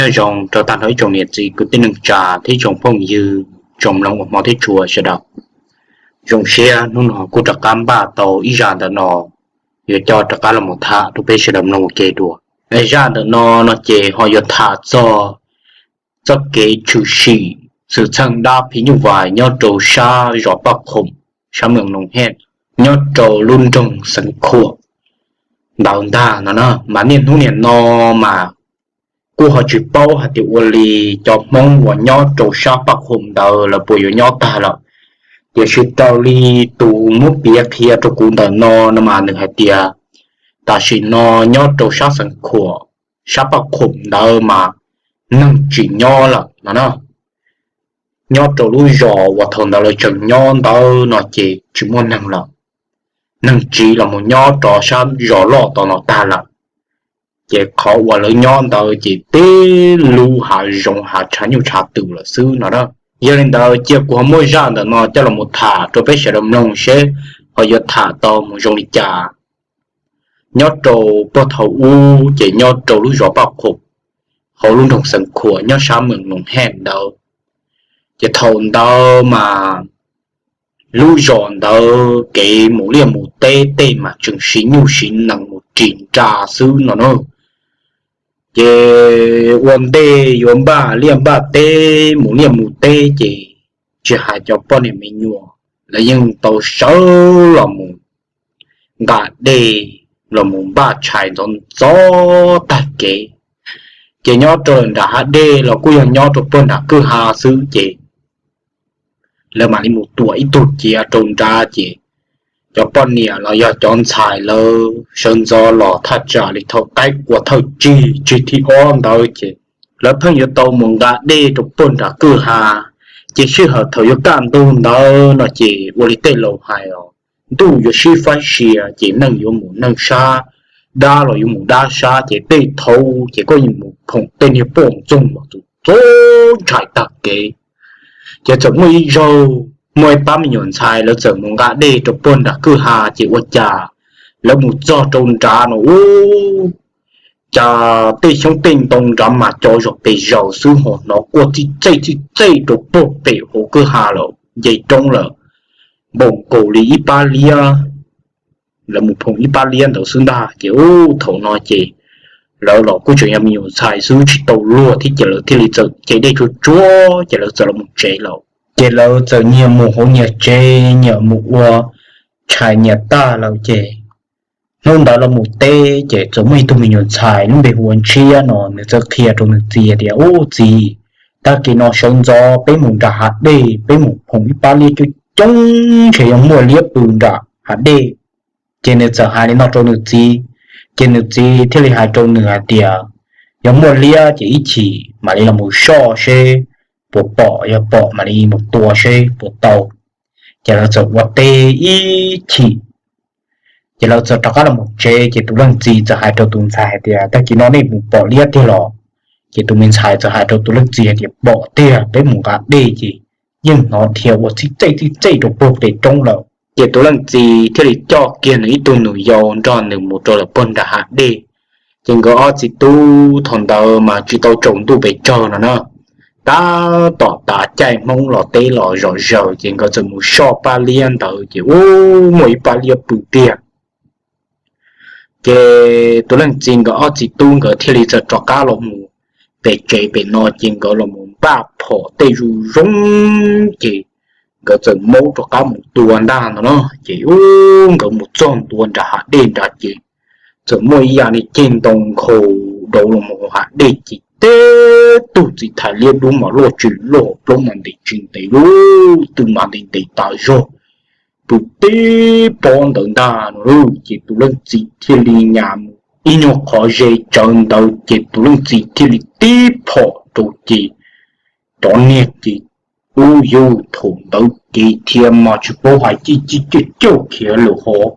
Nyob zoo rau tag nrho ib tsoom niam txiv kwv tij neej tsa thiab tsoom phooj ywg tsoom mloog uas hmov thiab tshua sawv daws. Zoo siab hnub no kuj rov qab npaj tau ib zaj ntawm no yuav coj rov qab los mus tham rau peb sawv daws mloog ua ke dua. Es zaj ntawm no no ces ho yuav tham txog txoj kev tshwm sim xwm txheej dab phim nyuj vais nyob rau sab zos Paj Khoom, sab Moos Noos Hej, nyob rau lub nroog Xeev Khuam ntawd ntag no na. Mas niaj hnub niam no mas kuj ho tsis paub hais tias ua li cov Hmoob uas nyob rau sab Paj Khoom ntawd lawv puas yuav nyob tag lawm. Tiam sis raws li tus muab piav qhia rau kuv ntawm no no mas nws hais tias tam sim no nyob rau sab Xeev Khuam, sab Paj Khoom ntawd mas neeg tsis nyob lawm no na. Nyob rau lub zos uas thaum ntawd lawv tseem nyob ntawd no ces tsis muaj neeg lawm. Neeg tsiv los mus nyob rau sab zos loj tom no tag lawm. Ces qhov uas lawv nyob ntawd ces teb lub hav zoov hav tshav nyuj tshav twm lawm xwb no na. Yog li ntawd cia kuv ho muab zaj ntawm no coj los mus tham rau peb sawv daws mloog seb ho yuav tham tau mus zoo li cas. Nyob rau puag thaum ub ces nyob rau lub zos Paj Khoom, hauv lub nroog Xeev Khuam nyob sab Moos Noos Hej ntawd. Ces thaum ntawd mas lub zos ntawd kev mus liaj mus teb tej mas tseem siv nyuj siv nees mus ris nra xwb no na. Ces ua ntej yuav npaj liaj npaj teb mus liaj mus teb ces tsis hais cov poj niam me nyuam, lawv yeej tau sawv los mus nqa dej los mus npaj tshais ntxov ntxov tag kev. Ces nyob rau nram hav dej los kuj yog nyob rau puag nram kwj ha xwb ces lawv mam li mus tua ib tug ciav rau nrad ces cov poj niam los yog cov ntxhais lawv sawv ntxov los thaj tsam li thaum qaib qua thawj tsig tsig thib ob ntawd ces lawv pheej yuav tau mus nqa dej rau puag nram kwj ha. Ces sij hawm thaum yuav kaj ntug ntawd no ces ua li tej laus hais os, ntuj yuav sib faib sia ces neeg yuav mus neeg sab, dab los yuav mus dab sab ces tej thaum ces koj yeej mus phoom tej niag poj ntxoog mas txaus ntshai tag kev. Ces txawm muaj ib zaug muaj ib pab me nyuam ntxhais lawv txawm mus nqa dej rau puag nram kwj ha ces ua cas lawv mus txog rau nrad no ub, cas tej xyoob tej ntoo nrad mas co zog pes zaws xwb ho hnov quaj txij txej txij txej rau puag pem hauv kwj ha lawm nce roob lawm, npaum nkaus li ib pab liab. Lawv mus phoom ib pab liab ntawd xwb ntag ces ub thaum no ces lawv los kuj tseem yog me nyuam ntxhais xwb tsis tau luag thiab ces lawv thiaj li txawm cev dej tsuag tsuag ces lawv txawm los mus tsev lawm. Ces lawv txawm nyias mus hauv nyias tsev nyias mus ua tshais nyias tag lawm ces hnub ntawd los mus teb ces txawm muaj ib tug me nyuam ntxhais lub npe hu ua Ntshiab no nws txawm qhia rau nws txiv tias, ub txiv, tag kis no sawv ntxov peb mus nram hav dej peb mus phoom ib pab liab coob coob ntshe yog muaj liab pw nram hav dej. Ces nws txawm hais li no rau nws txiv, ces nws txiv thiaj li hais rau nws hais tias, yog muaj liab ces ib chim mam li los mus soj seb puas pom, yog pom mam li mus tua seb puas tau. Ces lawv txawm ua teb ib chim, ces lawv txawm rov qab los mus tsev ces tus leej txiv txawm hais rau tus ntxhais hais tias, tag kis no nej mus pom liab tiag los? Ces tus me ntxhais txawm hais rau tus leej txiv hais tias, pom tiag, peb mus nqa dej ces yeej hnov dhia ua txij txej txij txej rau puag pem roob lawm. Ces tus leej txiv thiaj li coj kiag nws ib tug nus yau nrog nws mus rau lawm puag nram hav dej. Ces nkawd ob txiv tub thaum ntawd mas tsis tau tsaus ntuj pes tsawg no na, tab tom tav caij Hmoob los teb los zom zaws ces nkawd txawm mus soj pab liab ntawd ces ub, muaj ib pab liab pw tiag. Ces tus leej txiv nkawd ob txiv tub nkawd thiaj li txawm rov qab los mus pem tsev pem no ces nkawd los mus npaj phom tej zoo zoo ces nkawd txawm maub rov qab mus tua ntag no na. Ces ub, nkawd mus txog ntua nram hav dej nrad ces txawm muaj ib yam li ceg ntoo nkhaus dauv los mus hav dej ces teb tug txiv thais liab dub mas luaj tsis luaj, plaub mas ntev tsis ntev, lub twg mas ntev ntev tas zog, pw tib pob ntawd ntag no. Ces tus leej txiv thiaj li nyas mus ib nyuag qhov ze tsawv ntawd ces tus leej txiv thiaj li tib phom rau ces cov niag ces ub, yus thaum ntawd ces thiaj mas tsis paub hais, cij cij cij cauj khiav lawm hov.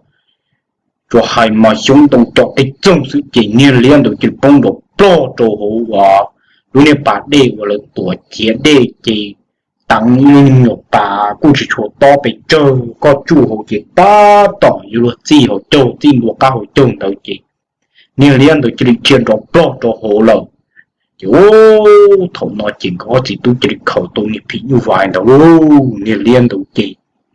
Tsuas hais mas xyoob ntoo co tej txoog xwb ces niag liab ntawd cia li poob nrov plog rau hauv uas lub niag pas dej uas lawv tuav khiav dej ces teev ib lub nyuag pas kuj tsis tshua tob pes tsawg, koj tsuj hauv ces tab tom yuav luag txij hauv caug, txij ntua qab hauv caug ntawd ces niag liab ntawd cia li dhia nrov plog rau hauv lawm. Ces ub, thaum no ces nkawd ob txiv tub cia li khaws tau niag phim nyuj vais ntawd lauj, niag liab ntawd ces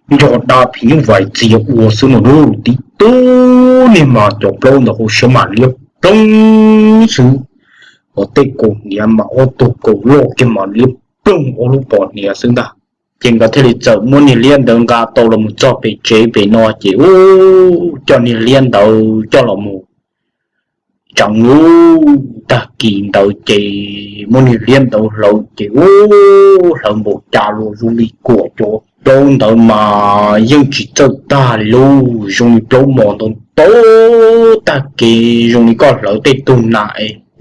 nco dab phim nyuj vais txias ua xwb no lauj, tib tug niag mas cov plaub ntawd hauv siab mas liab ploog xwb, hos tej kaus hniav mas ob tug kaus loj kiag mas liab ploog ob lub pos hniav xwb ntag. Ces nkawd thiaj li txawm muab niag liab ntawd nqa tau los mus txog pem tsev pem no ces ub, coj niag liab ntawd coj los mus tseev lauj. Tag kis ntawd ces muab niag liab ntawd hlawv ces ub, hlawv npaum cas los zoo li kuam cov plaub ntawd mas yeej tsis txawj tag li lauj, zoo li plaub mos ntau ntau tag kev zoo li koj hlawv tej tug nas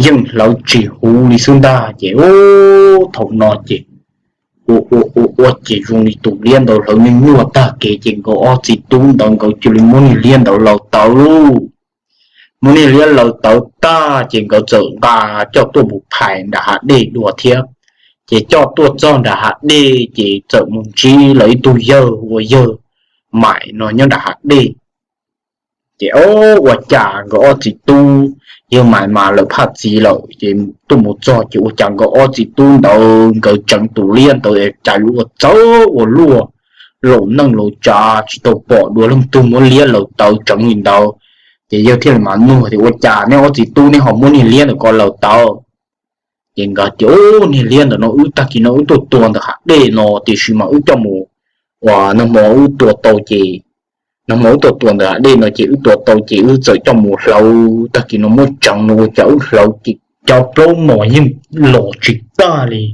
yeej hlawv tsis huv li xwb ntag. Ces ub, thaum no ces ua ua ua ua ces zoo li tus liab ntawd hlawv nyuaj nyuaj tag kev ces nkawd ob txiv tub ntawd nkawd cia li muab niag liab ntawd laws tawv lauj. Muab niag liab laws tawv tag ces nkawd txawm nqa coj tuaj mus phais nram hav dej dua thiab. Ces coj tuaj txog nram hav dej ces txawm mus ntsib lawv ib tug yawg ua yawg Maim no nyob nram hav dej. Ces ua cas nkawd ob txiv tub, yawg Maim mas lawv phaj txiv lawm ces tuaj mus txog ces ua cas nkawd ob txiv tub ntawd nkawd tseev tus liab ntawd cas yuav ua txawv ua luaj, laus neej laus tsav tsis tau pom dua leej twg muab liab laws tawv tseev li ntawd. Ces yawg thiaj li mas nug tias ua cas neb ob txiv tub neb ho muab niag liab ntawd ko laws tawv? Ces nkawd tias ub, niag liab ntawm no wb tag kis no wb tuaj tua ntawm hav dej no tiam sis mas wb coj mus, uas nag hmo wb tua tau ces, nag hmo wb tuaj tua ntawm hav dej no ces wb tua tau ces wb txawm coj mus hlawv, tag kis no muab tseev no ua cas wb hlawv ces cov plaub mos yeej los tsis tag li.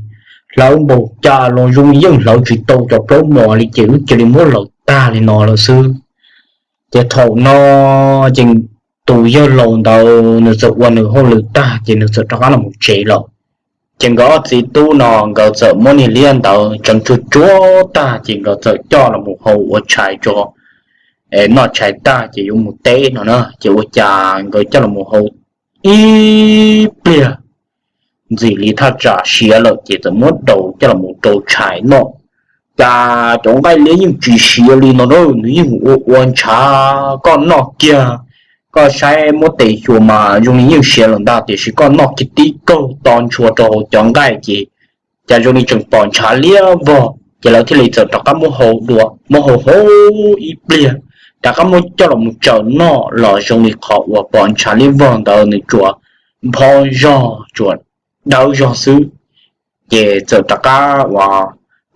Hlawv npaum cas los zoo yeej hlawv tsis tau cov plaub mos li ces wb cia li muab laws tag li no lawm xwb. Ces thaum no ces tus yawg laus ntawd nws txawm ua nws hauj lwm tag ces nws txawm rov qab los mus tsev lawm. Ces nkawd ob txiv tub no nkawd txawm muab niag liab ntawd tseev tsuag tsuag tag ces nkawd txawm coj los mus hau ua tshais tso, noj tshais tag ces yuav mus teb no na. Ces ua cas nkawd coj los mus hau ib pliag ntxim li thaj tsam siav lawm ces txawm muab rau coj los mus rau tshais noj. Cas cov nqaij liab yeej tsis siav li no na, nws yeej ua ua ntshav, koj noj kiag, koj saib muab tes xyuas mas zoo li yeej siav lawm ntag tiam sis koj noj kiag tib kaug to ntshua rau hauv cov nqaij ces cas zoo li tseem pom ntshav liab vog. Ces lawv thiaj li txawm rov qab muab hau dua, muab hau hau ib pliag, rov qab muab coj los mus tsaws noj los zoo li qhov uas pom ntshav liab vog ntawd nws tsuas npho zog tsuas dawb zog xwb. Ces txawm rov qab uas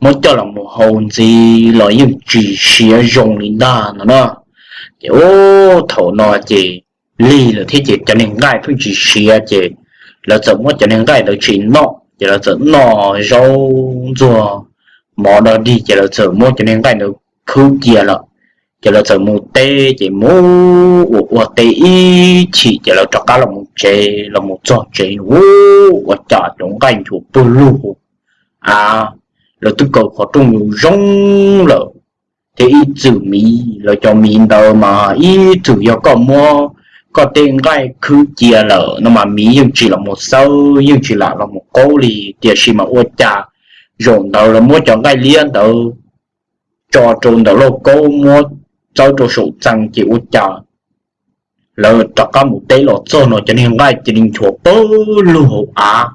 muab coj los mus hau ntxiv los yeej tsis siav zoo li ntag no na. Ces ub, thaum no ces lig lawm thiab ces cov niag nqaij pheej tsis siav ces lawv txawm muab cov niag nqaij ntawd tsis noj ces lawv txawm noj zaub ntxuag mov dog dig ces lawv txawm muab cov niag nqaij ntawd khwb cia lawm. Ces lawv txawm mus teb ces mus ua ua teb ib chim ces lawv rov qab los mus tsev, los mus txog tsev ub, ua cas cov nqaij nchuav pawg lug hauv av, lawv twb kaw qhov rooj zoo zoo lawm, thiab ib txwm miv, lawv cov miv ntawd mas ib txwm yog koj muab koj tej nqaij khwb cia lawm no mas miv yeej tsis los mus xawb, yeej tsis lam los mus qaub li. Tiam sis mas ua cas zaum ntawd lawv muab cov nqaij liab ntawd tso rau ntawm lauj kaub muab txawb rau saum txee ces ua cas lawv rov qab mus teb los txog no cov niag nqaij cia li nchuav pawg lug hauv av,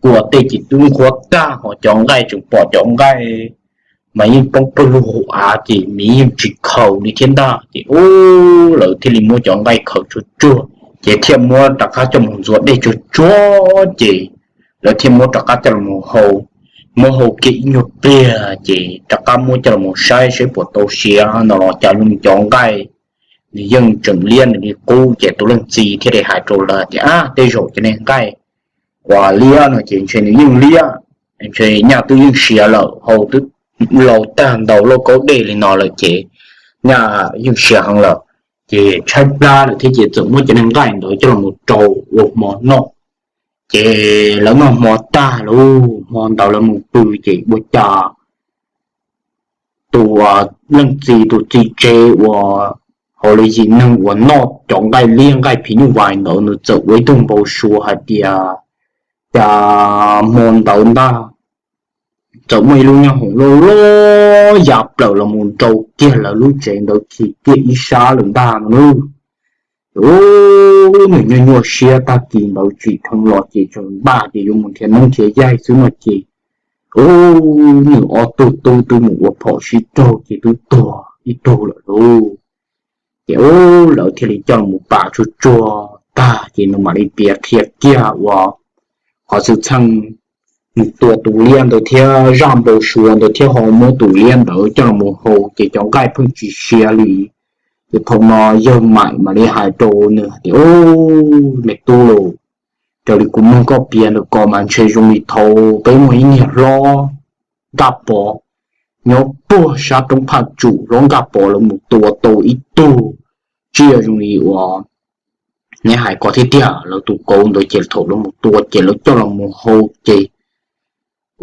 kua tej ces twb nqhuav tag ho cov nqaij tseem pom cov nqaij mas yeej poob pawg lug hauv av ces miv yeej tsis khaws li thiab ntag. Ces ub, lawv thiaj li muab cov nqaij khaws tsuag tsuag ces thiaj muab rov qab coj mus ntxuav dej tsuag tsuag ces lawv thiaj muab rov qab coj los hau, muab hau kiag ib nyuag pliag ces rov qab muab coj los saib saib puas tau siav no los cas zoo li cov nqaij nws yeej tseem liab nws li qub. Ces tus leej txiv thiaj li hais rau lawv tias, ab, tej zaum cov niag nqaij uas liab no ces ntshe nws yeej liab, ntshe nyaj twb yeej siav lawm, hau twb laus tag ntau lauj kaub dej li no lawm ces nyaj yeej siav heev lawm. Ces tshaib plab lawm thiab ces txawm muab cov niag nqaij ntawd coj los rau ua hmo noj. Ces lawv noj hmo tag lauj, hmo ntawd lawv mus pw ces ua cas tus leej txiv, tus txiv tsev uas hauv lawv yim neeg uas noj cov nqaij liab nqaij phim nyuj vais ntawd nws txawm ua ib tug npau suav hais tias cas hmo ntawd ntag txawm muaj ib lub nyoob hoom loj loj ya plaws los mus nrau kiag lawv lub tsev ntawd chim kiag ib sab lawm ntag no nawb. Ub, nws nyuaj nyuaj siab tag kis ntawd tsim dheev los ces tseem npaj tias yuav mus nrhiav neeb nrhiav yaig xwb no ces, ub, nws ob tug tub twb mus ua phom sib raug ces twb tuag ib tug lawm lauj. Ces ub, lawv thiaj li coj los pam tsuag tsuag tag ces nws mam li piav qhia kiag uas qhov xwm txheej nws tua tus liab ntawd thiab zaj npau suav ntawd thiab ho muab tus liab ntawd coj los hau ces cov nqaij pheej tsis siav li. Ces thaum no yawg Maim mam li hais rau nws hais tias, Ub, me tub lauj, raws li kuv mloog koj piav ntawm ko mas ntshe zoo li thaum peb muaj ib niag hlob Nkaj Pov nyob puag sab roob Phaj Tsum, hlob Nkaj Pov lawv mus tua tau ib tug tsiaj zoo li uas neb hais ko thiab tiag. Lawv tus kauv ntawd ces thaum lawv mus tua ces lawv coj los mus hau ces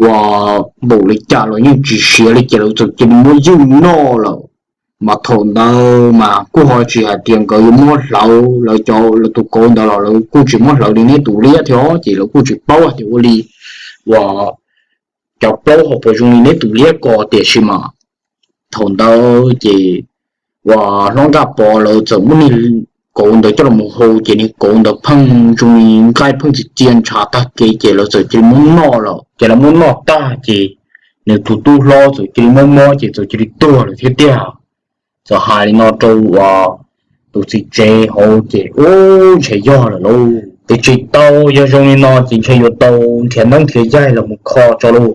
uas npaum li cas los yeej tsis siav li ces lawv txawm cia li muab ywj noj lawm. Mas thaum ntawd mas kuj ho tsis hais tias nkawd yuav muab hlawv, lawv cov, lawv tus kauv ntawd los lawv kuj tsis muab hlawv li neb tus liab thiab ces lawv kuj tsis paub hais tias ua li uas cov plaub hauv paus zoo li neb tus liab ko tiam sis mas thaum ntawd ces uas hlob Nkaj Pov lawv txawm muab niag kauv ntawd coj los hau ces niag kauv ntawd pheej zoo li nqaij pheej txias txias ntshav tag kev ces lawv txawm cia li muab noj lawm. Ces lawv muab noj tag ces nws tus tub hlob txawm cia li mob mob ces txawm cia li tuag lawm thiab tiag. Txawm hais li no rau uas tus txiv tsev hauv ces ub, ntshe yog lawm lauj, ces tsis tau, yog zoo li no ces ntshe yuav tau nrhiav neeb nrhiav yaig los mus kho tso lauj.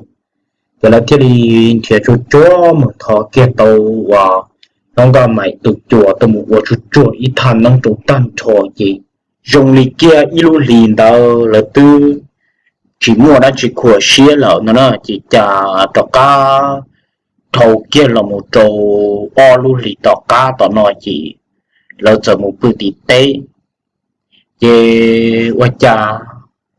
Ces lawv thiaj li nrhiav tsuag tsuag mus thov kiag tau uas hlob Nkaj Maim tus cuas tuaj mus ua tsuag tsuag ib thaj neeb rau tag nrho ces zoo li kiag ib lub hlis ntawd lawv twb tsis muaj dab tsi khuam siab lawm no na ces cas rov qab dhau kiag los mus rau ob lub hlis tom qab tom no ces lawv txawm mus pw tim teb. Ces ua cas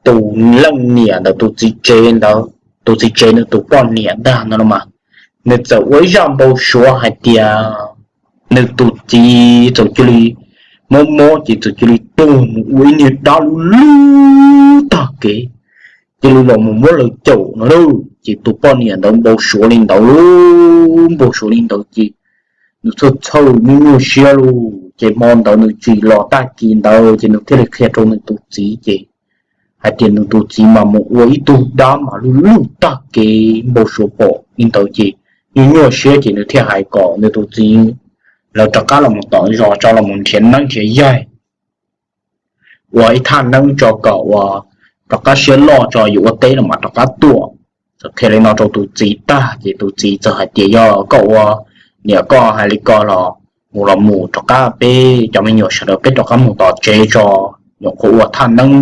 tus leej niam ntawd tus txiv tsev ntawd, tus txiv tsev ntawd tus poj niam ntag no mas nws txawm ua ib zaj npau suav hais tias nws tus txiv txawm cia li mob mob ces txawm cia li tuag mus ua ib niag dab lub lub tag kev, cia li los mus muab lawv caum no lauj. Ces tus poj niam ntawd npau suav li ntawd lauj, npau suav li ntawd ces nws txhawj txhawj nyuaj nyuaj siab lauj. Ces hmo ntawd nws tsim los tag kis ntawd ces nws thiaj li qhia rau nws tus txiv ces hais tias nws tus txiv mas mus ua ib tug dab mas lub lub tag kev npau suav pom li ntawd ces nyuaj nyuaj siab ces nws thiaj hais kom nws tus txiv lawv rov qab los mus tom zos tso los mus nrhiav neeb nrhiav yaig ua ib thaj neeb tso kom uas rov qab siab loj tso yuav ua teb los mas rov qab tuaj. Txawm qhia li no rau tus txiv tag ces tus txiv txawm hais tias yog koj ua niam koj hais li ko los mus los mus, rov qab peb cov me nyuam sawv daws peb rov qab mus tom tsev tso, nyuam qhuav ua thaj neeb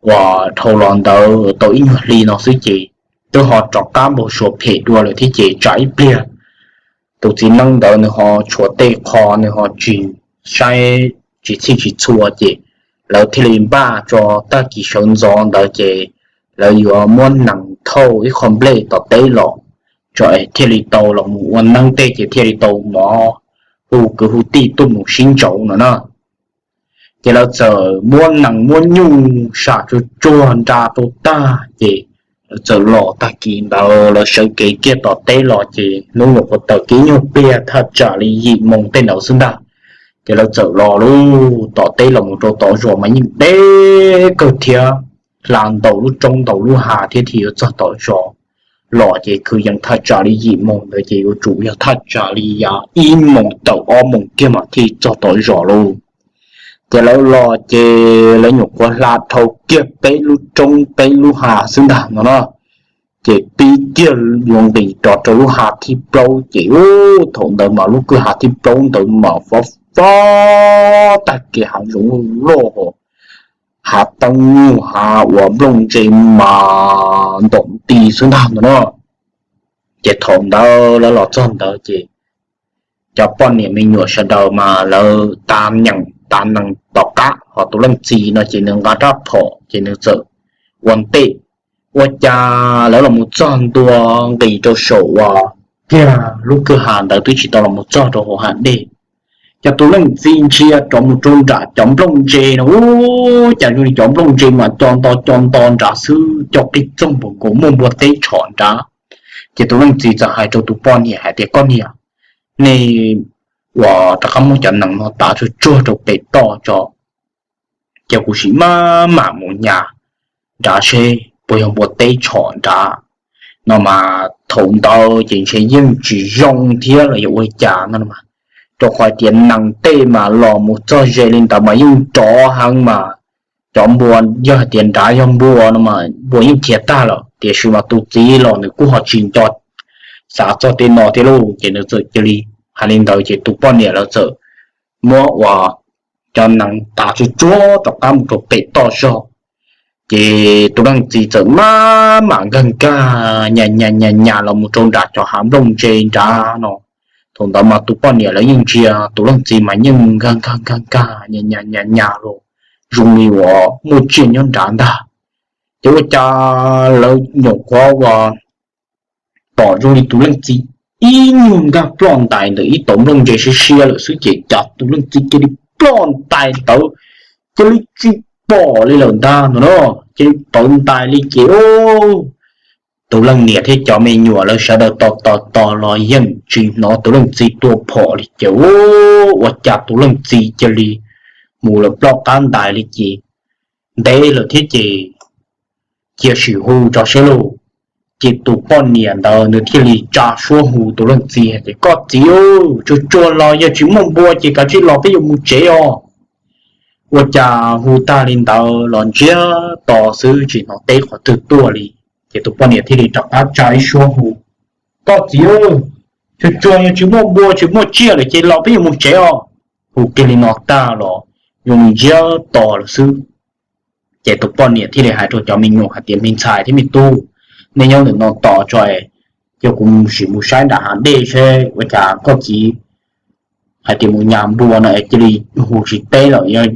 uas dhau los ntawd tau ib nyuag hli no xwb ces twb ho rov qab npau suav phem dua lawm thiab ces tsam ib pliag tus txiv neeb ntawd nws ho tshuav tej qho nws ho tsis saib tsis txhij tsis txhua ces lawv thiaj li npaj tso tag kis sawv ntxov ntawd ces lawv yuav muab nees thauj ib qho nplej tom teb los tso es thiaj li tau los mus ua neeb tej ces thiaj li tau mov hu kwv hu tij tuaj mus sib ntsauv no na. Ces lawv txawm muab nees muab nyuj sam tsuag tsuag nra rau tag ces lawv txawm los tag kis ntawd lawv sawv kev kiag tom teb los ces hnub nyuam qhuav tawm kev nyuag pliag thaj tsam li yim moos tej ntawd xwb ntag. Ces lawv txawm los lub tom teb los mus rau tom zos mas yeej deb kawg thiab, hla ntaus lub roob ntaus lub hav thiab thiaj yuav txog tom zos. Los ces kwv yees thaj tsam li yim moos ntawd ces yuav tsum yog thaj tsam li yav ib moos tawm ob moos kiag mas thiaj txog tom zos lauj. Ces lawv los ces lawv nyuam qhuav hla dhau kiag peb lub roob peb lub hav xwb ntag no na. Ces pib kiag yuav nqis rov rau lub hav thib plaub ces ub, thaum ntawd mas lub kwj hav thib plaub ntawd mas fob fob tag kev, hav zoov loj loj, hav teeb nyuj hav uas nplooj ntse mas ntaum nti xwb ntag no na. Ces thaum ntawd lawv los txog ntawd ces cov poj niam me nyuam sawv daws mas lawv tav nyeem tav nees tom qab, ho tus leej txiv no ces nws nqa rab phom ces nws txawm ua ntej. Ua cas lawv los mus txog ntua nqis rau saum uas kiag lub kwj ha ntawd twb tsis tau los mus txog rau hauv hav dej. Ces tus leej txiv ntsia rov mus rau nram cov nplooj ntse no ub, cas zoo li cov nplooj ntse mas co nto co nto nrad xwb, co qig txoog npaum nkaus muaj npua teb tshom nrad. Ces tus leej txiv txawm hais rau tus poj niam hais tias koj niam, nej uas rov qab muab cov nees no tav tsuag tsuag rau pem toj tso, cia kuv sim maj mam mus nyas nrad seb puas yog npua teb tshom nrad no mas. Thaum ntawd ces ntshe yeej tsis zoo thiab los yog ua cas no, rau qhov tias nees tej mas los mus txog ze li ntawd mas yeej nrov heev mas. Cov npua, yog hais tias nrad yog npua no mas npua yeej khiav tag lawm, tiam sis mas tus txiv los nws kuj ho tsis nco xav txog tej no thiab lauj. Ces nws txawm cia li hais li ntawd ces tus poj niam lawv txawm muab uas cov nees tav tsuj tsuag rov qab mus rau pem toj zog. Ces tus leej txiv txawm maj mam nkag nkag nyas nyas nyas nyas los mus rau nram cov hav nplooj ntse nrad no. Thaum ntawd mas tus poj niam lawv yeej ntsia tus leej txiv mas yeej nkag nkag nkag nkag nyas nyas nyas nyas los zoo li uas muaj tsiaj nyob nrad ntag. Ces ua cas lawv nyuam qhuav uas pom zoo li tus leej txiv ib nyuag nkag ploj ntais ntawm ib tauv nplooj ntse siab siab lawm xwb ces cas tus leej txiv cia li ploj ntais ntawd, cia li tsis pom li lawm ntag no na. Cia li pawv ntais li ces tus leej niam thiab cov me nyuam lawv sawv daws tos tos tos los yeej tsis hnov tus leej txiv tua phom li ces ua cas tus leej txiv cia li mus lawm ploj qab ntais li ces ntev lawm thiab ces cia sim hu tso seb lauj. Ces tus poj niam ntawd nws thiaj li tsa suab hu tus leej txiv tias, Koj txiv, tsuag tsuag los, yog tsis muaj npua ces kav tsij los peb yuav mus tsev os. Ua cas hu tag li ntawd los ntsiag to xwb tsis hnov teb qhov twg tuaj li. Ces tus poj niam thiaj li rov qab tsa ib suab hu, Koj txiv, tsuag tsuag yog tsis muaj npua tsis muaj tsiaj lawm ces los peb yuav mus tsev os. Hu kiag li no tag los zoo li ntsiag to lawm xwb. Ces tus poj niam thiaj li hais rau cov me nyuam hais tias, Me ntxhais thiab me tub, nej nyob ntawm no tos tso, cia kuv sim mus saib nram hav dej seb ua cas koj txiv hais tias mus nyas npua no es cia li hu tsis teb lawm, yog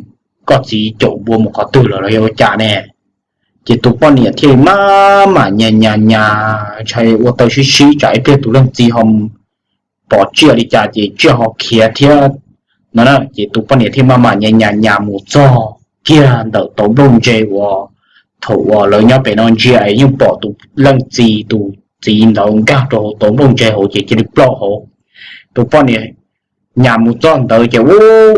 koj txiv caum npua mus qhov twg lawm los yog ua cas ne. Ces tus poj niam thiaj li maj mam nyas nyas nyas ntshai ua taw sib sib tsam ib pliag tus leej txiv ho pom tsiaj li cas ces tsiaj ho khiav thiab no na. Ces tus poj niam thiaj maj mam nyas nyas nyas mus txog kiag ntawm tauv nplooj ntse uas thaum uas lawv nyob pem no ntsia es yeej pom tus leej txiv, tus txiv ntawd nkag rau hauv tauv nplooj ntse hauv ces cia li ploj hauv. Tus poj niam nyas mus txog ntawd ces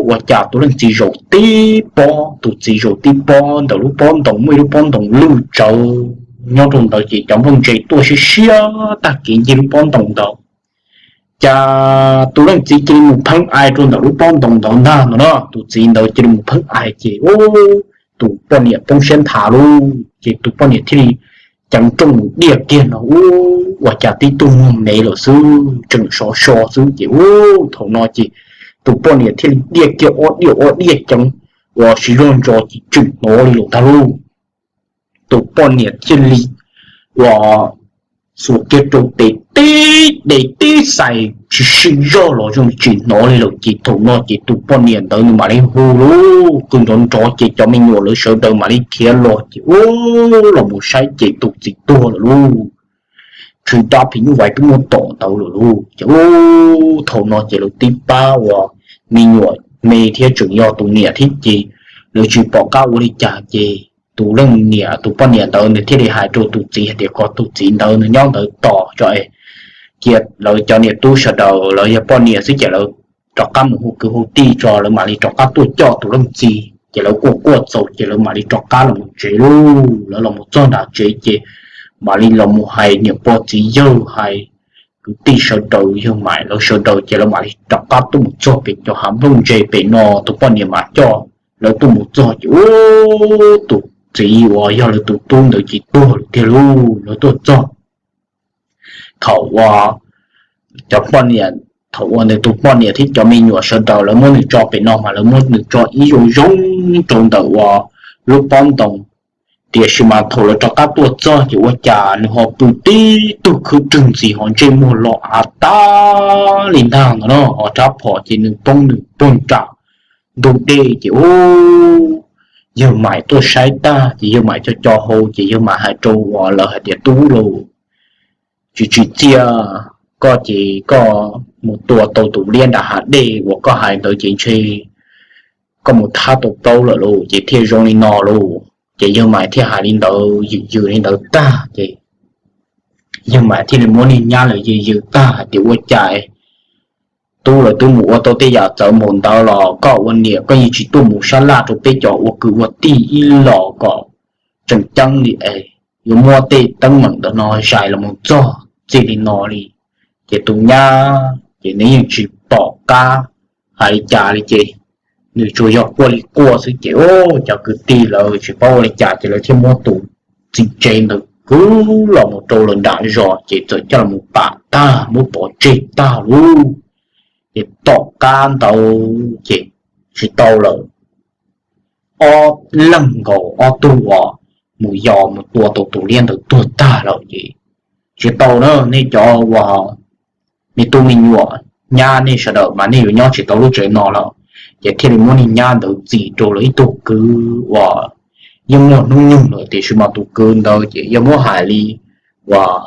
ua cas tus leej txiv zaum tib pob, tus txiv zaum tib pob ntawm lub pob ntoos, muaj ib lub pob ntoos lwj tsawv nyob rau ntawd ces cov nplooj ntse tuaj siab siab tag kev ncig lub pob ntoos ntawd. Cas tus leej txiv cia li mus pheej ai rau ntawm lub pob ntoos ntawd ntag no na. Tus txiv ntawd cia li mus pheej ai ces tus poj niam poob siab nthav lauj. Ces tus poj niam thiaj li ceev nrooj mus diaj kiag no, ua cas tib tug muag me lawm xwb, tseem sov so xwb ces ua thaum no ces tus poj niam thiaj li diaj kiag ob diaj ob diaj ceev uas siv zog ntso ces tseem hnov li lawm ntag lauj. Tus poj niam thiaj li uas xuas kiag rau tes tib de tib xais tsis sib zog los zoo tsis hnov li lawm ces thaum no ces tus poj niam ntawd nws mam li hu lauj, qw nrov nrov ces cov me nyuam lawv sawv daws mam li khiav los ces ua los mus saib ces tus txiv tuag lawm lauj. Tshwj rab phim nyuj vais twb muab tom ntawd lawm lauj. Ces ua thaum no ces lawv tib pab uas me nyuam me thiab tseem yog tus niam thiab ces lawv tsis pom qab ua li cas ces tus leej niam, tus poj niam ntawd nws thiaj li hais rau tus txiv hais tias kom tus txiv ntawd nws nyob ntawd tos tso es cia lawv cov niam tub sawv daws, lawv yog poj niam xwb ces lawv rov qab mus hu kwv hu tij tso lawv mam li rov qab tuaj coj tus leej txiv. Ces lawv kuaj kuaj txaus ces lawv mam li rov qab los mus tsev lauj. Lawv los mus txog nram tsev ces mam li los mus hais niam pog txiv yawg, hais kwv tij sawv daws, yawg Maiv lawv sawv daws ces lawv mam li rov qab tuaj mus txog pem cov hav nplooj ntse pem no. Tus poj niam mas coj lawv tuaj mus txog ces ua tus txiv uas yog lawv tus tub ntawd ces tuag lawm tiag lauj. Lawv tuaj txog thaum uas cov poj niam, thaum uas nws tus poj niam thiab cov me nyuam sawv daws lawv muab nws tso pem no mas lawv muab nws tso ib zoo zoo rau ntawm uas lub pob ntoos. Tiam sis mas thaum lawv rov qab tuaj txog ces ua cas nws ho pw tib tug khwb rwg ntxiv ho ntsej muag lo av tag li ntag no na, ho rab phom ces nws poob nws puag nram ntug dej ces ua yawg Maiv tuaj saib tag ces yawg Maiv co co hau ces yawg Maiv hais rau uas lawv hais tias, Tub lauj, tsis tsim txiaj, koj ces koj mus tua tau tus liab nram hav dej uas koj hais ntawd ces ntshe koj mus thab tau plaub lawm lauj, ces thiaj zoo li no lauj. Ces yawg Maiv thiaj hais li ntawd, yws yws li ntawd tag ces yawg Maiv thiaj li muab niag nyab lawm yws yws tag hais tias, Ua cas tub lawv twb mus ua tau tej yam txawv npaum ntawd los koj ua niam koj yeej tsis tuaj mus sab laj rau peb cov ua kwv ua tij ib los kom tseem ceeb li es yuav muab tej teeb meem ntawm no zais los mus txog txij li no li. Ces tus nyab ces nws yeej tsis pom qab hais li cas li ces nws tsuas yog quaj li quaj xwb ces cov kwv tij lawv tsis paub ua li cas ces lawv thiaj muab tus txiv tsev ntawd kwv los mus rau lawm nram zos ces txawm coj los pam tag muab pov tseg tag lauj. Ces tom qab ntawd ces tsis tau lawm, ob leeg nkaus ob tug uas mus yos mus tua tau tus liab ntawd tuag tag lawm ces tsis tau na nej cov uas me tub me nyuam nyab nej sawv daws mas nej yuav nyob tsis tau lub tsev no lawm. Ces thiaj li muab niag nyab ntawd txis rau lawv ib tug kwv uas yeej muaj hnub nyoog lawm tiam sis mas tus kwv ntawd ces yog muab hais li uas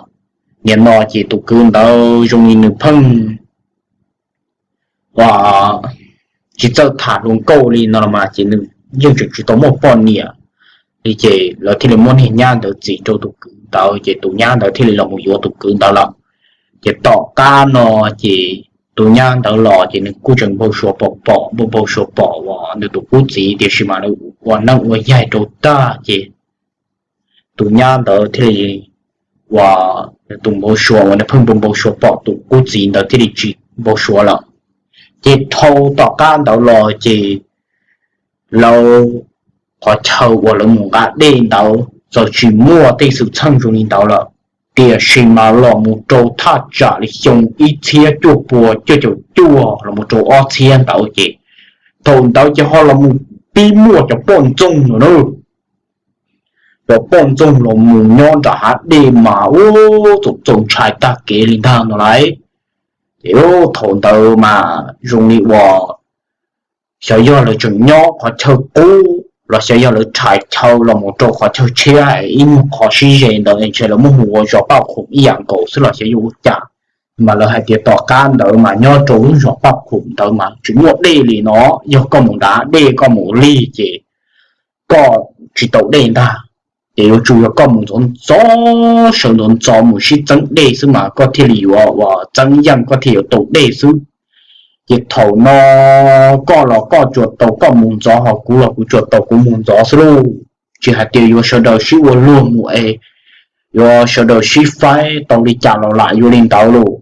nim no ces tus kwv ntawd zoo li nws pheej uas tsis txawj tham hluas nkauj li no los mas ces nws yeej tseem tsis tau muaj poj niam li ces lawv thiaj li muab niag nyab ntawd txis rau tus kwv ntawd ces tus nyab ntawd thiaj li los mus yuav tus kwv ntawd lawm. Ces tom qab no ces tus nyab ntawd los ces nws kuj tseem npau suav pom pom npau npau suav pom uas nws tus qub txiv tiam sis mas nws ua neej ua yaig rau tag ces tus nyab ntawd thiaj li uas nws tus npau suav uas nws pheej npau npau suav pom tus qub txiv ntawd thiaj li tsis npau suav lawm. Ces dhau tom qab ntawd los ces lawv qhov chaw uas lawv mus nqa dej ntawd txawm tsis muaj tej xwm txheej zoo li ntawd lawm, tiam sis mas los mus rau thaj tsam li xyoo ib txhiab cuaj pua cuaj caum cuaj los mus rau ob txhiab ntawd ces thaum ntawd ces ho los mus pib muaj cov poj ntxoog no na. Cov poj ntxoog los mus nyob nram hav dej mas ua txaus txaus ntshai tag kev li ntag no lauj. Ces thaum ntawd mas zoo li uas xyov yog lawv tseem nyob qhov chaw qub los xyov yog lawv rhais chaw los mus rau qhov chaw tshiab es ib nyuag qhov sib ze ntawd ntshe lawv muab hu ua zos Paj Khoom ib yam nkaus xwb los xyov yuav ua cas. Mas lawv hais tias tom qab ntawd mas nyob rau lub zos Paj Khoom ntawd mas tsis muaj dej li no, yog koj mus nram dej koj mus lig ces koj tsis tau dej ntag. Ces yuav tsum yog koj mus ntxov ntxov, sawv ntxov ntxov mus sib txeeb dej xwb mas koj thiaj li yuav uas txeeb yeej koj thiaj yuav tau dej xwb. Ces thaum no koj los koj tsuas tau koj mus ntxov ho kuv los kuv tsuas tau kuv mus ntxov xwb lauj. Tsis hais tias yuav sawv daws sib ua luag mus es yuav sawv daws sib faib tau li cas los lam yuav li ntawd lauj.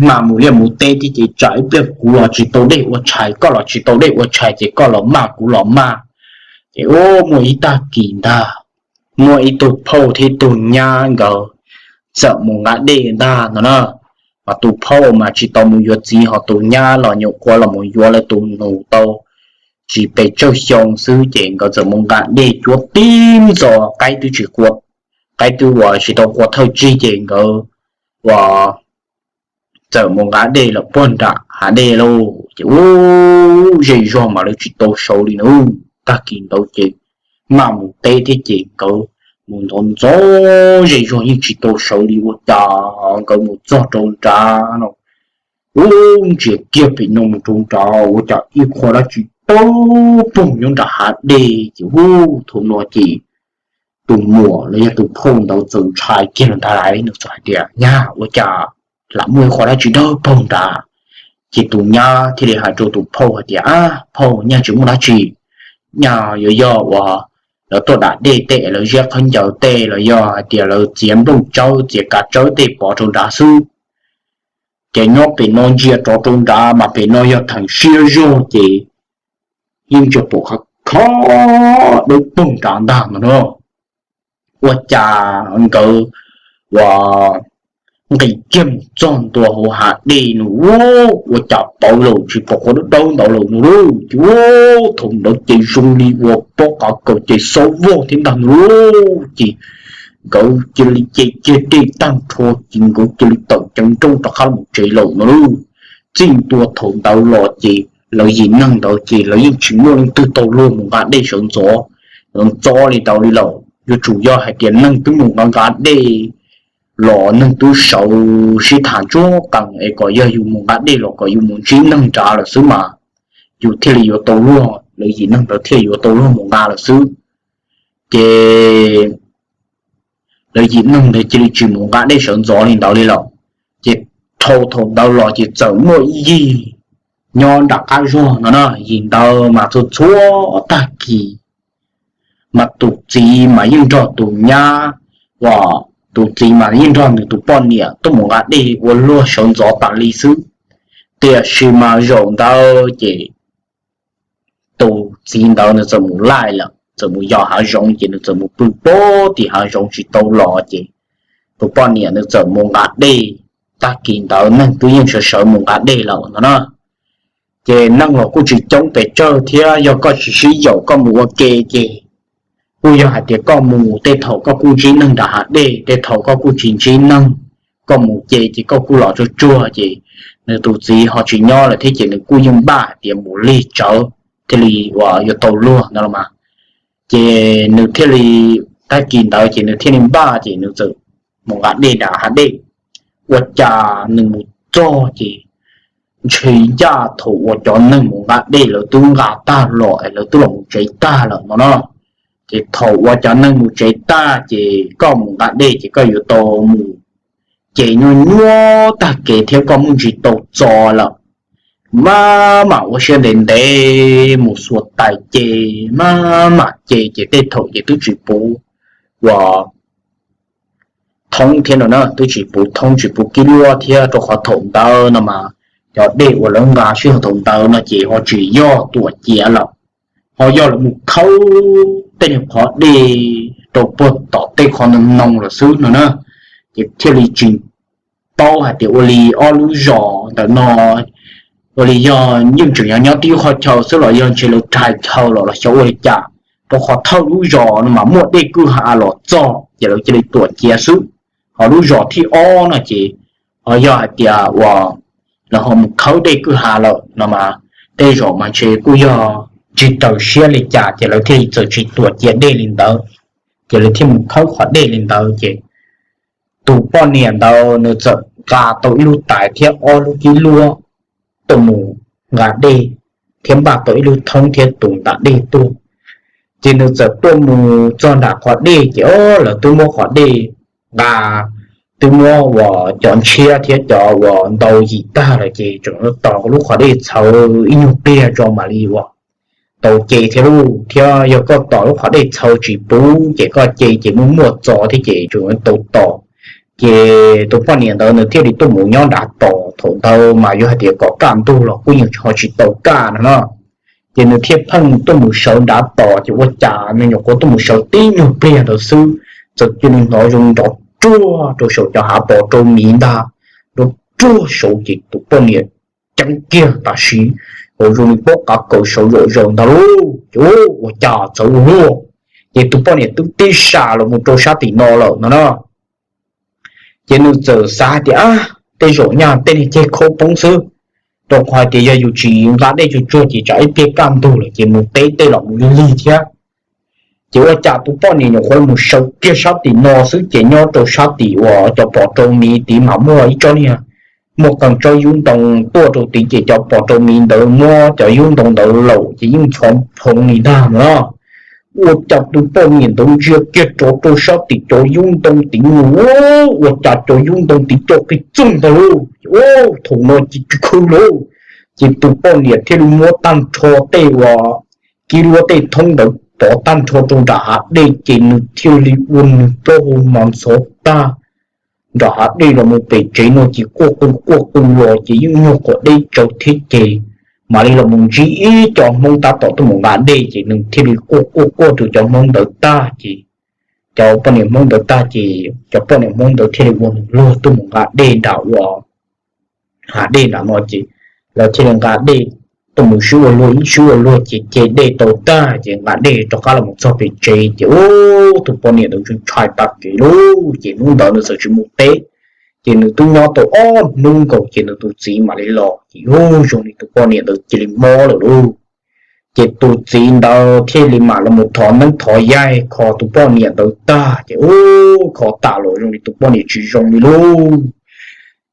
Mas mus liaj mus teb thiab ces tsam ib pliag kuv los tsis tau dej ua tshais koj los tsis tau dej ua tshais ces koj los maj kuv los maj. Ces ua muaj ib tag kis ntag, muaj ib tug phauj thiab ib tug nyab nkawd txawm mus nqa dej ntag no na. Mas tus phauj mas tsis tau mus yuav txiv ho tus nyab los nyuam qhuav los mus yuav lawv tus nus tau tsis pes tsawg xyoo xwb ces nkawd txawm mus nqa dej cuab tib ntxov qaib twb tsis qua, qaib twb uas tsis tau qua thawj tsig ces nkawd uas txawm mus nqa dej lawm puag nram hav dej lauj. Ces ua zej zog mas lawv tsis tau sawv li na. Tag kis ntawd ces maj mus teb thiab ces nkawd mus ntxov ntxov zej zog yeej tsis tau sawv li ua cas nkawd mus txog rau nrad no, ua ntsia kiag pem no mus rau nrad ua cas ib qho dab tsi tawg poog nyob nram hav dej ces ua thaum no ces tus muam los yog tus phauj ntawd txawm ntshai kiag los ntag lauj, nws txawm hais tias nyab ua cas lam muaj ib qho dab tsi dawb paug nrad. Ces tus nyab thiaj li hais rau tus phauj hais tias ab phauj, nyaj tsis muaj dab tsi, nyaj yuav yog uas lawv tuaj dam dej tej lawv ziab khaub ncaws tej los yog hais tias lawv txiav nplooj tsawb txiav kav tsawb tej pov rau nrad xwb. Ces nyob pem no ntsia rov rau nrad mas pem no yog theem siab zog ces yeej tsuas pom khov kho dawb paug nrad ntag no na. Ua cas nkawd uas nqis kiag mus txog ntua hauv hav dej no ua cas pawv lawm tsis pom qhov dawb dawb ntawd lawm no lauj. Ces ua thaum ntawd ces zoo li uas pob qav kaws ces xob vog thiab ntag no lauj. Ces nkawd cia li ce kiag dej tag nrho ces nkawd cia li tawm ceev nrooj rov qab los tsev lawm no lauj. Txij ntua thaum ntawd los ces lawv yim neeg ntawd ces lawv yeej tsis muaj leej twg tau luag mus nqa dej sawv ntxov, ntxov li ntawd li lawm. Yuav tsum yog hais tias neeg twb mus nqa nqa dej los neeg twb sawv sib tham ntsuag qees es kom yog yus mus nqa dej los kom yus mus ntsib neeg nrad lawm xwb mas yus thiaj li yuav tau luag, lawv yim neeg ntawd thiaj yuav tau luag mus nqa lawm xwb. Ces lawv yim neeg ntawd cia li tsis mus nqa dej sawv ntxov li ntawd li lawm. Ces dhau thaum ntawd los ces txawm muaj ib yim nyob nram qab zog no na. Yim ntawd mas txhua txhua tag kis mas tus txiv mas yeej nrog tus nyab, uas tus txiv mas yeej nrog nws tus poj niam tuaj mus nqa dej ua luag sawv ntxov tas li xwb. Tiam sis mas zaum ntawd ces tus txiv ntawd nws txawm mus laij lawm, txawm mus yos hav zoov ces nws txawm mus pw pem tim hav zoov tsis tau los ces tus poj niam nws txawm mus nqa dej. Tag kis ntawd neeg twb yeej sawv sawv mus nqa dej lawm no na. Ces neeg los kuj tsis coob pes tsawg thiab, yog koj tsis sib yaum koj mus ua ke ces kuj yog hais tias koj mus tej thaum koj kuj ntsib neeg nram hav dej, tej thaum koj kuj tsis ntsib neeg, koj mus ces ces koj kuj los tsuag tsuag ces nws tus txiv ho tsis nyob lawm thiab ces nws kuj yeej npaj hais tias mus lig tsawv thiaj li uas yuav tau luag ntawd los mas. Ces nws thiaj li, tag kis ntawd ces nws thiaj li npaj ces nws txawm mus nqa dej nram hav dej. Ua cas nws mus txog ces ntshe ncaj thaum uas cov neeg mus nqa dej lawv twb nqa tag los es lawv twb los mus tsev tag lawm no no. Ces thaum uas cov neeg mus tsev tag ces koj mus nqa dej ces koj yuav tau mus ces nyuaj nyuaj tag kev thiab koj muaj ntsis tau txo lawm. Maj mam ua siab ntev ntev mus xuas tais ces maj mam ces ces tej thaum ces twb tsis puv uas thoob thiab no na, twb tsis puv thoob tsis puv kib luab thiab, rau qhov thaum ntawd no mas cov dej uas lawv nqa sib hauv thaum ntawd no ces ho tsis yog tuam ciav lawm, ho yog lawv mus khawb tej nyuag qhov dej rau puag tom tej qhov ntoo ntoo lawm xwb no na. Ces thiaj li tsis paub hais tias ua li ob lub zos ntawm no ua li yog yeej tseem yog nyob tib qhov chaw xwb los yog ntshe lawv rais chaw los los xyov ua li cas, rau qhov thawj lub zos no mas muaj dej kwj ha los txog ces lawv cia li tuam ciav xwb. Ho lub zos thib ob no ces ho yog hais tias uas lawv ho mus khawb dej kwj ha lawm no mas tej zaum mas ntshe kuj yog tsis raws siab li cas ces lawv thiaj li txawm tsis tuam ciav dej li ntawd, ces lawv thiaj mus khawb qhov dej li ntawd ces tus poj niam ntawd nws txawm nqa tau ib lub tais thiab ob lub kib luab tuaj mus nqa dej, thiab npaj tau ib lub thoob thiab tus ntam dej tuaj. Ces nws txawm tuaj mus txog nram qhov dej ces o, lawv twb muab qhov dej nqa, twb muab uas cov ntshiab thiab cov uas ntau yim tag lawm ces tseem tos lub qhov dej txhawv ib nyuag pliag tso mam li uas tau ce thiab lauj. Thiab yog koj tos lub qhov dej txhawv tsis puv ces koj ce ces muaj muaj txo thiab ces tseem tau tos. Ces tus poj niam ntawd nws thiaj li tuaj mus nyob nrad tos. Thaum ntawd mas yuav hais tias kom kaj ntug los kuj yeej ho tsis tau kaj no na. Ces nws thiaj pheej tuaj mus sawv nrad tos ces ua cas nws nyuam qhuav tuaj mus sawv tib nyuag pliag ntawd xwb, txawm cia li hnov zoo nrov ruag rau saum cov hav pos rau miv ntag, nrov ruag saud ces tus poj niam ceeb kiag tam sim, hauv zoo li pob qav kaws saud zom zaws ntag lauj. Ces ua cas txawv ua luaj, ces tus poj niam twb tib sas los mus rau sab tim no lawm no na. Ces nws txawm xav hais tias, ab, tej zaum nyaj tej niag ceg khaub poob xwb, rau qhov hais tias yog yus tsis nqa dej tsuag tsuag ces tsam ib pliag kaj ntug lawm ces mus teb tej los mus lig lig thiab. Ces ua cas tus poj niam nyuam qhuav mus sawv kiag sab tim no xwb ces nyob rau sab tim uas cov pos rau miv tid mas muaj ib tsob niag, muaj qee tsob yub ntoo tuaj rau tid ces cov pos rau miv ntawd muab cov yub ntoo ntawd laum ces yeej ntxhov phoov li ntag no. Ua cas tus poj niam ntawd ntsia kiag rov rau sab tim cov yub ntoo tid mus, ua cas cov yub ntoo tid co qis txoog ntag lauj. Thaum no ces tsis khw lauj, ces tus poj niam thiaj li muab tag nrho tej uas kib luab tej thoob ntawd pov tag nrho rau nram hav dej ces nws thiaj li ua nws plaub hau mas ntxhov tag nram hav dej los mus pem tsev no ces quaj qw quaj qw los ces yeej nyuag quav deb tsawv thiab ces mam li los mus ntsib ib co hmoob tab tom tuaj mus nqa dej ces nws thiaj li quaj quaj quaj rau cov hmoob ntawd tag ces cov poj niam hmoob ntawd tag ces cov poj niam hmoob ntawd thiaj li ua nws luag tuaj mus nqa dej nram ua hav dej nram no ces lawv thiaj li nqa dej tuaj mus sib ua luag ib sib ua luag ces ce dej tau tag ces nqa dej rov qab los mus txog pem tsev ces ub, tus poj niam ntawd ntshai tag kev lauj. Ces hnub ntawd nws txawm tsis mus teb, ces nws twb nyob tau ob hnub nkaus ces nws tus txiv mam li los ces ub, zoo li tus poj niam ntawd cia li mob lawm lauj. Ces tus txiv ntawd thiaj li mam los mus thov neeb thov yaig kho tus poj niam ntawd tag ces ub, kho tas los zoo li tus poj niam tsis zoo li lauj.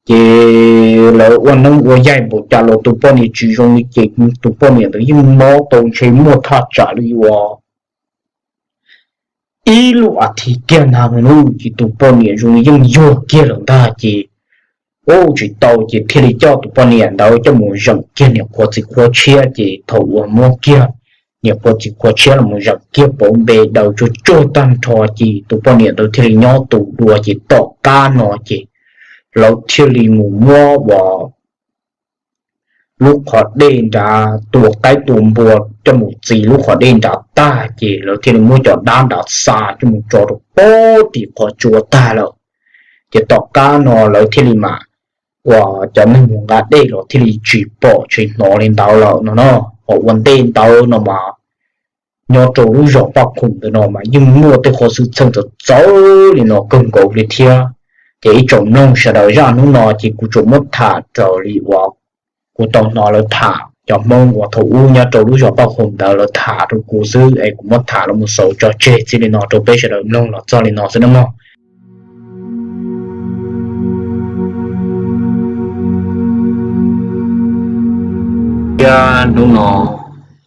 Ces lawv ua neeb ua yaig npaum cas los tus poj niam tsis zoo li ces tus poj niam ntawd yeej mob tau ntshe muaj thaj tsam li uas ib lub as thiv kiag ntag no lauj. Ces tus poj niam zoo li yeej yuag kiag lawm ntag ces ua tsis tau ces thiaj li coj tus poj niam ntawd coj mus zeem kiag niam qhuav txiv qhuav tshiab. Ces thaum uas muab kiag niam qhuav txiv qhuav tshiab los mus zeem kiag pauv npe daws tsuag tsuag tag nrho ces tus poj niam ntawd thiaj li nyob tus dua. Ces tom qab no ces lawv thiaj li mus muab uas lub qhov dej nrad, tua qaib tua npua coj mus txiv lub qhov dej nrad tag ces lawv thiaj li muab cov dab nrad xa coj mus tso rau pem tim qhov tsua tag lawm. Ces tom qab no lawv thiaj li mam uas cov neeg mus nqa dej los thiaj li tsis pom tsis hnov li ntawd lawm no no. Ho ua ntej ntawd no mas nyob rau lub zos Paj Khoom ntawd no mas yeej muaj tej qhov xwm txheej txawv txawv li no kawg nkaus li thiab. Ces ib tsoom mloog sawv daws, zaj hnub no ces kuv tsuas muab tham raws li uas kuv tau hnov lawv tham, cov Hmoob uas thaum ub nyob rau lub zos Paj Khoom ntawd lawv tham rau kuv xwb es kuv muab tham los mus xaus tso tseg txij li no rau peb sawv daws mloog los txog li no xwb nawb mog. Thiab hnub no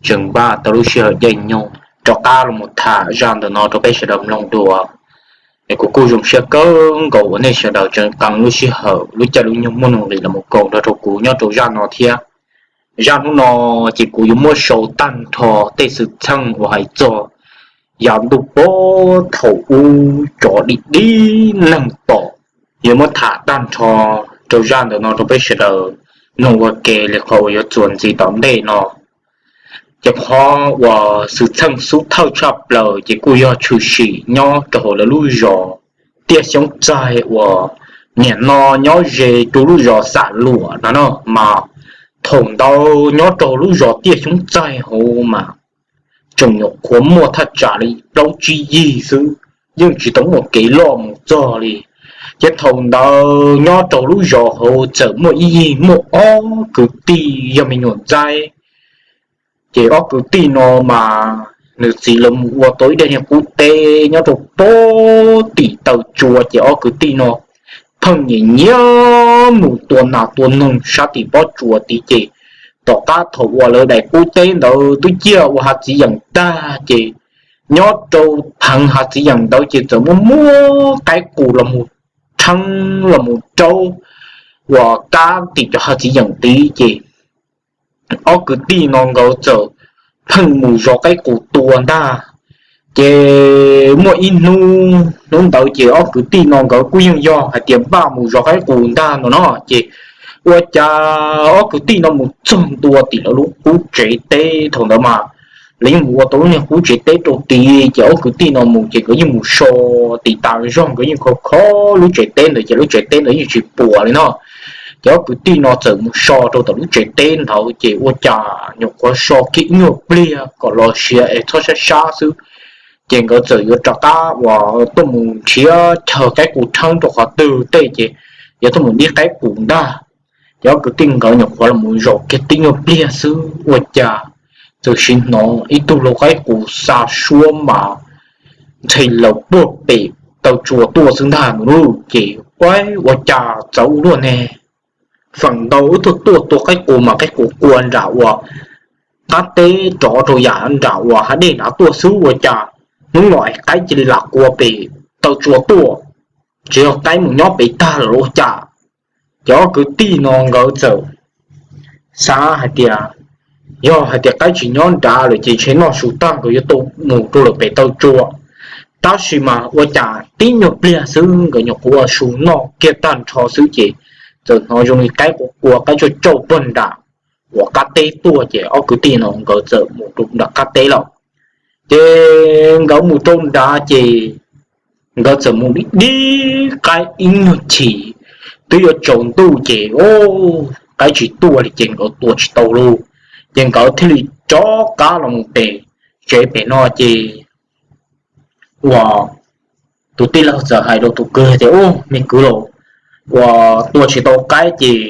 tseem npaj tau lub sij hawm caij nyoog rov qab los mus tham zaj ntawm no rau peb sawv daws mloog dua. Es kuv kuj zoo siab kawg nkaus uas nej sawv daws tseem qee lub sij hawm lub caij lub nyoog muaj nuj nqis los mus koom nrog rau kuv nyob rau zaj no thiab. Zaj hnub no ces kuv yuav muab sau tag nrho tej xwm txheej uas hais txog yav ntuj puag thaum ub cov dim dib neeg tom, yuav muab tham tag nrho rau zaj ntawm no rau peb sawv daws mloog ua ke li qhov uas yuav txuas ntxiv tom ntej no. Ces qhov uas xwm txheej xub thawj tshaj plaws ces kuj yog tshwm sim nyob rau hauv lawv lub zos Tiaj Xyoob Txaig uas niam no nyob ze rau lub zos Xam Luam no no mas thaum ntawd nyob rau lub zos Tiaj Xyoob Txaig hauv mas tseem nyuam qhuav muaj thaj tsam li plaub tsib yig xwb, yeej tsis tau muaj kev loj mus txog li. Ces thaum ntawd nyob rau lub zos hauv txawm muaj ib yig muaj ob kwv tij yog me nyuam ntxaib. Ces ob kwv tij no mas nws txiv lawv mus ua tau ib daim niag qub teb nyob rau pem tim taw tsua, ces ob kwv tij no pheej nyiam nyiam mus tua nas tua noog sab tim pob tsuas tid. Ces tom qab thaum uas lawv daim qub teb ntawd twb ciaj ua hav txiv yeem tag, ces nyob rau theev hav txiv yeem ntawd ces txawm muaj muab qaib qus los mus rheeb los mus raub uas kab tim cov hav txiv yeem tid. Ces ob kwv tij no nkawd txawm pheej mus zov qaib qus tua ntag. Ces muaj ib hnub, hnub ntawd ces ob kwv tij no nkawd kuj yeej yog hais tias npaj mus zov qaib qus ntag no no. Ces ua cas ob kwv tij no mus txog ntua tim lawv lub qub tsev teb, thaum ntawd mas lawv yeej mus ua tau lub niag qub tsev teb rau tid. Ces ob kwv tij no mus ces nkawd yeej mus so tiv tas zog, nkawd yeej kho kho lub tsev teb ntawd ces lub tsev teb ntawd yeej tsis puas li no. Ces ob kwv tij no txawm mus so rau tom lub tsev teb ntawd ces ua cas nyuam qhuav so kiag ib nyuag pliag kom los siav es txhob sab sab xwb, ces nkawd txawm yuav rov qab uas tuaj mus nrhiav chaw qaib qus rheeb rau qhov twg tej ces yuav tuaj mus nib qaib qus ntag. Ces ob kwv tij nkawd nyuam qhuav los mus zaum kiag tib nyuag pliag xwb ua cas txawm sim hnov ib tug lau qaib qus xa suab mas ntxhe laws puag pem taw tsua tuaj xwb ntag no lauj. Ces ua cas txawv ua luaj ne, feem ntau wb tuaj tuaj tua qaib qus mas qaib qus qua nram uas qab teb rov rau yam nram uas hav dej nrad tuaj xwb, ua cas hnub no es qaib cia li lam qua pem taw tsua tuaj, tsis yog qaib mus nyob pem tag lawm los ua cas. Ces ob kwv tij no nkawd txawm xav hais tias yog hais tias qaib tsis nyob nrad lawm ces ntshe noj su tag nkawd yuav tau mus rau lawm pem taw tsua. Tab sis mas ua cas tib nyuag pliag xwb nkawd nyuam qhuav ua su noj kiag tag nrho xwb ces txawm hnov zoo li qaib qua qua qaib tsauj tsauj puag nram uas qab teb tuaj, ces ob kwv tij no nkawd txawm mus rau nram qab teb lawm. Ces nkawd mus rau nrad ces nkawd txawm mus dib dib qaib ib nyuag chim, twb yuav tsaus ntuj ces qaib tsis tuaj li ces nkawd tua tsis tau lawm. Ces nkawd thiaj li rov qab los mus pem tsev pem no ces uas tus tij laug txawm hais rau tus kwv tias, Ub, me kwv laus, uas tua tsis tau qaib ces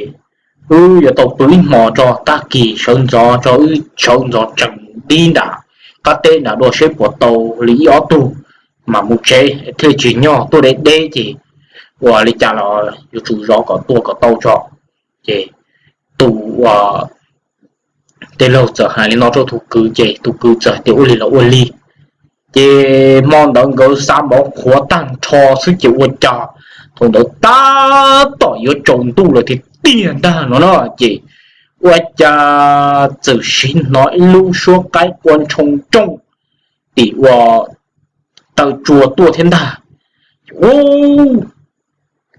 wb yuav tau pw ib hmos tso, tag kis sawv ntxov tso, wb sawv ntxov tsees dib nram qab teb nram dua seb puas tau li ib ob tug mas mus tsev, thiaj tsis nyog tuaj deb deb ces ua li cas los yuav tsum zov kom tua kom tau tso. Ces tus uas tij laug txawm hais li no rau tus kwv ces tus kwv txawm hais tias, Ua li los ua li. Ces hmo ntawd nkawd xav npov qhuav tag nrho xwb ces ua cas Thaum ntawd tab tom yuav tsaus ntuj lawm tiag tiag ntag no no ces ua cas txawm siv hnov ib lub suab qaib qua ntshoo nrooj tim ua taw tsua tuaj thiab ntag. Ub,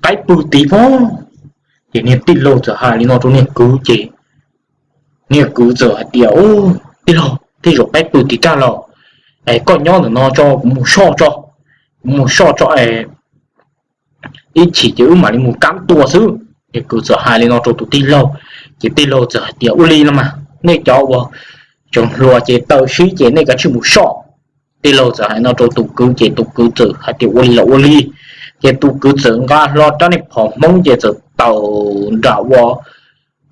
qaib pw tid pob. Ces niag tij laug txawm hais li no rau niag kwv ces niag kwv txawm hais tias, Ub, tij laug, tej zaum qaib pw tid tag los, es koj nyob ntawm no tso, kuv mus soj tso, kuv mus soj tso es ib chim ces wb mam li mus kab tua xwb. Niag kwv txawm hais li no rau tus tij laug, ces tij laug txawm hais tias, Ua li no mas nej cov uas tseem hluas ces taw sib ces nej kav tsij mus soj. Tij laug txawm hais no rau tus kwv ces tus kwv txawm hais tias, Ua li los ua li. Ces tus kwv txawm nqa hlo rab niag phom hmoob ces txawm tawm nram ua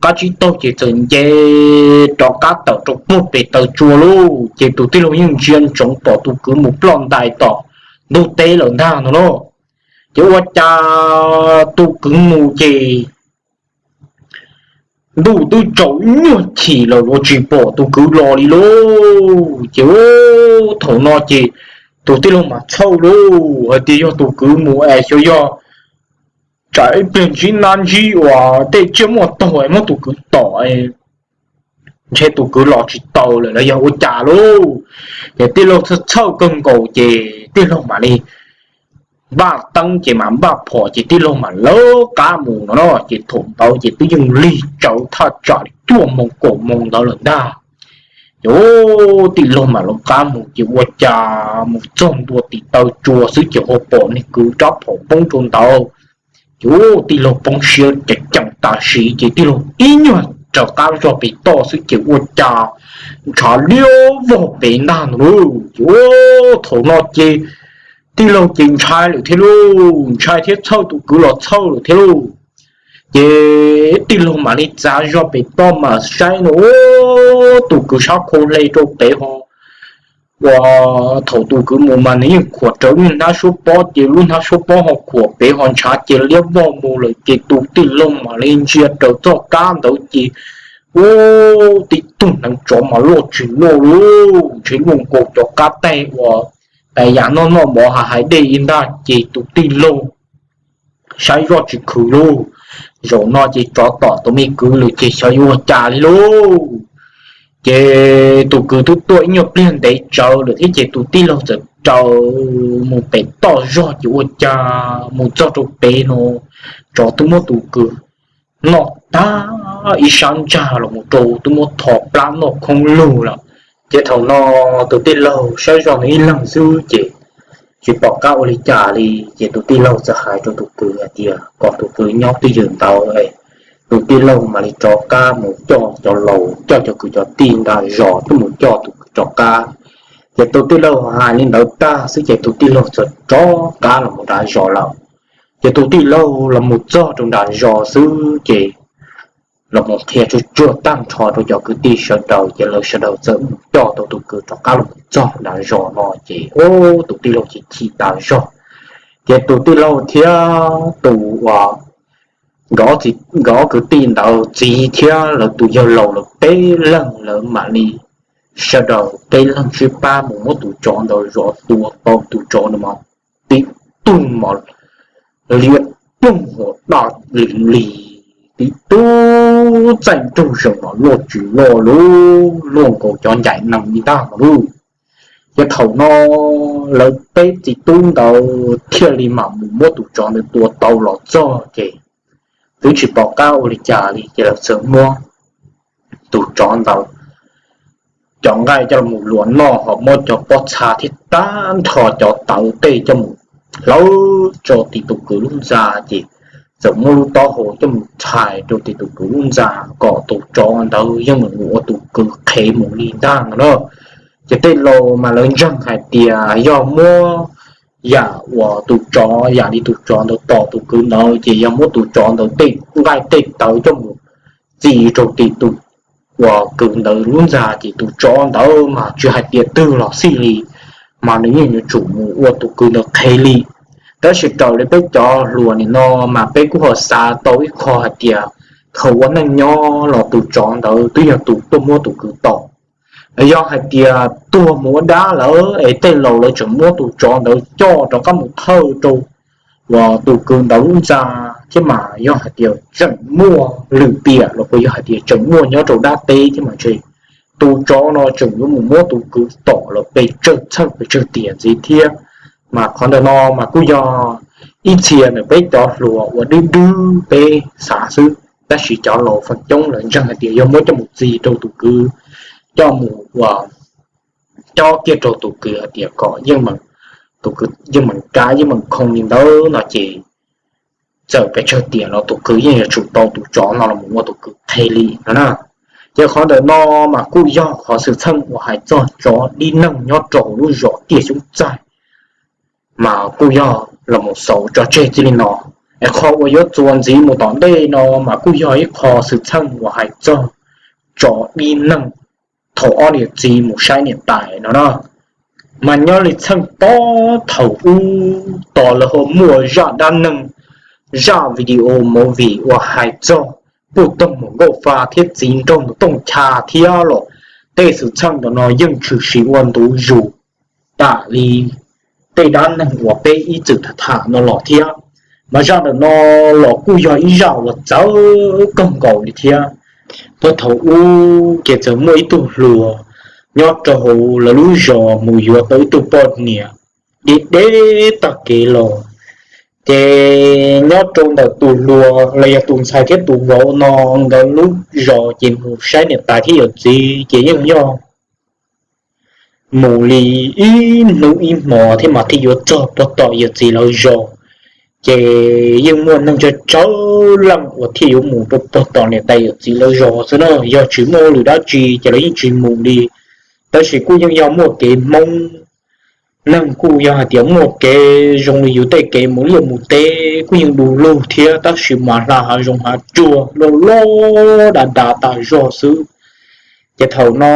qab tsib taug ces txawm nce rov qab tawm rau puag pem taw tsua lauj. Ces tus tij laug yeej ntsia ntsoov pom tus kwv mus ploj ntais tom ntug teb lawm ntag no lauj. Ces ua cas tus kwv mus ces ntuj twb tsaus nyuag chim lawm los tsis pom tus kwv los li lauj. Ces thaum no ces tus tij laug mas txhawj lauj, hais tias yog tus kwv mus es xyov yog tsam ib pliag ntsib nab ntsib uas tej tsiaj muaj taug es muab tus kwv tom, ntshe tus kwv los tsis tau lawm los yog ua cas lauj. Ces tij laug txhawj txhawj kawg nkaus ces tij laug mam li npaj teeb ces mas npaj phom ces tij laug mam lawv qab mus no no. Ces thaum ntawd ces twb yeej lig tsawv thaj tsam li cuaj moos kaum moos ntawd lawm ntag. Ces tij laug mam lawv qab mus ces ua cas mus txog ntua tim taw tsua xwb ces ho pom niag kwv rab phom poob rau ntawd. Ces tij laug poob siab ceev ceev tam sim ces tij laug ib nyuag rov qab zog pem toj xwb ces ua cas ntshav liab vog pem ntag no lauj. Ces thaum no ces tij laug ces ntshai lawm thiab lauj, ntshai thiab txhawj tus kwv los txhawj lawm thiab lauj. Ces tij laug mam li txav zog pem toj mas saib no, tus kwv sab khau hle rau pem ho uas thaum tus kwv mus mas nws yeej khuam rawv niag hnab suab pob ces lub hnab suab pob ho khuam pem ho ntshav ces liab vog mus lawm ces tus tij laug mam li ntsia raws txoj kab ntawd ces ub, tib tug hneev tsov mas loj tsis loj lauj, ntshe luaj nkaus cov qab teg uas yam noj noj mov hais hais dej ib ntag ces tus tij laug saib zoj tsis khwv lauj. Zaum no ces tsov tom tus me kwv lawm ces xyov yuav ua cas li lauj. Ces tus kwv twb tuaj ib nyuag pliag ntev tsawv lawm thiab ces tus tij laug txawm raws mus pem toj zog ces ua cas mus txog rau pem no tsov twb muab tus kwv noj tag ib sab ntsag los mus rau twb muab tho plab noj khoob lug lawm. Ces thaum no tus tij laug saib zoj nws ib leeg xwb ces tsis pom qab ua li cas li ces tus tij laug txawm hais rau tus kwv hais tias kom tus kwv nyob twj ywm ntawd, tus tij laug mam li rov qab mus coj cov laus coj cov kwv cov tij nram zos tuaj mus coj tus kwv rov qab. Ces tus tij laug hais li ntawd tag xwb ces tus tij laug txawm rov qab los mus nram zos lawm. Ces tus tij laug los mus txog rau nram zos xwb ces los mus qhia tsuag tsuag tag nrho rau cov kwv tij sawv daws ces lawv sawv daws txawm mus coj tau tus kwv rov qab los mus txog nram zos no ces ub, tus tij laug ces chim tas zog. Ces tus tij laug thiab tus uas nkawd ob kwv tij ntawd txiv thiab lawv tus yawg laus lawv peb leeg lawv mam li sawv daws peb leeg sib pab mus muab tus tsov ntawd zov tua tau tus tsov ntawd mas tib tug mas liab ploog hos daj li li, tib tug txaij nraug zees mas loj tsis loj lauj, luaj nkaus cov ncaim nees li ntag no lauj. Ces thaum no lawv peb txiv tub ntawd thiaj li mam mus muab tus tsov ntawd tua tau los txog ces twb tsis pom qab ua li cas li ces lawv txawm muab tus tsov ntawd cov nqaij coj los luas noj ho muab cov pob txha thiab tag nrho cov tawv tej coj mus hlawv rau tim tus kwv lub ntxa ces txawm muab lub taub hau coj mus txhais rau tim tus kwv lub ntxa kom tus tsov ntawd yeej meem ua tus kwv qhev mus li ntag no na. Ces tej laus mas lawv ntseeg hais tias yog muab yam uas tus tsov, yam li tus tsov ntawd tom tus kwv ntawd ces yog muab tus tsov ntawd tej nqaij tej tawv coj mus txi rau tim tus uas kwv ntawd lub ntxa ces tus tsov ntawd mas tsis hais tias twg los xij li mas nws yeej yuav tsum mus ua tus kwv ntawd qhev li. Tab sis raws li peb cov hluas nim no mas peb kuj ho xav tau ib qho hais tias thaum ua neej nyob los tus tsov ntawd twb yog tus tuaj muab tus kwv tom. Yog hais tias tuag mus ua dab lawm es tej laus lawv tseem muab tus tsov ntawd coj rov qab mus thawj rau uas tus kwv ntawd lub ntxa thiab mas yog hais tias tseem muaj lwm tiam los puas yog hais tias tseem muaj nyob rau dab teb thiab mas ntshe tus tsov no tseem yuav mus muab tus kwv tom los pes tsawg txheej pes tsawg tiam ntxiv thiab. Mas qhov ntawm no mas kuj yog ib txhia nws peb cov hluas uas dwb dwb peb xav xwb, tab sis cov laus feem coob lawv ntseeg hais tias yog muab coj mus txi rau tus kwv, coj mus ua cob kiag rau tus kwv hais tias kom yeej meem, tus kwv yeej meem kav yeej meem khoo li ntawd no ces txawm pes tsawg tiam los tus kwv yeej yuav tsum tau tus tsov no los mus ua tus kwv qhe li no na. Ces qhov ntawm no mas kuj yog qhov xwm txheej uas hais txog tsov dib neeg nyob rau hauv lub zos Tiaj Xyoob Txaij mas kuj yog los mus xaus tso tseg txij li no. Es qhov uas yuav txuas ntxiv mus tom ntej no mas kuj yog ib qho xwm txheej uas hais txog tsov dib neeg thaum ob niam txiv mus saib niam tais no na. Mas nyob li txheej tob thaum ub tos lawv ho muaj zaj dab neeg, zaj video movie uas hais txog puj toog mus nkauj fa thiab txiv nraug mus tooj cha thiab los tej xwm txheej ntawm no yeej tshwm sim ua ntu zus tam li tej dab neeg uas peb ib txwm tham tham no los thiab. Mas zaj ntawm no los kuj yog ib zaj uas txawv kawg nkaus li thiab. Puag thaum ub ces txawm muaj ib tug hluas nyob rau hauv lawv lub zos mus yuav tau ib tug poj niam deb deb tag kev los. Ces nyob rau ntawm tus hluas los yog tus ntxhais thiab tus vauv no nkawd lub zos ces mus saib niam tais thiab yawm txiv ces yeej yog mus li ib hnub ib hmo thiab mas thiaj yuav txog puag tom yawm txiv lawv zos. Ces yeej muaj neeg tsawg tsawg leej uas thiaj yuav mus rau puag tom niam tais yawm txiv lawv zos xwb na, yog tsis muaj lwm dab tsi ces lawv yeej tsis mus li. Tab sis kuj yeej yog muaj kev Hmoob, neeg kuj yog hais tias muaj kev zoo li yus tej kev mus liaj mus teb kuj yeej du lug thiab tab sis mas hla hav zoov hav tsuag loj loj dav dav tas zog xwb. Ces thaum no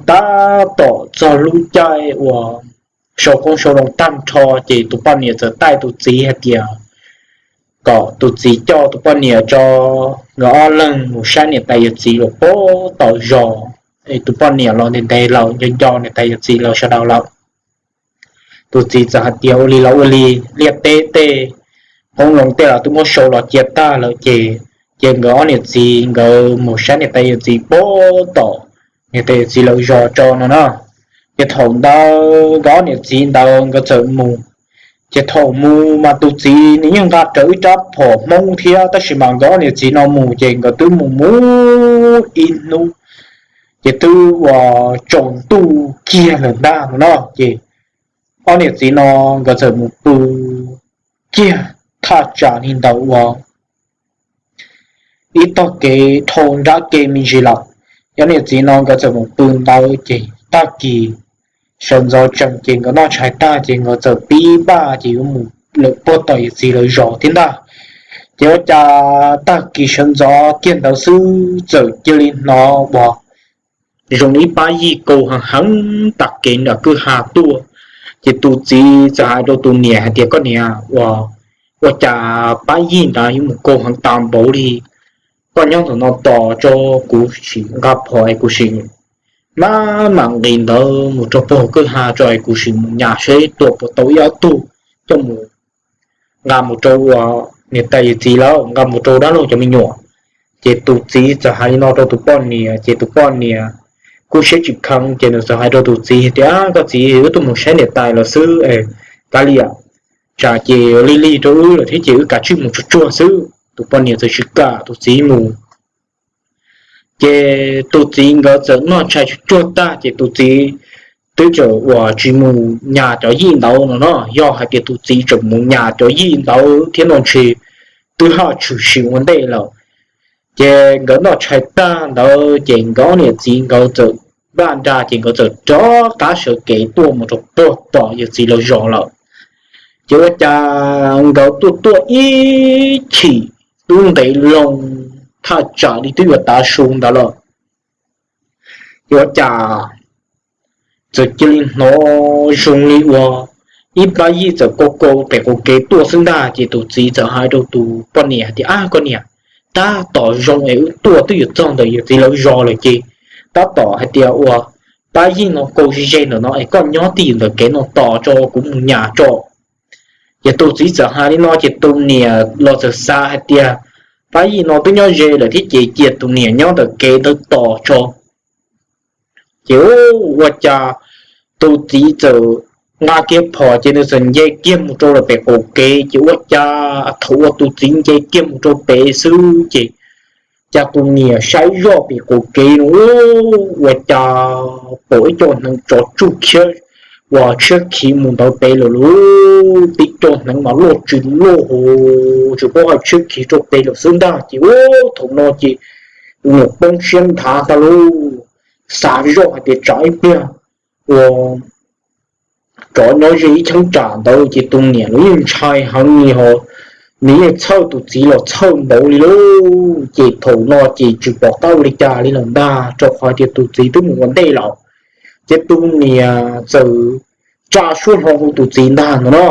tab tom txog lub caij uas sau qoob sau loo tag nrho ces tus poj niam txawm taij tus txiv hais tias kom tus txiv coj tus poj niam tso nkawd ob leeg mus saib niam tais yawm txiv lawv puag tom zos. Es tus poj niam los ntev ntev lawm nco nco niam tais yawm txiv lawv sawv daws lawm. Tus txiv txawm hais tias ua li los ua li, liaj teb tej qoob loo tej los twb muab sau los cia tag lawm ces, ces nkawd ob niam txiv nkawd mus saib niam tais yawm txiv puag tom niam tais yawm txiv lawv zos tso no na. Ces thaum ntawd nkawd ob niam txiv ntawd nkawd txawm mus. Ces thaum mus mas tus txiv nws yeej nqa rawv ib rab phom Hmoob thiab tab sis mas nkawd ob niam txiv no mus ces nkawd twb mus mus ib hnub ces twb ua tsaus ntuj kiag lawm ntag no na. Ces ob niam txiv no nkawd txawm mus pw kiag thaj tsam li ntawd ua ib tog kev dhau nrab kev me ntsis lawm. Ob niam txiv no nkawd txawm mus pw ntawd ces tag kis sawv ntxov tsees ces nkawd noj tshais tag ces nkawd txawm pib npaj ces yuav mus lawm puag tom yawm txiv lawv zos thiab ntag. Ces ua cas tag kis sawv ntxov kiag ntawd xwb txawm cia li hnov uas zoo li ib pab yij kaus heev heev tas kev nram kwj ha tuaj. Ces tus txiv txawm hais rau tus niam hais tias, Koj niam, ua, ua cas pab yij ntawd yuav mus kaus heev tas npaum li? Koj nyob ntawm no tos tso, kuv sim nqa phom es kuv sim maj mam nqis ntawd mus rau puag kwj ha tso es kuv sim mus nyas seb tua puas tau ib ob tug coj mus nqa mus rau ua niam tais yawm txiv lawm, nqa mus rau dab laug cov me nyuam. Ces tus txiv txawm hais li no rau tus poj niam ces tus poj niam kuj siab tsis kheev ces nws txawm hais rau tus txiv tias, Koj txiv, wb tuaj mus saib niam tais lawm xwb, kav liam, tsam ces lig lig rau wb lawm thiab ces wb kav tsij mus tsuag tsuag xwb. Tus poj niam txawm tsis kam tus txiv mus. Ces tus txiv nkawd txawm noj tshais tsuag tsuag tag ces tus txiv twb txawm uas tsis mus nyas cov yij ntawd no no. Yog hais tias tus txiv tseem mus nyas cov yij ntawd thiab no ntshe twb haj tshwm sim ua ntej lawm. Ces nkawd noj tshais tag ntawd ces nkawd ob niam txiv nkawd txawm npaj nra ces nkawd txawm rov qab sawv kev tuaj mus rau puag tom yawm txiv lawv zos lawm. Ces ua cas nkawd tuaj tuaj ib chim tub ntev loo thaj tsam li twb yuav tav su ntawd lawm. Ces ua cas txawm cia li hnov zoo li ua ib pab yij txawm kaus kaus pem qaum kev tuaj xwb ntag. Ces tus txiv txawm hais rau tus poj niam hais tias, Ab koj niam, tab tom zoo es wb tuaj twb yuav txog ntawm yawm txiv lawv zos lawm ces tab tom hais tias ua pab yij no kaus ze ze ntawm no es koj nyob twj ywm ntawm kev no tos tso kuv mus nyas tso. Ces tus txiv txawm hais li no ces tus niam los txawm xav hais tias, Pab yij no twb nyob ze lawm thiab ces cia tus niam nyob ntawm kev ntawd tos tso. Ces ua cas tus txiv txawm nqa kiag phom ces nws txawm nce kiag mus rau lawm pem qaum kev. Ces ua cas thaum uas tus txiv nce kiag mus rau pem xwb ces cas tus niam saib zoj pem qaum kev no ua cas pom ib co hneev tsov tsuj khiab uas tshiab khiv mus ntawd pem lawm lauj. Tib co hneev mas loj tsis loj hos tsis paub hais tshiab khiv rau pem lawm xwb ntag. Ces ua thaum no ces tus niam poob siab nthav ntag lauj, xav zoj hais tias tsam ib pliag ua tsov nyob ze ib cheeb tsam ntawd ces tus niam los yeej ntshai heev li hos nws yeej txhawj tus txiv los txhawj npaum li lauj. Ces thaum no ces tsis pom qab ua li cas li lawm ntag rau qhov tias tus txiv twb mus ua ntej lawm. Ces tus niam txawm tsa suab hlo hu tus txiv ntag no no.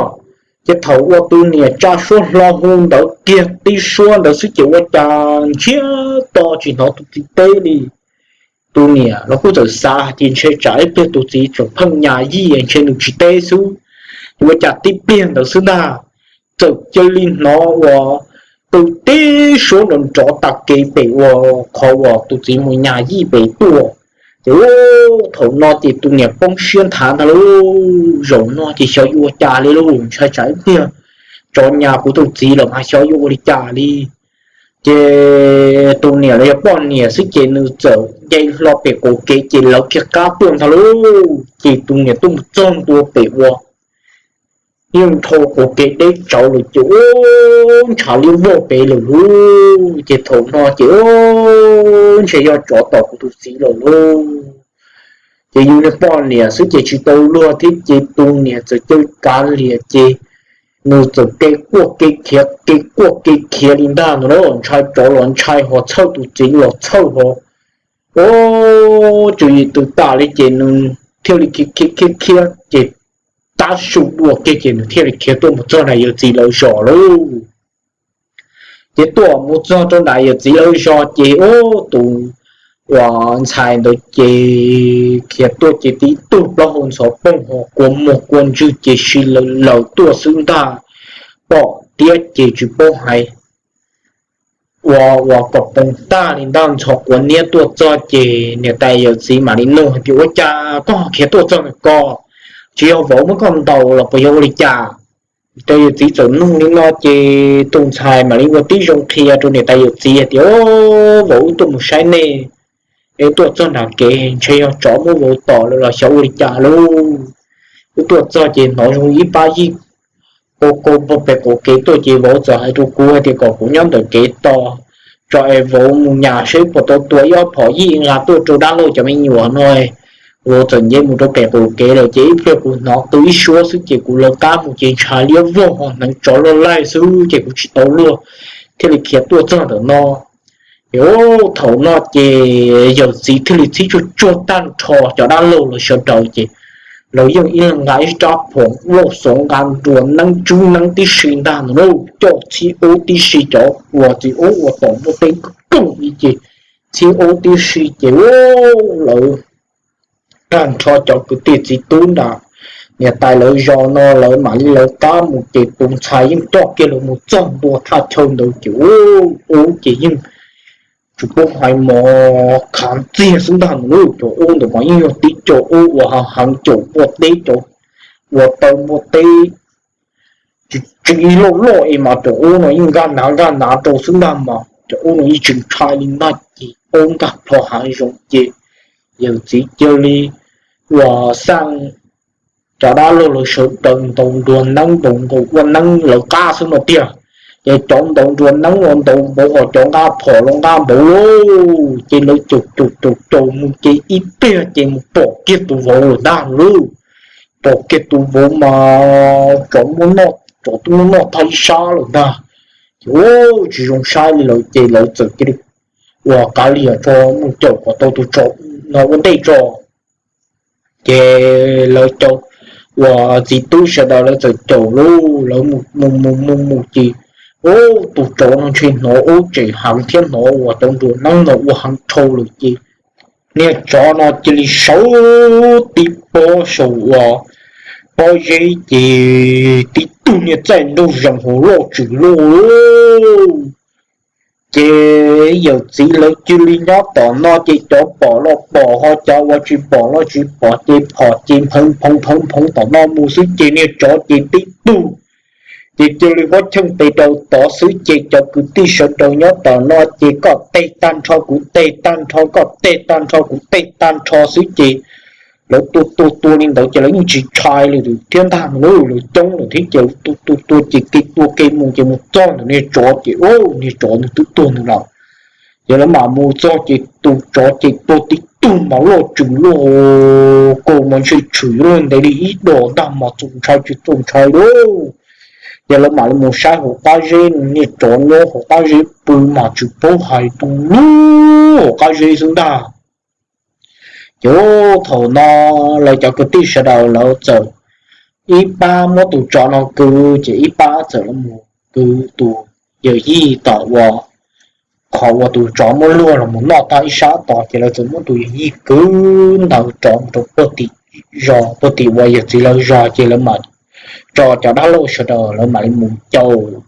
Ces thaum uas tus niam tsa suab hlo hu ntawd kiag tib suab ntawd xwb ces ua cas ntsiag to tsis hnov tus txiv teb li. Tus niam los kuj txawm xav hais tias ntshe tsam ib pliag tus txiv tseem pheej nyas yij ntshe nws tsis teb xwb. Ces ua cas tib pliag ntawd xwb ntag txawm cia li hnov uas pw tib suab nrov nrov tas kev pem uas qhov uas tus txiv mus nyas yij pem tuaj. Ces thaum no ces tus niam poob siab nthav ntag lauj, zaum no ces xyov yuav ua cas li lauj, ntshai tsam ib pliag tsov nyas kuv tus txiv los mas xyov yuav ua li cas li. Ces tus niam los yog poj niam xwb ces nws txawm nce hlo pem qaum kev ces lawv kiag qab tuaj ntag lauj. Ces tus niam tuaj mus txog ntua pem uas yeej dhau qaum kev deb tsawv lawm ces ua ntshav liab vog pem lawm lauj. Ces thaum no ces ua ntshe yog tsov tom kuv tus txiv lawm lauj. Ces yus niag poj niam xwb ces tsis tau luag thiab ces tus niam txawm caw kav liam ces nws txawm kev quaj kev khiav kev quaj kev khiav li ntag no na, ntshai tsov los ntshai hos txhawj tus txiv los txhawj hos. Ua tswv yim twb tas li ces nws thiaj li khiav khiav khiav khiav ces tab su dua kiag ces nws thiaj li khiav tuaj mus txog nram yawm txiv lawv zos lauj. Ces tuaj mus txog rau nram yawm txiv lawv zos ces ua tus uas ntxhais ntawd ces khiav tuaj ces tib tug plaub hau ntxhov poog hos kua muag kua ntswg ces si lawm lawm tuaj xwb ntag. Pom tiab ces tsis paub hais ua ua kom poog tag li ntag, ntxhov quav niab tuaj txog ces niam tais yawm txiv mam li nug hais tias, Ua cas koj khiav tuaj txog ntawm ko? Tsis yog vauv muab koj ntaus los puas yog ua li cas? Niam tais yawm txiv txawm nug li no ces tus ntxhais mam li ua tib zoo qhia rau niam tais yawm txiv hais tias, Vauv, wb tuaj mus saib nej, es tuaj txog nram kev ntshe yog tsov muab vauv tom lawm los xyov ua li cas lauj. Wb tuaj txog ces hnov zoo ib pab yij qau qau pem qaum kev tuaj ces vauv txawm hais rau kuv hais tias kom kuv nyob ntawm kev tos tso es vauv mus nyas seb puas tau tua ib ob phom yij nqa tuaj rau dab laug cov me nyuam no. Vauv txawm nce mus rau pem qaum kev lawm ces ib pliag kuv hnov qw ib suab xwb ces kuv lawv qab mus ces ntshav liab vog hos hneev tsov loj laij xwb ces kuv tsis tau luag thiaj li khiav tuaj txog ntawm no. Ces thaum no ces yawm txiv thiaj li txhib tsuag tsuag tag nrho cov dab laug los sawv daws ces lawv yeej ib leeg nqa ib rab phom lauj xov nqa nruas neeb tsub neeb tib si ntag no na, coj txhib ub tib si cov uas txiv ub uas tom muaj teb koog li ces txhib ub tib si ces lawv tag nrho cov kwv tij txiv tub nram niam tais lawv zos no lawv mam li lawv qab mus ces tus ntxhais yeej coj kiag lawv mus txog ntua thaj chaw ntawd ces ub ces yeej tsis paub hais mov khav ntxiag xwb ntag no. Cov ub ntawd mas yeej yog tib cov ub uas heev heev, cov npua teb, cov uas taw npua teb tsis loj loj es mas cov ub no yeej nkag nav nkag nav rau xwb ntag mas cov ub no yeej tsis ntshai li ntag ces ub nkag plho hav zoov ces yawm txiv cia li uas xaj cov dab laug lawv sawv daws ntaus nruas neeb ntaus nkaus ua neeb lawv qab xwb no tiag. Ces cov ntaus nruas neeb los ntaus npaum hos cov nqa phom los nqa npaum lauj, ces lawv caum caum caum caum mus ces ib pliag ces mus pom kiag tus vauv lawm ntag lauj. Pom kiag tus vauv mas tsov muab noj, tsov twb muab noj tag ib sab lawm ntag. Ces ua tsis zoo saib li lawm ces lawv txawm cia li uas kav liam tso mus caum kom tau tus tsov no ua ntej tso. Ces lawv cov uas txiv tub sawv daws lawv txawm caum lauj, lawv mus mus mus mus ces ub tus tsov no ntshe hnov ub tseem heev thiab hnov uas cov nruas neeb no ua heev dhau lawm ces niag tsov no cia li sawv tib pob saum uas pob zeb ces tib tug niag txaij nraug zees hauv loj tshwm loj lauj. Ces yawm txiv lawv cia li nyob tom no ces cov pom los pom ho cov uas tsis pom los tsis pom ces phom ces nphoo nphoo nphoo nphoo tom no mus xwb ces niag tsov ces tib tug ces cia li muab cheej tes rau tod xwb ces cov kwv tij sawv daws nyob tom no ces koj teg tag nrho kuv teg tag nrho koj teg tag nrho kuv teg tag nrho xwb ces lawv tua tua tua li ntawd ces lawv yeej tsis ntshai li thiab ntag no lawv coob lawm thiab ces tua tua tua ces kev tua kev mus ces mus txog ntawm niag tsov ces niag tsov nws twb tuag nws lawm. Ces lawv mam mus txog ces tus tsov ces tuag tib tug mas loj tshwm loj, kaus mas ntshai tshwm yuav luag ntev li ib dos ntag mas txaus ntshai tsis txaus ntshai lauj. Ces lawv mam li mus saib hauv qab zeb, niag tsov nyob hauv qab zeb pw mas tsis paub hais tu lub hauv qab zeb xwb ntag. Ces thaum no lawv cov kwv tij sawv daws lawv txawm ib pab muab tus tsov no kwv ces ib pab txawm los mus kwv tus yawm yij tom uas qhov uas tus tsov muab luag los mus noj tag ib sab tod ces lawv txawm muab tus yawm yij kwv ntawd rov mus rau puag tim zos, puag tim uas yawm txiv lawv zos ces lawv mam tso cov dab laug sawv daws lawv mam li mus caum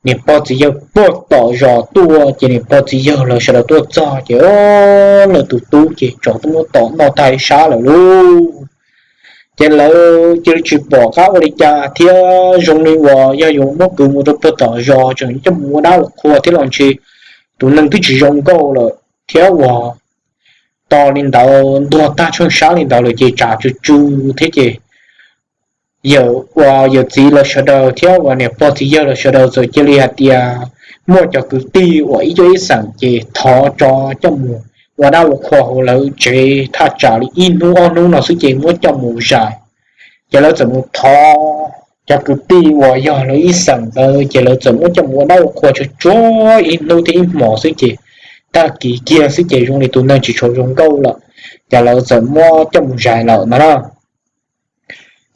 niam pog txiv yawg puag tom zos tuaj ces niam pog txiv yawg lawv sawv daws tuaj txog ces lawv tus tub ces tsov twb muab tom noj tag ib sab lawm lauj. Ces lawv cia li tsis pom qab ua li cas thiab zoo li uas yog yuav muab kwv mus rau puag tom zos tseem coj mus ua dab ua qhua thiab los ntshe tus neeg twb tsis zoo nkauj lawm thiab uas tos li ntawd ntuag tag tsheej sab li ntawd lawm ces tsam tsw tsw thiab ces yawm uas yawm txiv lawv sawv daws thiab uas niam pog txiv yawg lawv sawv daws txawm cia li hais tias muaj cov kwv tij uas ib cuab ib xeem ces thov tso coj mus ua dab ua qhua hauv lawv tsev thaj tsam li ib hnub ob hnub no xwb ces muab coj mus zais. Ces lawv txawm mus thov cov kwv tij uas yog lawv ib xeem ntawd ces lawv txawm muab coj mus ua dab ua qhua tsuag tsuag ib hnub thiab ib hmos xwb ces tag kis kiag xwb ces zoo li tus neeg tsis tshua zoo nkauj lawm, ces lawv txawm muab coj mus zais lawm no na.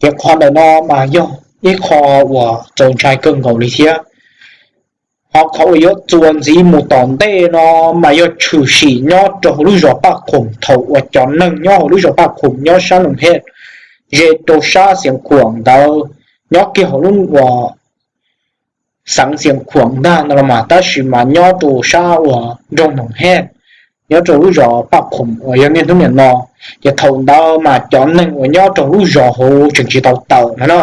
Ces qhov ntawm no mas yog ib qho uas txaus ntshai kawg nkaus li thiab. Ho qhov uas yuav txuas ntxiv mus tom ntej no mas yog tshwm sim nyob rau hauv lub zos Paj Khoom thaum uas cov neeg nyob hauv lub zos Paj Khoom nyob sab Noom Hej ze rau sab Xiav Khuam ntawd, nyob kiag hauv lub uas xeev Xiav Khuam ntag no los mas tab sis mas nyob rau sab uas nroog Noom Hej, nyob rau lub zos Paj Khoom uas yog niaj hnub niam no. Ces thaum ntawd mas cov neeg uas nyob rau lub zos hauv tseem tsis tau tawm no na.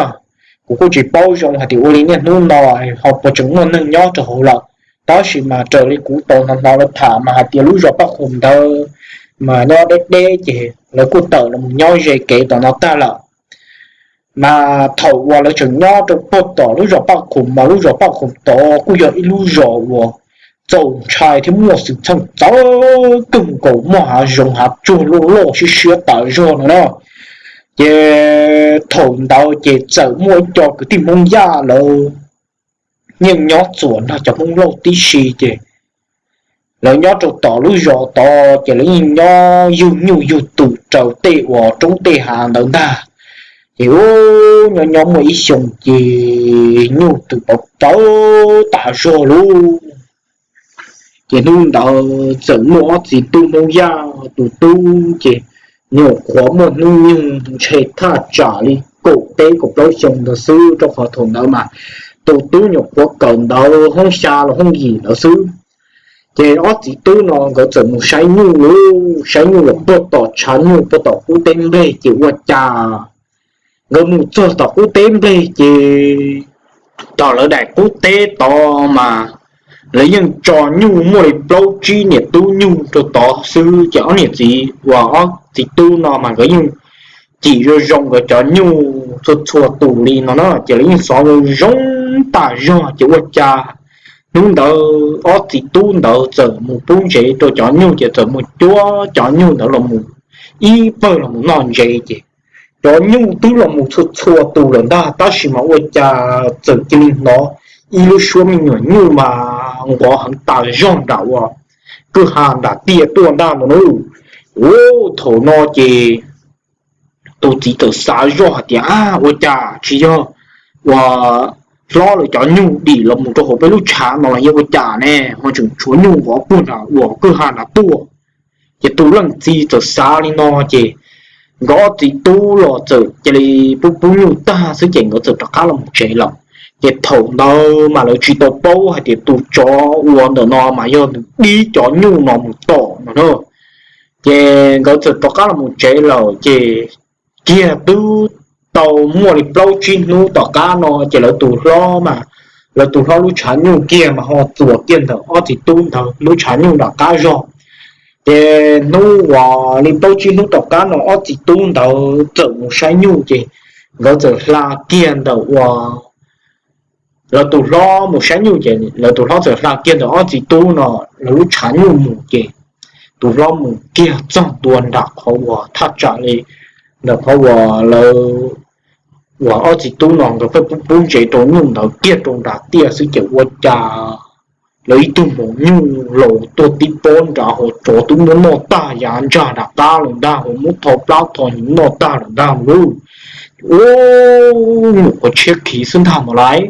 Kuv kuj tsis paub zoo hais tias ua li niaj hnub no ho puas tseem muaj neeg nyob rau hauv lawm, tab sis mas raws li kuv tau hnov hnov lawv tham mas hais tias lub zos Paj Khoom ntawd mas nyob deb deb ces lawv kuj tawm los nyob ze kev tom no tag lawm. Mas thaum uas lawv tseem nyob rau puag tom lub zos Paj Khoom mas lub zos Paj Khoom tod kuj yog ib lub zos uas txaus ntshai thiab muaj xwm txheej txawv kawg nkaus, muaj hav zoov hav tsuag loj loj siab siab tas zog no na. Ces thaum ntawd ces txawm muaj ib co kwv tij Hmoob Yaj lawv yeej nyob txuas nrog cov Hmoob Lauj tib si ces lawv nyob rau tom lub zos tod ces lawv yeej nyob yug nyuj yug twm raws tej uas roob tej hav ntawd ntag. Ces ub, nyob nyob muaj ib xyoo ces nyuj twm pov tawv tas zog lauj. Ces hnub ntawd txawm muaj ob txiv tub Hmoob Yaj, tus tub ces nyuam qhuav muaj hnub nyoog ntshe thaj tsam li kaum peb kaum plaub xyoo ntawd xwb, rau qhov thaum ntawd mas tus tub nyuam qhuav kawm ntawv hoob xya los hoob yim ntawd xwb. Ces ob txiv tub no nkawd txawm mus saib nyuj lauj, saib nyuj uas puag tom tshav nyuj puag tom qub teb nplej ces ua cas nkawd mus txog tom qub teb nplej ces tom lawv daim qub teb tod mas lawv yeej tso nyuj muaj li plaub tsib niam tub nyuj rau tod xwb. Ces ob niam txiv uas ob txiv tub no mas nkawd yeej cim zoo zoo nkawd cov nyuj txhua txhua tus li no na, ces lawv yeej xov zoo zoo tas zog. Ces ua cas hnub ntawd ob txiv tub ntawd txawm mus pub ntsev rau cov nyuj, ces txawm mus cuab cov nyuj ntawd los mus ib pawg los mus noj ntsev. Ces cov nyuj twb los mus txhua txhua tus lawm ntag, tab sis mas ua cas txawm cia li hnov ib lub suab me nyuam nyuj mas nqov heev tas zog nram uas kwj ha nram tiaj tuaj ntag no lauj. Ua thaum no ces tus txiv txawm xav zoj hais tias, a, ua cas tsis yog uas hlob lawv cov nyuj dim los mus rau hauv peb lub tshav no los yog ua cas ne ho tseem tshuav nyuj nqov puag nram uas kwj ha nram tuaj. Ces tus leej txiv txawm xav li no ces nkawd ob txiv tub los txawm cia li pub pub nyuj tag xwb ces nkawd txawm rov qab los mus tsev lawm. Ces thaum ntawd mas lawv tsis tau paub hais tias tus tsov uas ntawm no mas yog nws dib cov nyuj no mus tom no na. Ces nkawd txawm rov qab los mus tsev lawm ces kiag twb tau muaj li plaub tsib hnub tom qab no ces lawv tus hlob mas, lawv tus hlob lub tshav nyuj kiag mas ho txuas kiag ntawm ob txiv tub ntawd lub tshav nyuj nram qab zog. Ces hnub uas li plaub tsib hnub tom qab no ob txiv tub ntawd txawm mus saib nyuj ces nkawd txawm hla kiag ntawm uas lawv tus hlob mus saib nyuj ces lawv tus hlob txawm hla kiag ntawm ob txiv tub no lawv lub tshav nyuj mus ces tus hlob mus kiag txog ntua nram qhov uas thaj tsam li ntawm qhov uas lawv uas ob txiv tub no nkawd pheej pub pub ntsev rau nyuj ntawd kiag rau nram tiaj xwb ces ua cas lawv ib tug maum nyuj laus tuag tib pob nrad hos tsov twb muab noj tag yav ntsag nram qab lawm ntag, hos muab tho plab tho hnyuv noj tag lawm ntag lauj. Ua nyuam qhuav tshiab khiv xwb ntag mas lais.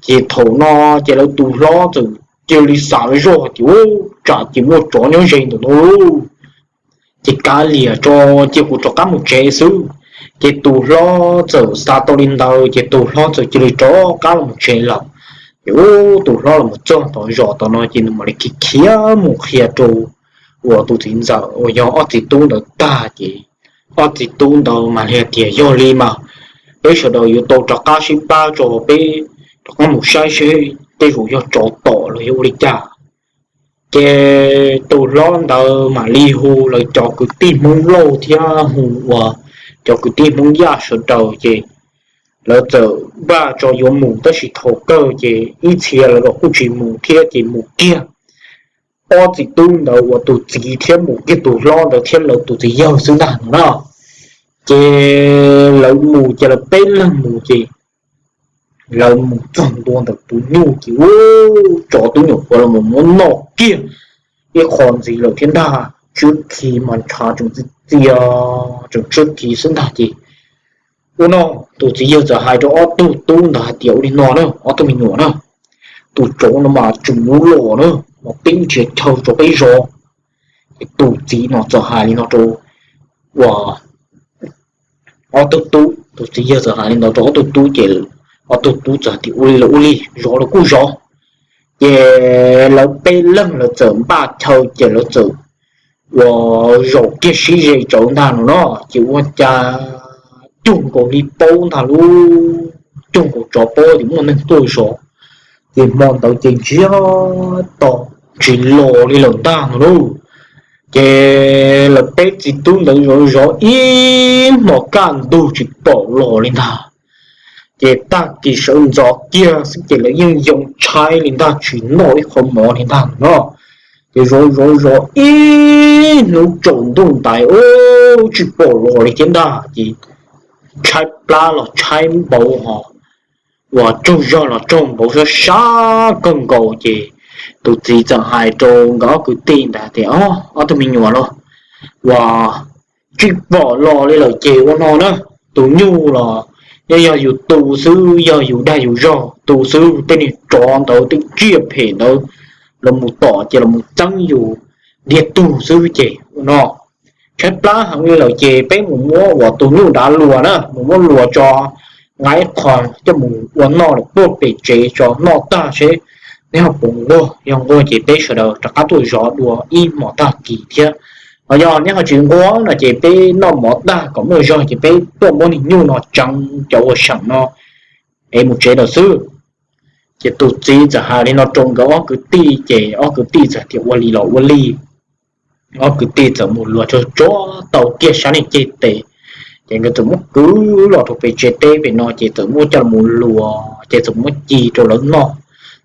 Ces thaum no ces lawv tus hlob txawm cia li xav zoj tias, Ub, tsam ces muaj tsov nyob ze ntawm no lauj, ces kav liam tso, cia kuv rov qab mus tsev xwb. Ces tus hlob txawm xav tau li ntawd ces tus hlob txawm cia li rov qab los tsev lawm. Ces ub, tus hlob los txog tom zos tom no ces nws mam li khiav khiav mus qhia rau uas tus txiv ntxawm uas yog ob txiv tub ntawd tag ces ob txiv tub ntawd mam li hais tias, Yog li mas peb sawv daws yuav tau rov qab sib pab tso, peb rov qab mus saib seb tej zaum yog tsov tom los yog ua li cas. Ces tus hlob ntawd mam li hu lawv cov kwv tij Hmoob Lauj thiab hu uas cov kwv tij Hmoob Yaj sawv daws ces lawv txawm npaj tso yuav mus, tab sis thaum kawg ces ib txhia lawv los kuj tsis mus thiab ces mus kiag ob txiv tub ntawd uas tus txiv thiab mus kiag tus hlob ntawd thiab lawv tus txiv yawg xwb ntag no na. Ces lawv mus ces lawv peb leeg mus ces lawv mus txog ntua ntawm tus nyuj ces ub, tsov twb nyuam qhuav los mus muab noj kiag ib qho ntxiv lawm thiab ntag, tshiab khiv mas ntshav tseem txias txias tseem tshiab khiv xwb ntag ces ua no tus txiv yawg txawm hais rau ob tug tub ntawd hais tias, Ua li no na ob tug me nyuam na, tus tsov no mas tseem yuav los na, mas peb nrhiav chaw rau peb zov. Ces tus txiv no txawm hais li no rau uas ob tug tub, tus txiv yawg txawm hais li ntawd rau ob tug tub ces ob tug tub txawm hais tias, Ua li los ua li, zov los kuj zov. Ces lawv peb leeg lawv txawm npaj chaw ces lawv txawm uas zaum kiag sib ze tsawv ntag no no ces ua cas cuag nkaus li paub ntag lauj, cuag nkaus tsov paub tias muaj neeg tuaj zov. Ces hmo ntawd ces ntsiag to tsis los li lawm ntag no lauj. Ces lawv peb txiv tub ntawd zov zov ib hmos kaj ntug tsis pom los li ntag. Ces tag kis sawv ntxov kiag xwb ces lawv yeej yoo tshaib li ntag, tsis noj ib qho mov li ntag no. Ces zov zov zov ib hnub tsaus ntuj ntais ub tsis pom los li thiab ntag ces tshaib plab los tshaib npaum hos uas tsaug zog los tsaug npaum sab sab kawg nkaus ces tus txiv txawm hais rau nkawd ob kwv tij ntawd tias, Ob tug me nyuam los uas tsis pom los li lawm ces ua no na, tus nyuj los yog yus tu xwb, yog yus dag yus zog tu xwb, tej niag tsov ntawd tej tsiaj phem ntawd los mus tom ces los mus txeeb yus ntiag tug xwb ces ua no tshaib plab heev li lawm ces peb mus muab uas tus nyuj dav luas na, mus muab luas tso, nqa ib qho coj mus ua noj lawm puag pem tsev tso, noj tag seb neb ho puas nquag, yog nquag ces peb sawv daws rov qab tuaj zov dua ib hmos tag kis thiab. Ho yog neb ho tsis nquag no ces peb noj mov tag kom muaj zog ces peb tuaj muab niag nyuj no tseev cov uas seem no es mus tsev lawm xwb. Ces tus txiv txawm hais li no rau nkawd ob kwv tij ces ob kwv tij txawm tias ua li los ua li. Ob kwv tij txawm mus luas tsuag tsuag tau kiag sab niag ceg tes, ces nkawd txawm muab kwv los rau pem tsev teb pem no ces txawm muab coj los luas ces txawm muab ci rau lawv noj.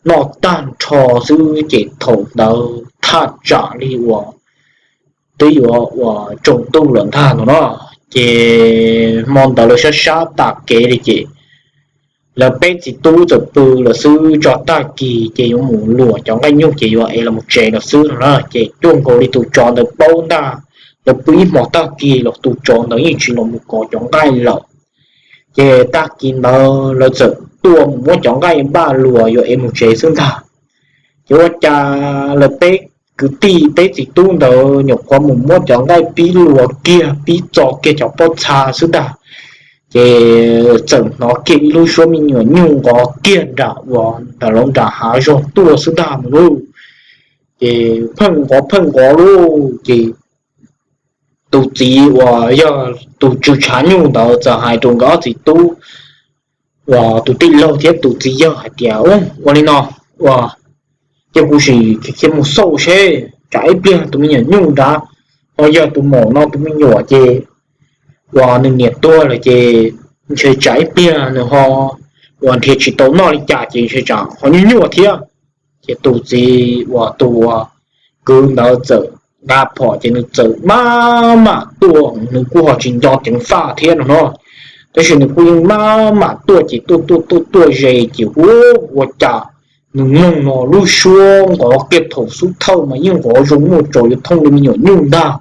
Noj tag nrho xwb ces thaum ntawd thaj tsam li uas twb yuav uas tsaus ntuj lawm ntag no no. Ces hmo ntawd lawv sab sab tas kev li ces lawv peb txiv tub txawm pw lawm xwb, tso tag kis ces yuav mus luas cov nqaij nyuj ces yuav es los tsev lawm xwb no na. Ces cuag nkaus li tus tsov ntawd paub ntag, lawv pw ib hmos tag kis los tus tsov ntawd yeej tsis los mus kov cov nqaij lawm. Ces tag kis ntawd lawv txawm tuaj mus muab cov nqaij npaj luas yuav es mus tsev xwb ntag. Ces ua cas lawv peb kwv tij peb txiv tub ntawd nyuam qhuav mus muab cov nqaij pib luas kiag pib txo kiag cov pob txha xwb ntag, ces txawm hnov kiag ib lub suab me nyuam nyuj nqov kiag nram uas nram lawv nram hav zog tuaj xwb ntag no lauj. Ces pheej nqov pheej nqov lauj, ces tus txiv uas yog tus tswv tshav nyuj ntawd txawm hais rau nkawd ob txiv tub uas tus tij laug thiab tus txiv yawg hais tias, Ua li no, ua, cia kuv sim khiav mus xauj seb tsam ib pliag tus me nyuam nyuj nrad ho yog tus maum no tus me nyuam ces uas nws niam tuag lawm ces ntshe tsam ib pliag nws ho uas nrhiav tsis tau noj li cas ces ntshe tsam ho nyuaj nyuaj thiab. Ces tus txiv uas tus kwv ntawd txawm nqa phom ces nws txawm maj mam tuaj, nws kuj ho tsis nco ceev faj thiab no no, tab sis nws kuj yeej maj mam tuaj ces tuaj tuaj tuaj tuaj ze ces ua cas nws mloog no lub suab nqov kiag thaum xub thawj mas yeej nqov zoo muaj tsaus yuav thooj li me nyuam nyuj ntag,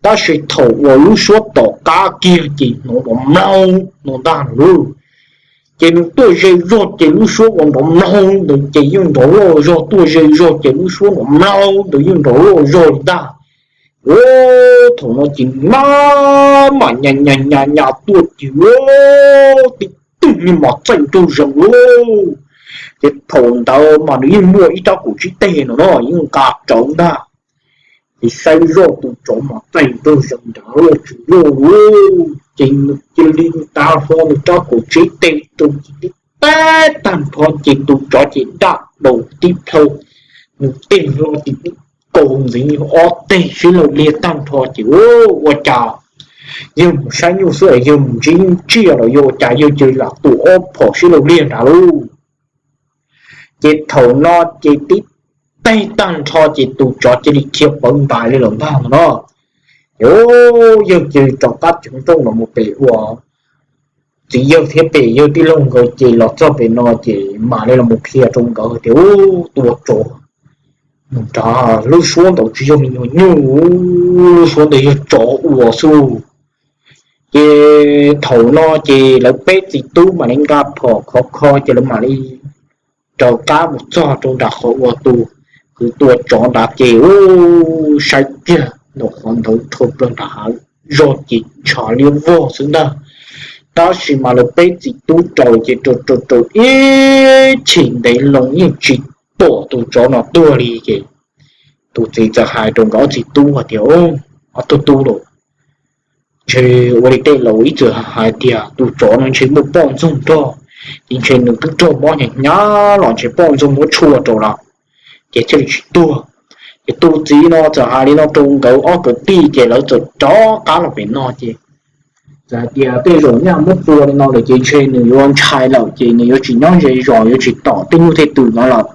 tab sis thaum uas lub suab tom qab kiag ces hnov nrov mlaug no ntag lauj. Ces nws tuaj ze zog ces lub suab uas nrov mlaug ntawd ces yeej nrov loj zog, tuaj ze zog ces lub suab nrov mlaug ntawd yeej nrov loj zog li ntag. Ua, thaum no ces maj mam nyas nyas nyas tuaj ces ua tib tug niag mos txaij nraug zees lauj. Ces thaum ntawd mas nws yeej muaj ib rab kaum tsib teg no no yeej nqa rawv ntag. Ces saib zoj tus tsov mos txaij nraug zees nrad loj tsis loj lauj, ces nws cia li nta hlo nws rab kaum tsib teg rau ces tib teg tag nrho ces tus tsov ces daj daus tib plhaw, nws teg hlo ces tib kaus ntxiv ob teg sib laug liag tag nrho ces ua cas yawg mus saib nyuj xwb es yawg mus ntsib tsiaj los yog ua cas yawg cia li lam tua ob phom sib laug liag nrad lauj. Ces thaum no ces tib teg tag nrho ces tus tsov cia li khiav pawv ntais li lawm ntag no no. Ces yawg cia li rov qab ceev nrooj los mus pem uas txiv yawg thiab pem yawg tij laug nkawd ces los txog pem no ces mam li los mus qhia rau nkawd tias, Ub, tua tsov nrad lub suab ntawd tsis yog me nyuam nyuj, lub suab ntawd yog tsov ua xwb. Ces thaum no ces lawv peb txiv tub mam li nqa phom khov kho ces lawv mam li raws qab mus txog rau nram qhov uas tus kwv tua tsov nrad ces ub, saib kiag ntawm qhov ntawd rho plaws nram hav zog ces ntshav liab vog xwb ntag. Tab sis mas lawv peb txiv tub raws ces raws raws raws ib chim ntev loo yeej tsis pom tus tsov no tuag li ces tus txiv txawm hais rau nkawd ob txiv tub hais tias, Ob tug tub lauj, ntshe ua li tej laus ib txwm hais tias tus tsov no ntshe muaj poj ntxoog nrog, ces ntshe nws twb raug mob hnyav hnyav los ntshe poj ntxoog muab tshuaj rau lawm ces thiaj li tsis tuag. Ces tus txiv no txawm hais li no rau nkawd ob kwv tij ces lawv txawm rov qab los pem no ces txawm hais tias, Tej zaum nyaj muab tua li no lawm ces ntshe nws yuav ntshai lawm ces nws yuav tsis nyob ze zos, yuav tsis tom tej nyuj tej twm no lawm.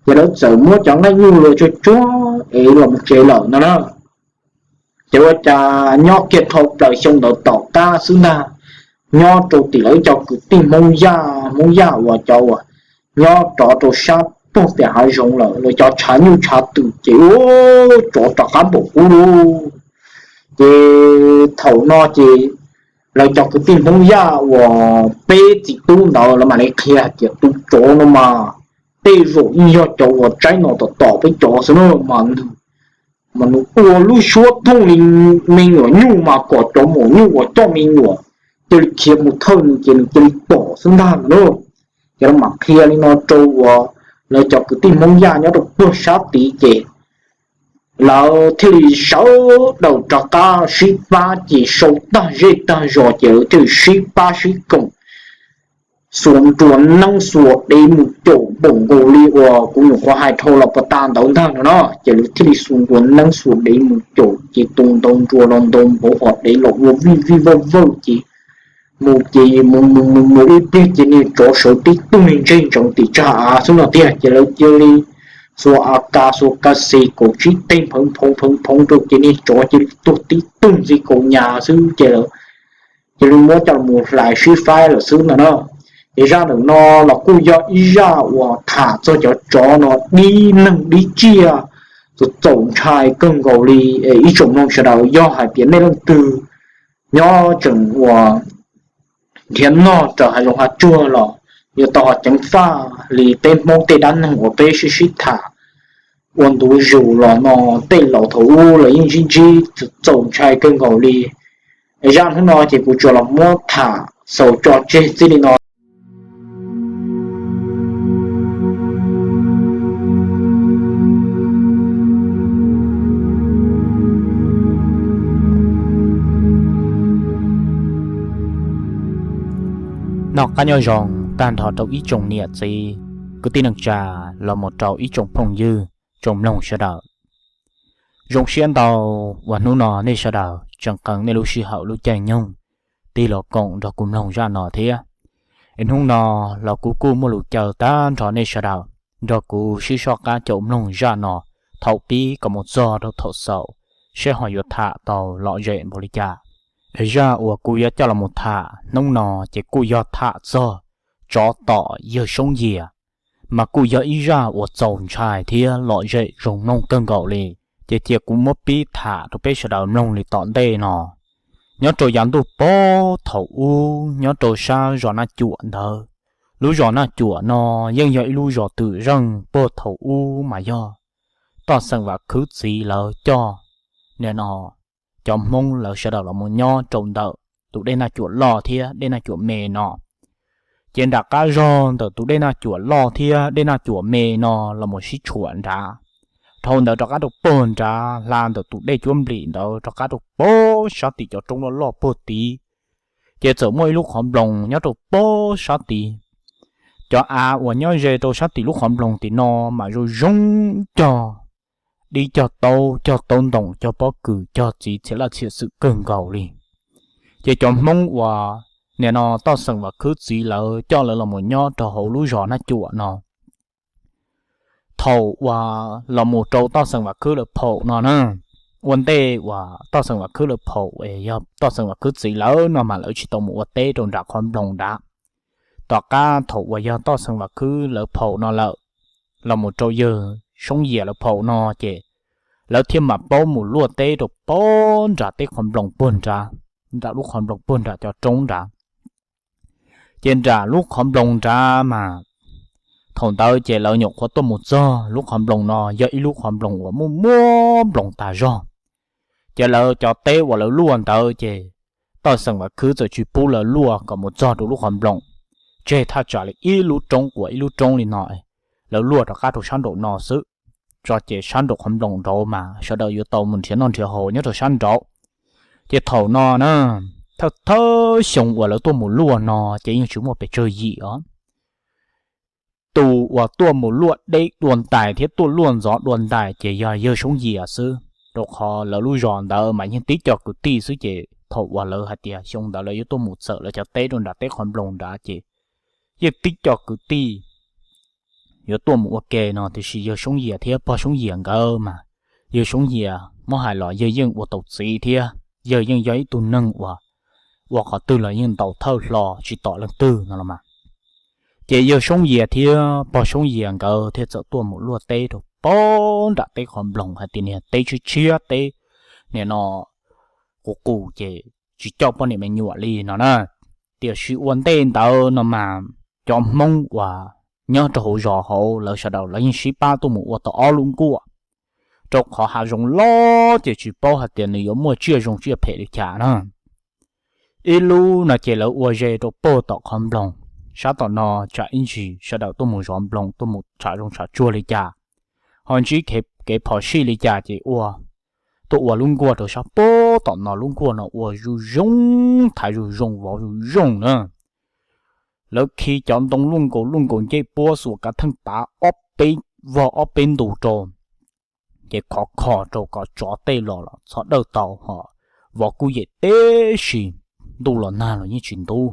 Ces lawv txawm muab cov nqaij nyuj luas tsuag tsuag es los mus tsev lawm no na. Ces ua cas nyob kiag dhau plaws xyoo ntawd tom qab xwb ntag, nyob rau tim lawv cov kwv tij Hmoob Yaj, Hmoob Yaj uas cov uas nyob rov rau sab pog pem hav zoov lawm, lawv cov tshav nyuj tshav twm ces ua tsov rov qab npaum ub lauj. Ces thaum no ces lawv cov kwv tij Hmoob Yaj uas peb txiv tub ntawd lawv mam li qhia tias tus tsov no mas tej zaum yeej yog cov uas tsaib no tom tom peb cov xwb na mas nws mas nws ua lub suab thooj li me nyuam nyuj mas kom cov maum nyuj uas coj me nyuam cia li khiav mus thawj nws ces nws cia li pom xwb ntag no na. Ces lawv mam qhia li no rau uas lawv cov kwv tij Hmoob Yaj nyob rau puag sab tid ces lawv thiaj li sawv daws rov qab sib pab ces sau tag zej tag zos ces lawv thiaj li sib pab sib koom xuas nruas neeb xuas dev mus caum npaum nkaus li uas kuv nyuam qhuav hais dhau los puag ta ntawd ntag no na. Ces lawv thiaj li xuas nruas neeb xuas dev mus caum ces tus ntau nruas los ntau npaum, hos dev los ua vij vij vawj vawj ces mus ces mus mus mus mus ib pliag ces niag tsov sawv tib tug niag ntsej ntsees tim tsag av xwb no tiag. Ces lawv cia li xuas A K xuas K C kaum tsib teg nphawv nphoo nphawv nphoo rau ces niag tsov cia li tuag tib tug ntxi kaus nyas xwb ces lawv cia li muab coj los hlais sib faib lawm xwb ntag na. Ces zaj ntawm no los kuj yog ib zaj uas tham txog cov tsov no dib neeg dib tsiaj txaus ntshai kawg nkaus li. Ib tsoom mloog sawv daws, yog hais tias nej leej twg nyob tseem uas nrhiav noj raws hav zoov hav tsuag los yuav tau ho ceev faj li peb Hmoob tej dab neeg uas peb sib sib tham ua ntu zus los no tej laus thaum ub los yeej ntsib ntsib txaus ntshai kawg nkaus li. Zaj hnub no ces kuv tsuas los muab tham xaus tso tseg txij li no. Noj qab nyob zoo tag nrho rau ib tsoom niam txiv kwv tij neej tsa los mus rau ib tsoom phooj ywg tsoom mloog sawv daws. Zoo siab ntau uas hnub no nej sawv daws tseem qee nej lub sij hawm lub caij nyoog tig los koom nrog kuv mloog zaj no thiab. Es hnub no los kuv kuj muaj lus caw tag nrho nej sawv daws nrog kuv sib soj qab caum mloog zaj no thaum pib kom mus txog rau thaum xaus, seb ho yuav tham tau lom zem npaum li cas. Es zaj uas kuv yuav coj los mus tham hnub no ces kuj yog tham txog tsov tom yawg Soob Yias, mas kuj yog ib zaj uas txaus ntshai thiab lom zem zoo mloog kawg nkaus li. Ces cia kuv muab pib tham rau peb sawv daws mloog li tom ntej no. Nyob rau yav ntuj pog thaum ub nyob rau sab zos Naj Cuam ntawd, lub zos Naj Cuam no yeej yog ib lub zos twm zeej pog thaum ub mas yog Toj Xeem Vam Khwb txiv lawv coj, nim no cov Hmoob lawv sawv daws los mus nyob rau ntawm tus dej Naj Cuam loj thiab dej Naj Cuam me no. Ces nram qab zog ntawm tus dej Naj Cuam loj thiab dej Naj Cuam me no los mus sib tshuam nrad, dhau ntawd rov qab rau pog nrad hla ntawm tus dej Cuab Nplim ntawd rov qab rau pog sab tim cov roob loj loj pog tid, ces txawm muaj ib lub qhov nploos nyob rau pog sab tid. Cov av uas nyob ze rau sab tim lub qhov nploos tim no mas zoo zoo cog dib cog taub cog taub ntoos cog pob kws cog txiv txhia laj txhia xwm kawg nkaus li. Ces cov Hmoob uas nim no Toj Xeem Vam Khwb txiv lawv coj lawv los mus nyob rau hauv lub zos Naj Cuam no, thaum uas los mus rau Toj Xeem Vam Khwb lawv phaum no na, ua ntej uas Toj Xeem Vam Khwb lawv phaum es yog Toj Xeem Vam Khwb txiv lawv no mas lawv tsis tau mus ua teb rau nram qhov nploos nrad. Tom qab thaum uas yog Toj Xeem Vam Khwb lawv phaum no lawm, los mus rau yawg Soob Yias lawv phaum no ces lawv thiaj mam paub mus luaj teb rau pog nram teb qhov nploos pog nrad, nram lub qhov nploos pog nram cov roob nrad. Ces nram lub qhov nploos nrad mas thaum ntawd ces lawv nyuam qhuav tuaj mus txog lub qhov nploos no yog ib lub qhov nploos uas muaj muaj nploos tas zog. Ces lawv cov teb uas lawv luaj ntawd ces Toj Xeem Vam Khwb txawm tsis pub lawv luaj kom mus txog rau lub qhov nploos, tseg thaj tsam li ib lub roob quas ib lub roob li no, lawv luaj rov qab rau sab nraum no xwb. Tso ces sab nraum qhov nploos nraud mas sawv daws yuav tau mus nrhiav noj nrhiav haus nyob rau sab nraud. Ces thaum no na, thawj thawj xyoo uas lawv tuaj mus luaj no ces yeej tsis muaj pes tsawg yim os. Tus uas tuaj mus luaj deb dua ntais thiab tuaj luaj ntxov dua ntais ces yog yawg Soob Yias xwb, rau qhov lawv lub zos ntawd mas yeej tib co kwv tij xwb ces thaum uas lawv hais tias xyoo ntawd lawv yuav tuaj mus txawm lawv cov teb rau nram teb qhov nploos nrad ces yeej tib co kwv tij yuav tuaj mus ua ke no, tiam sis yawg Soob Yias thiab pog Soob Yias nkawd mas, yawg Soob Yias muab hais los yawg yeej ua tau txiv thiab yawg yeej yog ib tug neeg uas ua qhov twg los yeej ntaus thawj hlo tsis tom leej twg no los mas. Ces yawg Soob Yias thiab pog Soob Yias nkawd thiaj txawm tuaj mus luaj teb rau pog nram teb qhov nploos hais tias niag teb tshiab tshiab teb, nim no qus qus ces tsis coj poj niam me nyuam li no na. Tiam sis ua ntej ntawd no mas cov Hmoob uas nyob rau hauv zos hauv lawv sawv daws lawv yeej sib pab tuaj mus ua tau ob lub nkuaj, rau qhov hav zoov loj ces tsis paub hais tias nws yuav muaj tsiaj zoo tsiaj phem li cas na. Ib lub no ces lawv ua ze rau pog tom qhov nploos, sab tom no tsam ib ntsis sawv daws tuaj mus zov nploos tuaj mus tsham zoov tsham tsuag li cas, ho ntsib kev phom sij li cas ces ua, tuaj ua lub nkuaj rau sab pog tom no, lub nkuaj no ua zoo zoo, thaiv zoo zoo, vov zoo zoo na. Lawv khi cov ntoo luaj nkaus luaj nkaus ncej puab xuas kav theej pav ob peb vog ob peb ntu rau, ces khov kho rau kom tsov tej los los txhob dawj tau, ho vov kub yem teb si, ntuj los nag los yeej tsis ntub.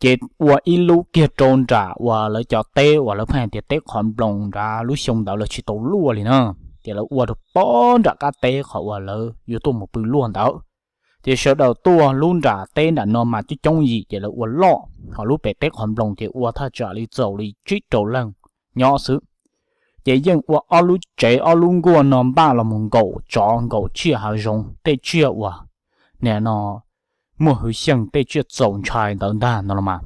Ces ua ib lub kiag rau nram uas lawv cov teb uas lawv pheej hais tias teb qhov nploos nrad, lub xyoo ntawd lawv tsis tau luaj li na, ces lawv ua rau pog nram qab teb qhov uas lawv yuav tuaj mus pw luaj ntawd. Ces sawv daws tuaj lub nram teb nram no mas coob coob yim ces lawv ua loj, ho lub pem teb qhov nploos ces ua thaj tsam li txaus li tsib rau leej nyob xwb. Ces yeej ua ob lub tsev ob lub nkuaj no npaj los mus nkaum tsov nkaum tsiaj hav zoov, tej tsiaj uas nim no muaj hwv xyeej, tej tsiaj txaus ntshai ntawd ntag no los mas.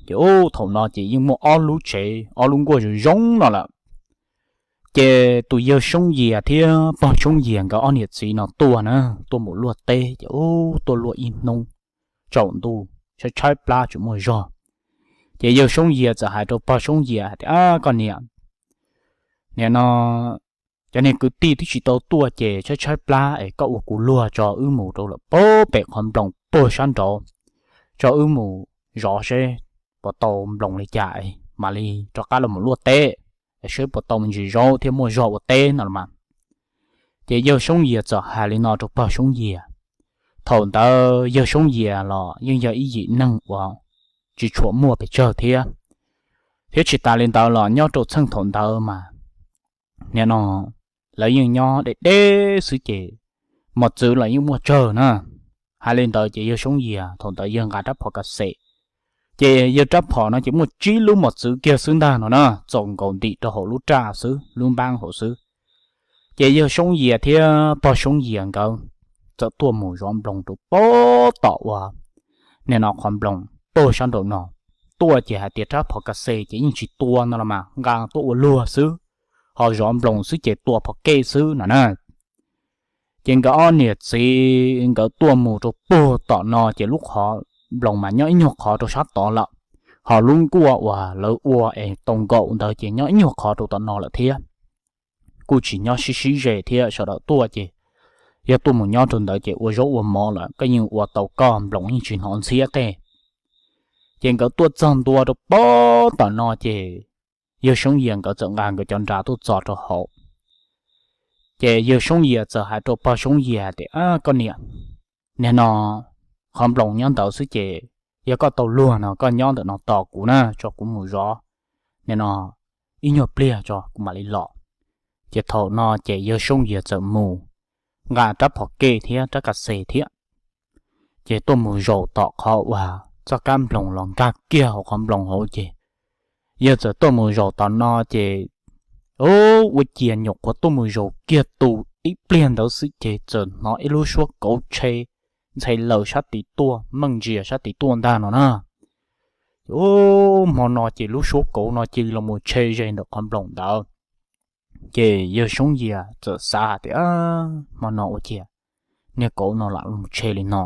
Ces ub, thaum no ces yeej muaj ob lub tsev ob lub nkuaj zoo zoo no lawm. Ces tus yawg Soob Yias thiab pog Soob Yias nkawd ob niam txiv no tuaj na, tuaj mus luaj teb ces ub tuaj luaj ib hnub, tsaus ntuj tshaib tshaib plab tsis muaj zog. Ces yawg Soob Yias txawm hais rau pog Soob Yias hais tias, Koj niam, nim no cov niag kwv tij twb tsis tau tuaj ces tshaib tshaib plab es koj ua kuv luag tso, wb mus rau lawm pem qhov nploos puag sab nraud, tso wb mus zov seb puas tau nploos li cas mam li rov qab los mus luaj teb, seb puas tau me ntsis zaub thiab muaj zog ua teb no los mas. Ces yawg Soob Yias txawm hais li no rau pog Soob Yias. Thaum ntawd yawg Soob Yias los yeej yog ib yim neeg uas tsis tshua muaj pes tsawg thiab, thiab tsis tas li ntawd los nyob rau txheej thaum ntawd mas nim no lawv yeej nyob deb deb xwb ces mos txwv los yeej muaj tsawg na. Hais li ntawd ces yawg Soob Yias thaum ntawd yawg nqa rab phom kas xes, ces yawg rab phom no ces muaj tsib lub mos txwv kiag xwb ntag no na, txaus nkaus ntim rau hauv lub raj xwb, lub npaab hauv xwb. Ces yawg Soob Yias thiab pog Soob Yias nkawd txawm tuaj mus zov nploos rau pem tom uas nim no qhov nploos puag sab nraum no. Tuaj ces hais tias rab phom kas xes ces yeej tsis tua no los mas nqa tuaj ua luag xwb, ho zov nploos xwb ces tua phom kej xwb no na. Ces nkawd ob niam txiv nkawd tuaj mus rau puag tom no ces lub qhov nploos mas nyob ib nyuag qhov rau sab tod lawm, ho lub nkuaj uas lawv ua es tau nkaum ntawd ces nyob ib nyuag qhov rau tom no lawm thiab. Kuj tsis nyob sib sib ze thiab, sawv daws tuaj ces yog tuaj mus nyob rau ntawd ces ua zaub ua mov lawm koj yeej ua tau koj, nploos yeej tsis hnov ntxhiab tej. Ces nkawd tuaj txog ntua rau pem tom no ces yawg Soob Yias nkawd txawm nqa nkawd cov nra tuaj txog rau hauv. Ces yawg Soob Yias txawm hais rau pog Soob Yias tias, Koj niam, nim no qhov nploos nyob ntawd xwb ces yog koj tau luag no koj nyob ntawm no tos kuv na, tso kuv mus zov nim no ib nyuag pliag tso kuv mam li los. Ces thaum no ces yawg Soob Yias txawm mus nqa rab phom kej thiab rab kas xes thiab, ces tuaj mus zaum tom qhov uas txoj kab nploos los nkag kiag hauv qhov nploos hauv ces yawg txawm tuaj mus zaum tom no ces ua ciav nyuam qhuav tuaj mus zaum kiag tus ib pliag ntawd xwb ces txawm hnov ib lub suab kauv tshe ntxhe laws sab tid tuaj, meej ntsia sab tid tuaj ntag no na. Ces hmo no ces lub suab kauv no cia li los mus tshe ze ntawm qhov nploos ntawd. Ces yawg Soob Yias txawm xav hais tias, Hmo no ua ciav niag kauv no lam los tshe li no,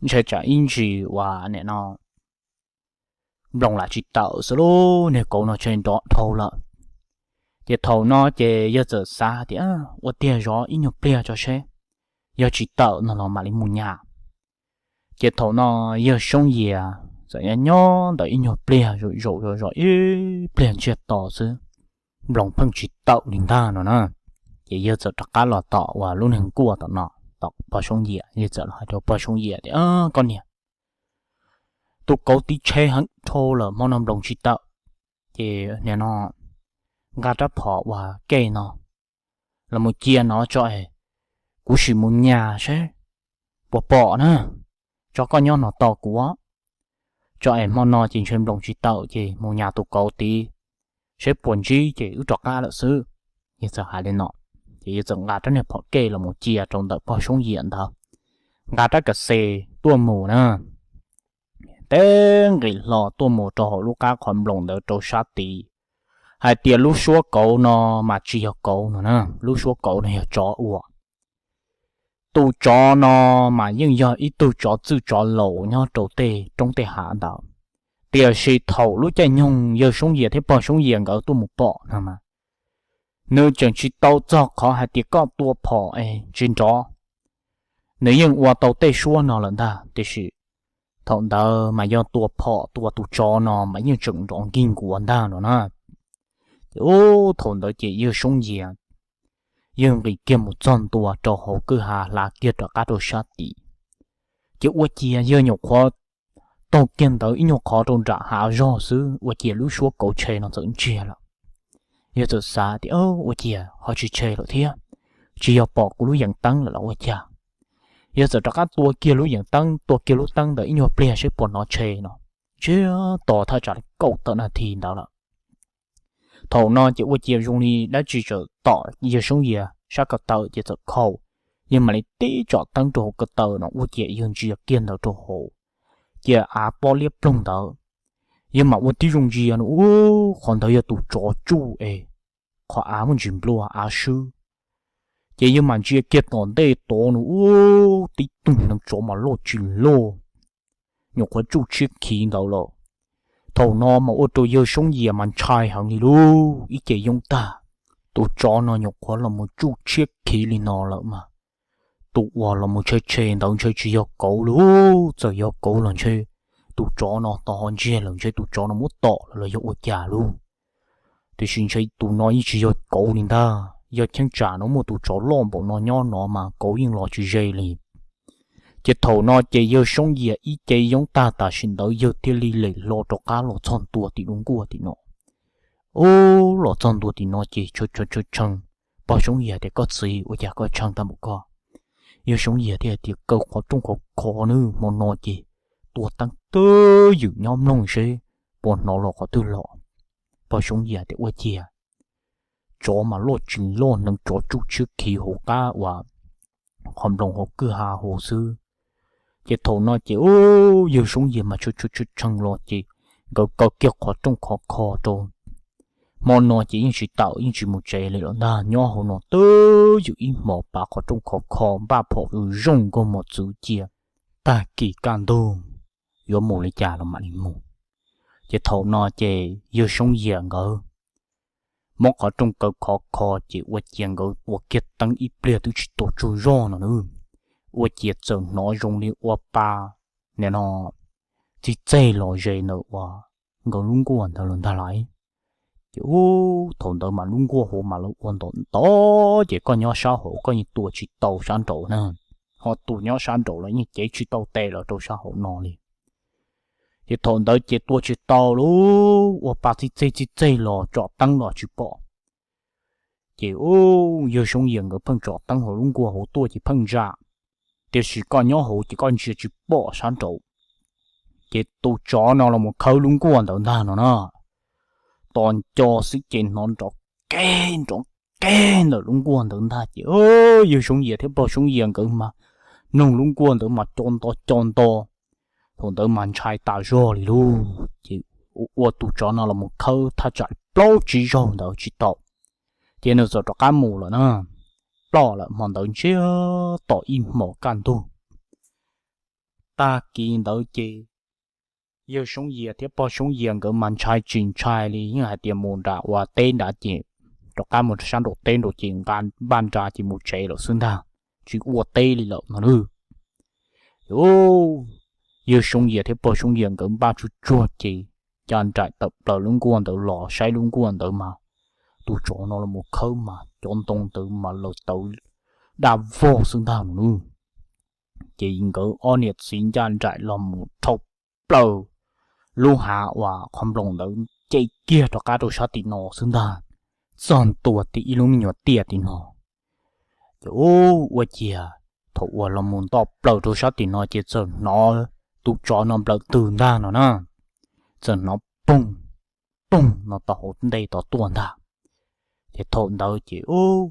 ntshe tsam ib ntsis uas nim no nploos lam tsis tawm xwb lauj, niag kauv no tshe nrov dhau lawm. Ces thaum no ces yawg txawm xav tias, Ua tiag zov ib nyuag pliag tso seb, yog tsis tawm no los mam li mus nyas. Ces thaum no yawg Soob Yias txawm nyob nyob ntawd ib nyuag pliag, zaum zaum zov zov ib pliag ntsiag to xwb, nploos pheej tsis tawm li ntag no na. Ces yawg txawm rov qab los tom uas lub niag nkuaj tom no, tom pog Soob Yias, yawg txawm los hais rau pog Soob Yias tias, Koj niam, tus kauv tid tshe heev dhau lawm, hmo no nploos tsis tawm. Ces nim no nqa rab phom uas kej no los mus cia no tso es kuv sim mus nyas seb puas pom na, tso koj nyob no tos kuv, tso es hmo no ces ntshe nploos tsis tawm ces mus nyas tus kauv tid seb puas ntsib ces wb rov qab lawm xwb. Yawg txawm hais li no, ces yawg txawm nqa rab niag phom kej los mus cia rau ntawm pog Soob Yias ntawd, nqa rab kas xes tuaj mus na. Teb nqis hlo tuaj mus rau hauv lub qab qhov nploos ntawd rau sab tid, hais tias lub suab kauv no mas tsis yog kauv no na, lub suab kauv no yog tsov ua. Tus tsov no mas yeej yog ib tug tsov txwj tsov laus nyob rau tej roob tej hav ntawd, tiam sis thaum lub caij nyoog yawg Soob Yias thiab pog Soob Yias nkawd tuaj mus pom no mas nws tseem tsis tau txog qhov hais tias koj tua phom es tsis nrov. Nws yeej ua tau tej suab no lawm ntag, tiam sis thaum ntawd mas yog tua phom tua tus tsov no mas yeej tseem nrov nkig nkuav ntag no na. Ces ub thaum ntawd ces yawg Soob Yias yawg nqis kiag mus txog ntua rau hauv kwj ha hla kiag rov qab rau sab tid. Ces ua ciav yawg nyuam qhuav taug kiag ntawd ib nyuag qhov rau nram hav zog xwb ua ciav lub suab kauv tshe no txawm ntsiag lawm. Yawg txawm xav tias, Ua ciav ho tsis tshe lawm thiab, tsis yog pom kuv lub yees teeb lawm los ua cas? Yawg txawm rov qab tua kiag lub yees teeb, tua kiag lub teeb ntawd ib nyuag pliag seb puas hnov tshe no, ntsiag to thaj tsam li kaum tawm nas this ntawd lawm. Thaum no ces ua ciav zoo li dab tsi txawm tom yawg Soob Yias sab ko taw ces txawm khaus, yawg mam li tib tsom teeb rau hauv ko taw no ua ciav yawg ntsia kiag ntawd rau hauv, cia av pob liab ploog ntawd. Yawg mam ua tib zoo ntsia no, ub, qhov ntawd yog tus tsov tsuj es qhov av muaj ntsis nplua av swb. Ces yawg mam ntsia kiag tom ntej tod no ub, tib tug neev tsov mas loj tsis loj, nyuam qhuav tsuj tshiab khiv ntawd lawm. Thaum no mas ua rau yawg Soob Yias mas ntshai heev li lauj, ib ce yoob tag. Tus tsov no nyuam qhuav los mus tsuj tshiab khiv li no lawm mas tus uas los mus tshe tshe ntawd ntshe tsis yog kauv lauj, txawm yog kauv los ntshe tus tsov no tau ho ntsiag lawm ntshe tus tsov no muab tom lawm los yog ua cas lauj. Tiam sis ntshe tus no yeej tsis yog kauv li ntag, yog cheeb tsam no muaj tus tsov loj npaum no nyob no mas kauv yeej los tsis ze li. Ces thaum no ces yawg Soob Yias ib ce yoob tag tam sim ntawd yawg thiaj li lem hlo rov qab los txog ntua tim lub nkuaj tim no. Ub, los txog ntua tim no ces tshee tshee tshee, pog Soob Yias tias, Koj txiv, ua cas koj tshee tag npaum ko? Yawg Soob Yias thiaj tias, Kaw qhov rooj khov kho nawb, hmo no ces tua teeb twb ywm nyob mloog seb puas hnov los qhov twg los. Pog Soob Yias tias, Ua ciav tsov mas loj tsis loj, neev tsov tsuj tshiab khiv hauv qab uas qhov nploos hauv kwj ha hauv xwb. Ces thaum no ces ub, yawg Soob Yias mas tshee tshee tshee los ces nkawd kaw kiag qhov rooj khov kho rau. Hmo no ces yeej tsis tawm yeej tsis mus tsev li lawm ntag, nyob hauv no twb ywm ib hmos, pav qhov rooj khov kho npaj phom zoo nkauj mos txwv cia, tag kis kaj ntug yuav mus li cas los mam li mus. Ces thaum no ces yawg Soob Yias nkawd muab qhov rooj kaw khov kho ces ua ciav nkawd ua kiag teeb ib pliag twb tsis tau tsaug zog no na, ua ciav txawm hnov zoo li ua pa nim no txij txeg los ze ntawm uas nkawd lub nkuaj ntawd lawm ntag lauj. Ces ub, thaum ntawd mas lub nkuaj hauv mas lawv ua ntom ntov ces koj nyob sab hauv koj yeej tua tsis tau sab nraud na, ho tus nyob sab nraud los yeej cev tsis tau tes los rau sab hauv no li. Ces thaum ntawd ces tua tsis tau lauj, ua pa txij txeg txij txeg los tsom teeb los tsis pom. Ces ub, yawg Soob Yias nkawd pheej tsom teeb hauv lub nkuaj hauv tuaj ces pheej ntsa, tiam sis koj nyob hauv ces koj ntsia tsis pom sab nraud. Ces tus tsov no los mus khawb lub nkuaj ntawd ntag no na, tos nco xwb ces hnov nrov keg nrov keg ntawm lub nkuaj ntawd ntag ces yawg Soob Yias thiab pog Soob Yias nkawd mas mloog lub nkuaj ntawd mas co nto co nto. Thaum ntawd mas ntshai tas zog li lauj, ces ua tus tsov no los mus khawb thaj tsam plaub tsib zaug ntawd tsis tau, ces nws txawm rov qab mus lawm na. Ploj lawm hmo ntawd ntsiag to ib hmos kaj ntug. Tag kis ntawd ces yawg Soob Yias thiab pog Soob Yias nkawd mas ntshai tsis ntshai li, yeej hais tias mus nram ua teb nrad ces rov qab mus sab nraum teb nraud ces nqa npaj nra ces mus tsev lawm xwb ntag, tsis ua teb li lawm no lauj. Yawg Soob Yias thiab pog Soob Yias nkawd npaj tsuag tsuag ces ncaj nraim tawm plaws lub nkuaj ntawd los saib lub nkuaj ntawd mas tus tsov no los mus khawb mas cov ntoo ntawd mas laws tawv daj vog xwb ntag no lauj. Ces nkawd ob niam txiv ncaj nraim los mus dhau plaws lub hav uas qhov nploos ntawd, ces kiag rov qab rau sab tim no xwb ntag, txog ntua tim ib lub me nyuam tiaj tim no. Ces ub, ua ciav thaum uas los mus nto plaws rau sab tim no ces txawm hnov tus tsov no nplawm twg ntag no na, txawm hnov poog poog no tau hauv ntej tod tuaj ntag. Ces thaum ntawd ces ub,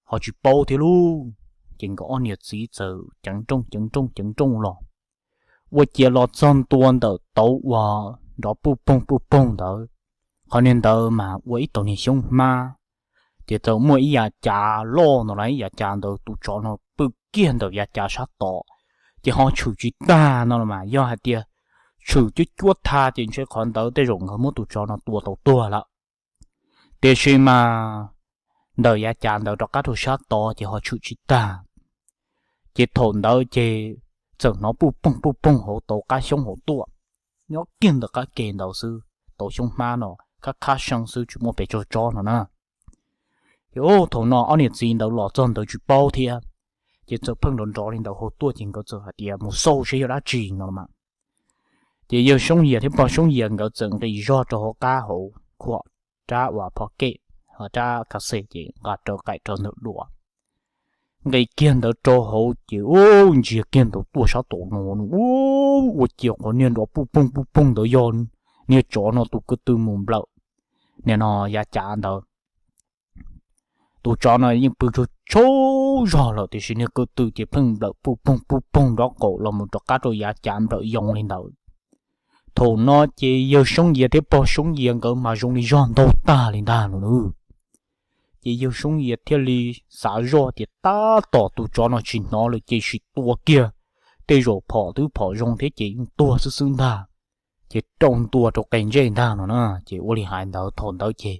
ho tsis paub thiab lauj, ces nkawd ob niam txiv txawm ceev nrooj ceev nrooj ceev nrooj los. Ua ciav los txog ntua ntawm tauv uas nrov puj poog puj poog ntawd, qhov niag ntawd mas ua ib tauv niag xyoob hmab, ces txawm muaj ib yav cav loj no las, ib yav cav ntawd tus tsov no pw kiag ntawm yav cav sab tod, ces ho tshwm tsis tag no los mas yog hais tias tshwm cuab cuab tha ces ntshe qhov ntawd tej zaum nkawd muab tus tsov no tua tau tuag lawm. Tiam sis mas ntawm yav cav ntawd rov qab rau sab tod ces ho tshwm tsis tag. Ces thaum ntawd ces txawm hnov puj poog puj poog hauv tauv qab xyoob hauv tuaj, nyob kiag ntawm qab ke ntawd xwb, tauv xyoob hmab no khab khab seeb xwb tsis muaj pes tsawg tsob no na. Ces thaum no ob niam txiv ntawd los txog ntawd tsis paub thiab, ces txawm pheej nrov nrov li ntawd hauv tuaj ces nkawd txawm hais tias mus xauj seb yog dab tsi no los mas. Ces yawg Soob Yias thiab pog Soob Yias nkawd txawm nqis zog rau hauv qab hauv khuam rab uas pho kem, rab ka xes ces nqa rau qaim rau ntawm duav. Nqis kiag ntawd rau hauv ces ub, ntsia kiag ntawd tuaj sab tom no, ub, ua ciav qhov niag nrov puj poog puj poog ntawd yog niag tsov no tus ko tw mus nplawm niag no yav cav ntawd. Tus tsov no yeej pw tsaug tsaug zog lawm tiam sis niag ko tw ces pheej nplawm puj poog puj poog nrov qaum los mus rov qab rau yav cav nplawm yoo li ntawd. Thaum no ces yawg Soob Yias thiab pog Soob Yias nkawd mas zoo li zog ntaug tag li ntag no na. Ces yawg Soob Yias thiaj li xav zoj tias tab tom tus tsov no tsis hnov lawm ces sim tua kiag, tej zaum phom twb phom zoo thiab ces yeej tuag xwb xwb ntag. Ces rau ntua rau qe ntsej ntag no na. Ces ua li hais ntawd thaum ntawd ces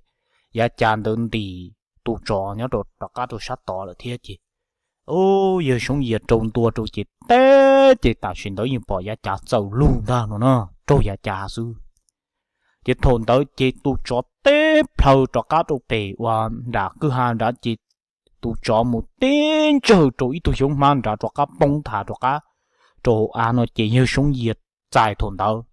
yav cas ntawd ntim tus tsov nyob rau rov qab rau sab tod lawm thiab ces yawg Soob Yias rau ntua rau ces teb ces tam sim ntawd yeej pom yav cas txawm lug ntag no na, raug yav cas xwb. Ces thaum ntawd ces tus tsov teb plhaw rov qab rau pem uas nram kwj ha nrad ces tus tsov mus teb ntsawg rau ib tug xyoob hmab nrad rov qab poob nthav rov qab rau hauv av no ces yawg Soob Yias txais thaum ntawd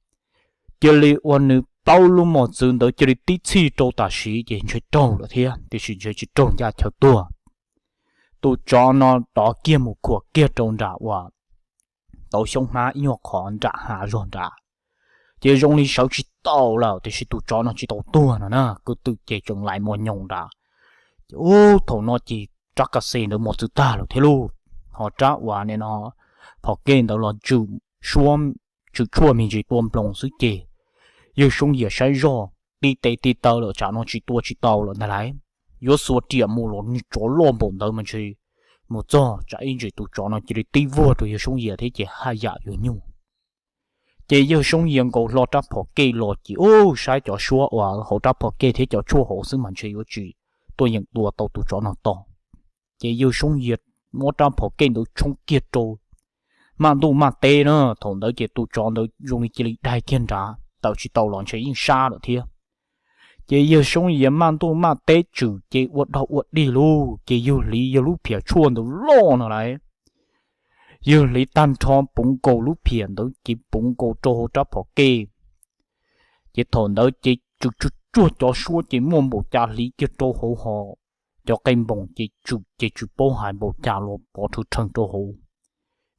cia li ua nws plaub lub mos txwv ntawd cia li tib txhij rau tam sim ces ntshe raug lawm thiab tiam sis ntshe tsis raug ncaj chaw tuag. Tus tsov no rov kiag mus khuam kiag rau nram uas tauv xyoob hmab ib nyuag qhov nram hav zog nrad, ces zoo li sawv tsis tau lawm tiam sis tus tsov no tsis tau tuag no na, kwv tw ces tseem lais mos nyoos nrad. Ces ub thaum no ces rab ka xes ntawd mos txwv tag lawm thiab lauj, ho rab uas nim no phom kej ntawd los tswm suab tswm tshuaj me ntsis tua nploos xwb ces yawg Soob Yias saib zoj tib tes tib taw lawm tsam no tsis tua tsis tau lawm ntag lauj. Yuav xuas riam mus los nws tsov loj npaum ntawd mas ntshe mus txog tsam ib ntsis tus tsov no cia li tib vuag rau yawg Soob Yias thiab ces haj yam yuav nyuaj. Ces yawg Soob Yias nkaus hlo rab phom kej los ces ub saib cov suab uas hauv rab phom kej thiab cov tshuaj hauv xwb mas ntshe yuav tsis tuaj yeem tua tau tus tsov no tom. Ces yawg Soob Yias muab rab phom kej ntawd tshoob kiag rau maj ntuj maj teb na, thaum ntawd ces tus tsov ntawd zoo li cia li dai kiag nrad tawm tsis tau los ntshe yeej sab lawm thiab. Ces yawg Soob Yias maj ntuj maj teb tswm ces ua dog ua dig lauj, ces yawg hliv yawg lub phiam tshuaj ntawd loj no lauj. Yawg hliv tag nrho puv nkaus lub phiam ntawd ces puv nkaus rau hauv rab phom kej. Ces thaum ntawd ces tswm tsuag tsuag cov suab ces muaj npaum cas hliv kiag rau hauv ho cov qe npoos ces tswm ces tsis paub hais npaum cas los pov rhwv rhees rau hauv.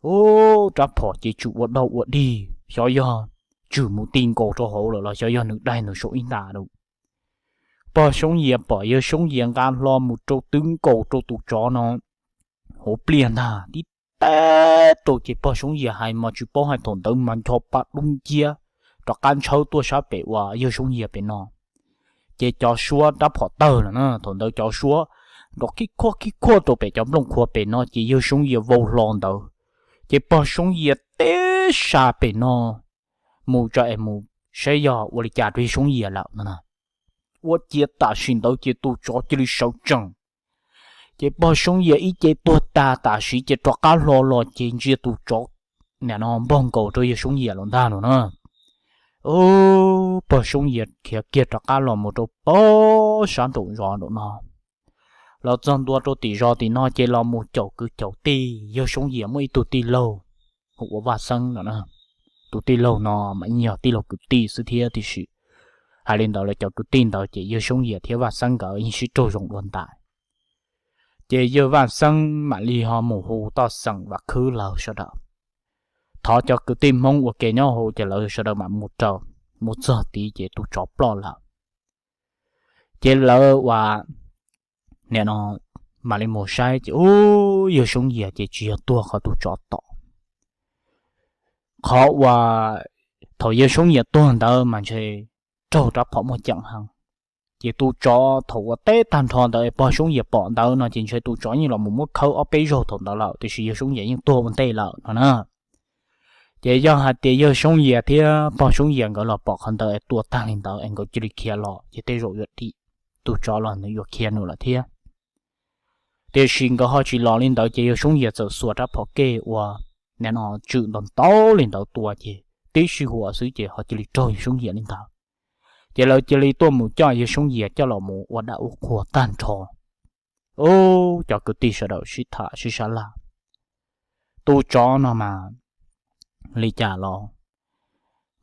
Ub rab phom ces tswm ua dog ua dig xyov yog tswm mus ti nkaus rau hauv lawm los xyov yog nws daig nws saum ib nta lawm. Pog Soob Yias pom yawg Soob Yias nqa hlo mus rau twb nkaus rau tus tsov no hauv pliaj ntag tib teb rau ces pog Soob Yias hais mas tsis paub hais thaum ntawd mas ncho pa dub nciab rov qab ntshawb tuaj sab pem uas yawg Soob Yias pem no. Ces cov suab rab phom tawg lawm na, thaum ntawd cov suab nrov khib khuaj khib khuaj rau pem cov nplooj qhuav pem no ces yawg Soob Yias vau hlo ntawd. Ces pog Soob Yias teb sa pem no mus tso es mus saib yog ua li cas rau yawg Soob Yias lawm no. Ua ciav tam sim ntawd ces tus tsov cia li sawv tsees. Ces pog Soob Yias ib ce tuag tag tam sim ces rov qab hlo los ces ntsia tus tsov nim no npog nkaus rau yawg Soob Yias los ntag no na. Pog Soob Yias khiav kiag rov qab los mus rau pog sab nraum zos nraum no. Los txog ntua rau tim zos tim no ces los mus caum kwv caum tij, yawg Soob Yias muaj ib tug tij laug hu ua Vaj Xeeb no na. Tus tij laug no mas yeej yog tij laug kwv tij xwb thiab tiam sis hais li ntawd lawv cov kwv tij ntawd ces yawg Soob Yias thiab Vaj Xeeb nkawd yeej sib raug zoo dua ntais. Ces yawg Vaj Xeeb mam li ho mus hu toj xeem Vam Khwb lawv sawv daws, thov cov kwv tij Hmoob ua ke nyob hauv ces lawv sawv daws mam mus raws. Mus txog tid ces tus tsov ploj lawm. Ces lawv uas nim no mam li mus saib ces ub yawg Soob Yias ces tsis yog tuag qhov tus tsov tom. Qhov uas thaum yawg Soob Yias tuag ntawd mas ntshe raug rab phom muaj ceem heev. Ces tus tsov thaum uas teb tag nrho ntawd es pog Soob Yias pom ntawd no ces ntshe tus tsov yeej los mus muab khawb ob peb zaug thaum ntawd lawm tiam sis yawg Soob Yias yeej tuag ua ntej lawm no na. Ces yog hais tias yawg Soob Yias thiab pog Soob Yias nkawd los pom qhov ntawd es tua tag li ntawd es nkawd cia li khiav los ces tej zaum yuav dim, tus tsov los nws yuav khiav nws lawm thiab. Tiam sis nkawd ho tsis los li ntawd ces yawg Soob Yias txawm xuas rab phom kej uas nim no tswm ntau ntau li ntawd tua ces tib sij huam xwb ces ho cia li raug yawg Soob Yias li ntawd. Ces lawv cia li tuaj mus coj yawg Soob Yias coj los mus ua dab ua qhua tag nrho. Ub cov kwv tij sawv daws sib tham sib sab laj, tus tsov no mas li cas los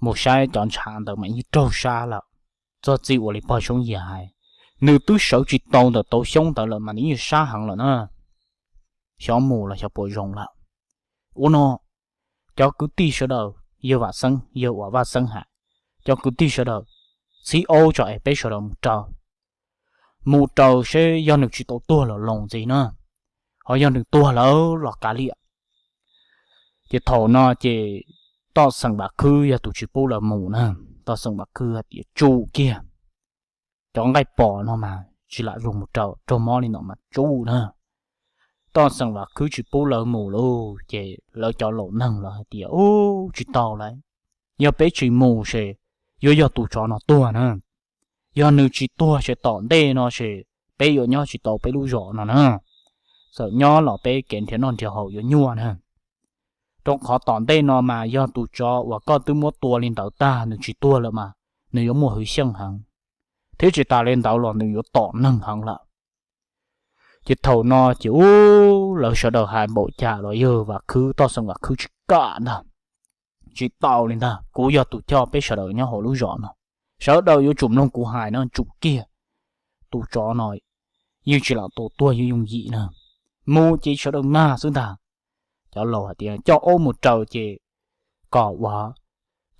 mus saib cov ntshav ntawd mas yeej raug sab lawm. Txog txij ua li pog Soob Yias hais, nws twb sawv tsis tau ntawm tauv xyoob ntawd lawm mas nws yeej sab heev lawm na. Xyov mus los xyov puas zoo lawm. Ua no, cov kwv tij sawv daws, yawg Vam Xeeb, yawg uas Vaj Xeeb hais, cov kwv tij sawv daws, txhib aub tso es peb sawv daws mus raws, mus raws seb yog nws tsis tau tuag los los ntxiv na, ho yog nws tuag lawm los kav liam. Ces thaum no ces toj xeem Vam Khwb yog tus tsis pub lawv mus na, toj xeem Vam Khwb hais tias tsum kiag, cov nqaij pos no mas tsis lam zoo mus raws, raug mob li no mas tsum na. Toj xeem Vam Khwb tsis pub lawv mus lauj, ces lawv cov laus neeg los hais tias, Ub, tsis tau lauj, yog peb tsis mus ces yuav yog tus tsov no tuag na. Yog nws tsis tuag ces tom ntej no ces peb yuav nyob tsis tau peb lub zos no na. Txawm nyob los peb kev nrhiav noj nrhiav haus yuav nyuaj na. Rau qhov tom ntej no mas yog tus tsov uas koj twb muab tua li ntawd tag nws tsis tuag lawm mas nws yuav muaj hwv xyeej heev, thiab tsis tas li ntawd los nws yuav tom neeg heev lawm. Ces thaum no ces ub, lawv sawv daws hais npaum cas los yawg Vam Khwb, Toj xeem Vam Khwb tsis kam ntag. Tsis tau li ntag, kuv yog tus coj peb sawv daws nyob hauv lub zos no, sawv daws yuav tsum mloog kuv hais no, tsum kiag. Tus tsov no yeej tsis lam tua tuag yooj yooj yim na. Mus ces sawv daws mag xwb ntag. Cov laus hais tias coj aub mus raws ces kom uas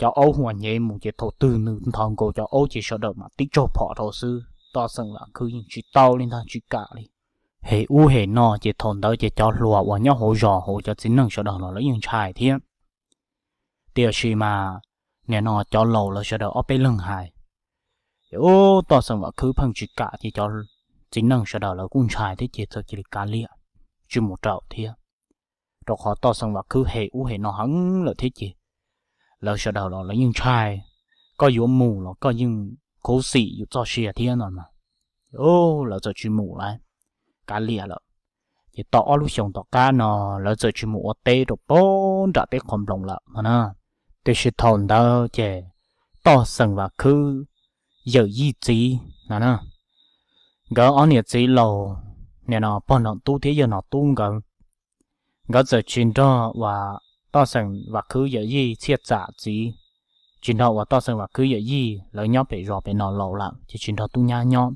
cov aub huas hnyev mus ces thaum twg nws nthos nkaus cov aub ces sawv daws mam tib tsaug phom rau xwb. Toj xeem Vam Khwb yeej tsis tau li ntag, tsis kam li. Hem ub hem no ces thaum ntawd ces cov hluas uas nyob hauv zos hauv cov txiv neej sawv daws los lawv yeej ntshai thiab. Tiam sis mas nim no cov laus lawv sawv daws ob peb leeg hais, ces ub, Toj xeem Vam Khwb pheej tsis kam ces cov txiv neej sawv daws lawv kuj ntshai thiab ces txawm cia li kav liam tsis mus raws thiab. Rau qhov Toj xeem Vam Khwb hem ub hem no heev lawm thiab ces lawv sawv daws los lawv yeej ntshai, koj yuav mus los koj yeej khuv xim yus txoj sia thiab no mas. Lawv txawm tsis mus lawm, kav liam lawm. Ces tau ob lub xyoos tom qab no lawv txawm tsis mus ua teb rau pem nram teb qhov nploos lawm no na. Tiam sis thaum ntawd ces Toj xeem Vam Khwb yawm yij txiv no na, nkawd ob niam txiv laus, nim no pog Nom Tub thiab yawg Nom Tub nkawd, nkawd txawm tsis nrog uas Toj xeem Vam Khwb yawm yij Txhiaj Txam txiv, tsis nrog uas Toj xeem Vam Khwb yawm yij lawv nyob pem zos pem no laus lawm ces tsis nrog tub nyab nyob.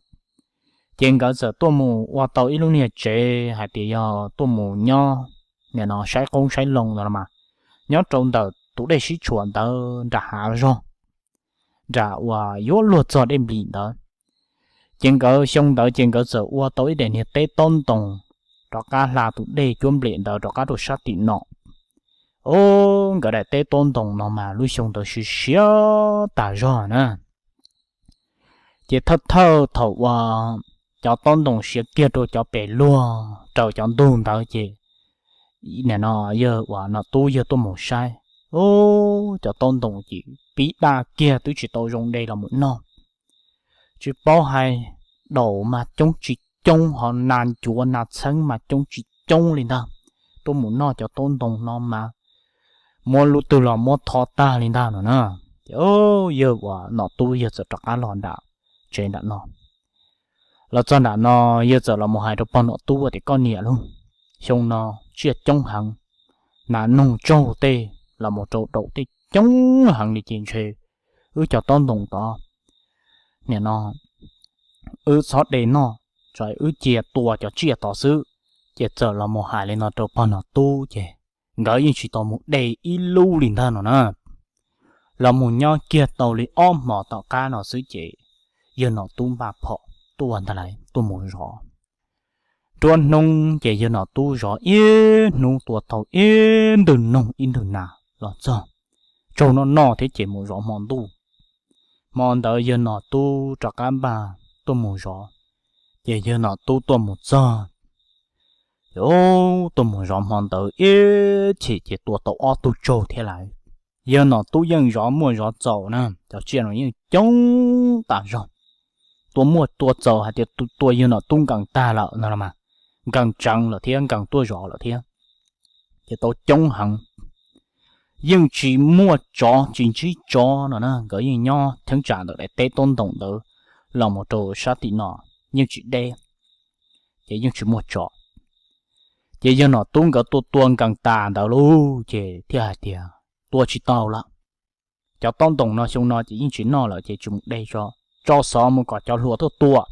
Ces nkawd txawm tuaj mus ua tau ib lub niag tsev hais tias yog tuaj mus nyob nim no saib qoob saib loo no los mas, nyob rau ntawm tus dej sib tshuam ntawd nram hav zog, nram uas yuav luag txog dej nplim ntawd. Ces nkawd xyoo ntawd ces nkawd txawm ua tau ib daim niag teb taub ntoos rov qab hla tus dej cuab nplem ntawd rov qab rau sab tim no. Os, nkawd daim teb taub ntoos no mas lub xyoo ntawd siav siav tas zog na. Ces thawj thawj thaum uas cov taub ntoos siav kiag rau cov pes luag raws cov ntug ntawd ces nim no yawg uas Nom Tub yawg tuaj mus saib, os, cov taub ntoos ces pib daj kiag twb tsis tau zoo de los mus noj. Tsis paub hais, daum mas coob tsis coob ho nas ncuav nas txheeb mas coob tsis coob li ntag. Tuaj mus noj cov taub ntoos no mas muab lub twg los muab tho tag li ntag no na. Ces yawg uas Nom Tub yawg txawm rov qab los nram tsev nram no. Los txog nram no yawg txawm los mus hais rau pog Nom Tub tias koj niam lauj, xyoo no tsiaj coob heev, nas noog tsaug tej los mus rau daum tej coob heev li ces ntshe wb cov taub ntoos tod nim no wb txhob de noj, tso wb cia tua cov tsiaj tod xwb. Ces txawm los mus hais li no rau pog Nom Tub ces nkawd yeej tsis tau mus de ib lub li ntag no na. Los mus nyob kiag tau li ob hmos tom qab no xwb ces yawg Nom Tub npaj phom tuaj ntag lauj, tuaj mus zov. Nruab hnub ces yawg Nom Tub zov ib hnub tua tau ib ntwg noog ib ntwg nas los txog, tsaug noj noj thiab ces mus zov hmo ntuj. Hmo ntawd yawg Nom Tub rov qab npaj tuaj mus zov, ces yawg Nom Tub tuaj mus txog, ces tuaj mus zov hmo ntawd ib chim ces tua tau ob tug tsaug thiab lauj. Yawg Nom Tub yeej zov muaj zov txaus na, cov tsiaj no yeej coob tas zog. Tua muaj tua txaus hais tias tua yawg Nom Tub nkees tag lawm no los mas, nkees tseev lawm thiab nkees tuaj zov lawm thiab. Ces tau coob heev. Yeej tsis muaj tsov tsis ntsib tsov no na, nkawd yeej nyob cheeb tsam ntawm daim teb taub ntoos ntawd los mus rau sab tim no yeej tsis deb, ces yeej tsis muaj tsov. Ces yawg Nom Tub nkawd tua tua nkees tas ntawd lauj ces thiaj hais tias tua tsis tau lawm. Cov taub ntoos no xyoo no ces yeej tsis noj lawm ces tsis mus de tso, tso xov mus kom cov hluas tuaj tua.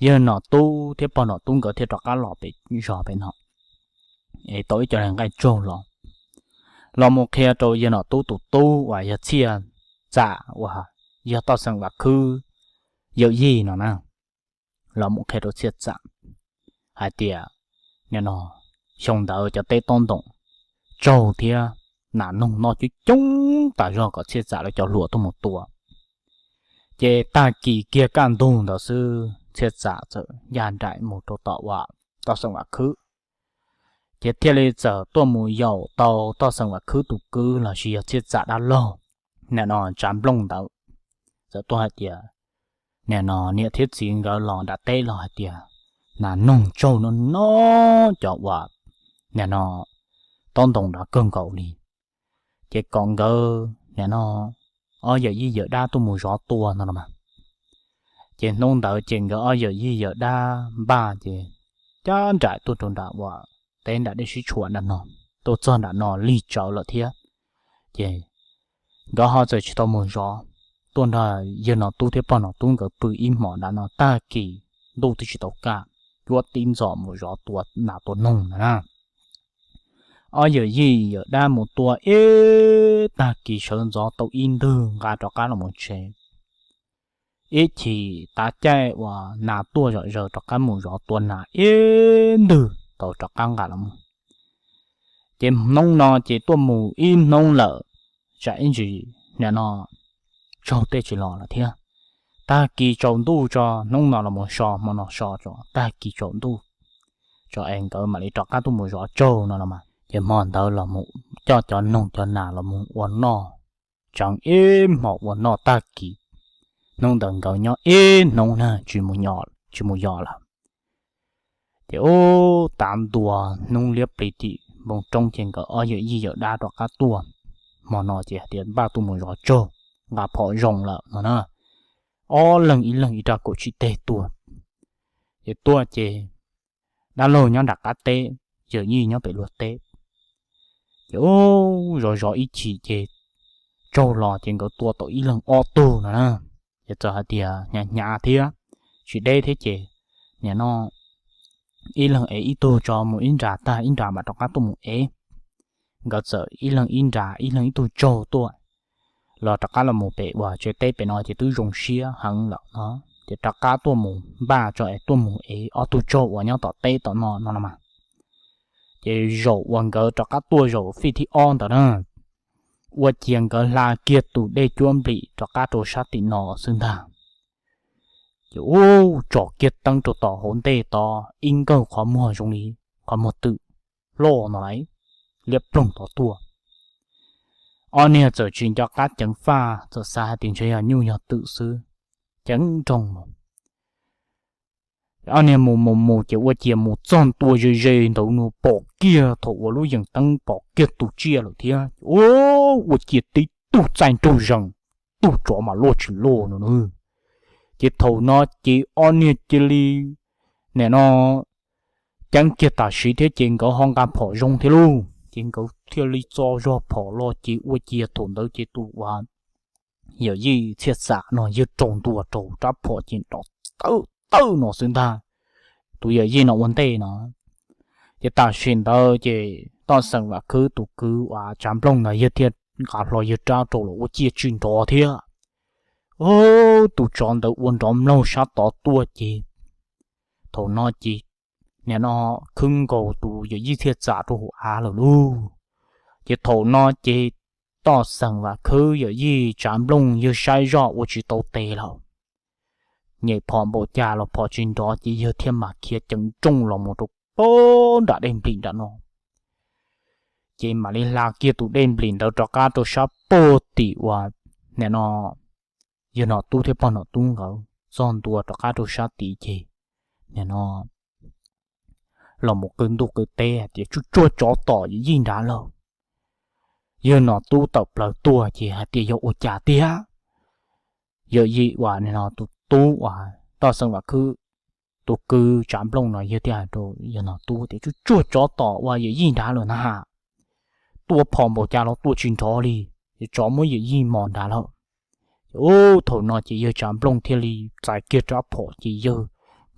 Yawg Nom Tub thiab pog Nom Tub nkawd thiaj rov qab los pem zos pem no, es tau ib co nqaij tsaug los, los mus qhia rau yawg Nom Tub tus tub uas yog Txhiaj Txam uas yog Toj Xeem Vam Khwb yawm yij no na. Los mus qhia rau Txhiaj Txam hais tias, nim no xyoo ntawd cov teb taub ntoos tsaug thiab nas noog noj coob coob tas zog kom Txhiaj Txam lawv cov hluas tuaj mus tua. Ces tag kis kiag kaj ntug ntawd xwb Txhiaj Txam txawm ncaj nraim mus rau tom uas Toj Xeem Vam Khwb, ces thiaj li txawm tuaj mus yaum tau Toj Xeem Vam Khwb tus kwv los sis yog Txhiaj Txam dab laug, nim no Tsav Nplooj ntawd, txawm tuaj hais tias, nim no niam thiab txiv nkawd los nram teb los hais tias, nas noog tsaug no no, cov uas nim no taub ntoos nrov kawg nkaus li, ces kom nkawd nim no ob yawm yij yawm dab tuaj mus zov tua no los mas. Ces hnub ntawd ces nkawd ob yawm yij yawm dab npaj ces cab nraim tuaj rau nram uas teb nram dej sib tshuam nram no, tuaj txog nram no lig tsawv lawm thiab. Ces nkawd ho txawm tsis tau mus zov, tuaj nrog yawg Nom Tub thiab pog Nom Tub nkawd pw ib hmos nram no, tag kis ntuj twb tsis tau kaj, cuab tib ntxov mus zov tua nas tua noog na. Ob yawm yij yawm dab mus tua ib tag kis sawv ntxov tau ib ntwg nqa rov qab los mus tsev. Ib chim tav caij uas nas tuaj zom zaws rov qab mus zov tua nas ib ntwg tau rov qab nqa los mus. Ces hnub no ces tuaj mus ib hnub lawm, tsam ib ntsis nim no tsaug tej tsis los lawm thiab. Tag kis tsaus ntuj tso, hnub no los mus so, hmo no so tso, tag kis tsaus ntuj tso es nkawd mam li rov qab tuaj mus zov tsaug no los mas. Ces hmo ntawd los mus coj cov noog cov nas los mus ua noj, tseev ib hmos ua noj tag kis. Hnub ntawd nkawd nyob ib hnub na, tsis mus yos lawm. Ces ub, tav ntua hnub liab pliv tim npoo roob ces nkawd ob yawm yij yawm dab rov qab tuaj. Hmo no ces hais tias npaj tuaj mus zov tsaug, nqa phom zoo lawm no na. Ob leeg ib leeg ib rab kaum tsib teg tuaj. Ces tuaj ces dab laug nyob nram qab teb, yawm yij nyob pem luag teb. Ces ub, zov zov ib chim ces tsaug los ces nkawd tua tau ib leeg ob tug no na. Ces txawm hais tias hnyav hnyav thiab, tsis deb thiab ces nim no ib leeg ev ib tug tso mus ib nra tag ib nra mam rov qab tuaj mus ev. Nkawd txawm ib leeg ib nra ib leeg ib tug tsaug tuaj, los rov qab los mus pem uas tsev teb pem no ces twb zoo siab heev lawm no. Ces rov qab tuaj mus npaj tso es tuaj mus ev ob tug tsaug uas nyob tom teb tom no no los mas. Ces zaum uas nkawd rov qab tuaj zaum fij thib ob ntawd na, ua ciav nkawd hla kiag tus dej cuab nplim rov qab rau sab tim no xwb ntag. Ces ub, tsom kiag teeb rau tom hauv ntej tod ib nkawg qhov muag zoo li qhov muag twm loj no lawm, liab ploog tod tuaj. Ob niag txawm tsis nco qab ceev faj, txawm xav hais tias ntshe yog nyuj yog twm xwb, ceev nrooj mus. Ob niag mus mus mus ces ua ciav mus txog ntua ze ze ntawd no pom kiag thaum uas lub yees teeb pom kiag tus tsiaj lawm thiab. Ua ciav tib tug txaij nraug zees, tug tsov mas loj tsis loj no na. Ces thaum no ces ob niag cia li nim no ceeb kiag tam sim thiab ces nkawd ho nqa phom zoo thiab lauj, ces nkawd thiaj li txo zog phom los ces ua ciav thaum ntawd ces tus uas yawm yij Txhiaj Xam no yawg raus ntua rau rab phom ces nrov tawm tawm no xwb ntag. Tus yawm yij no ua ntej no. Ces tam sim ntawd ces Toj Xeem Vam Khwb tus kwv uas Tsav Nplooj no yawg thiaj nqa hlo yawg rab rau los ua ciav tsis nrov thiab. Tus tsov ntawd ua nrov mloog sab tod tuaj ces thaum no ces nim no khwb nkaus tus yawm yij Txhiaj Xam rau hauv av lawm lauj. Ces thaum no ces Toj Xeem Vam Khwb yawm yij Tsav Nplooj yawg saib zoj ua tsis tau tes lawm, nyem phom npaum cas los phom tsis nrov ces yawg thiaj mam khiav ceev nrooj los mus rau pem nram dej nplim nram no. Ces mam li hla kiag tus dej nplim ntawd rov qab rau sab pem tim uas nim no yawg Nom Tub thiab pog Nom Tub nkawd txog ntua rov qab rau sab tid ces nim no los mus qw ntuj qw teb hais tias tsuj tsuag tsov tom yawm yij nrad lawm. Yawg Nom Tub tawm plaws tuaj ces hais tias yog ua cas tiag? Yawm yij uas nim no tus tub uas Toj Xeem Vam Khwb tus kwv Tsav Nplooj no yawg thiaj hais rau yawg Nom Tub tias tsuj tsuag tsov tom uas yawm yij nrad lawm na ha. Tua phom npaum cas los tua tsis nrov li, ces tsov muab yawm yij mos nrad lawm. Ces ub, thaum no ces yawg Tsav Nplooj thiaj li txais kiag rab phom ces yawg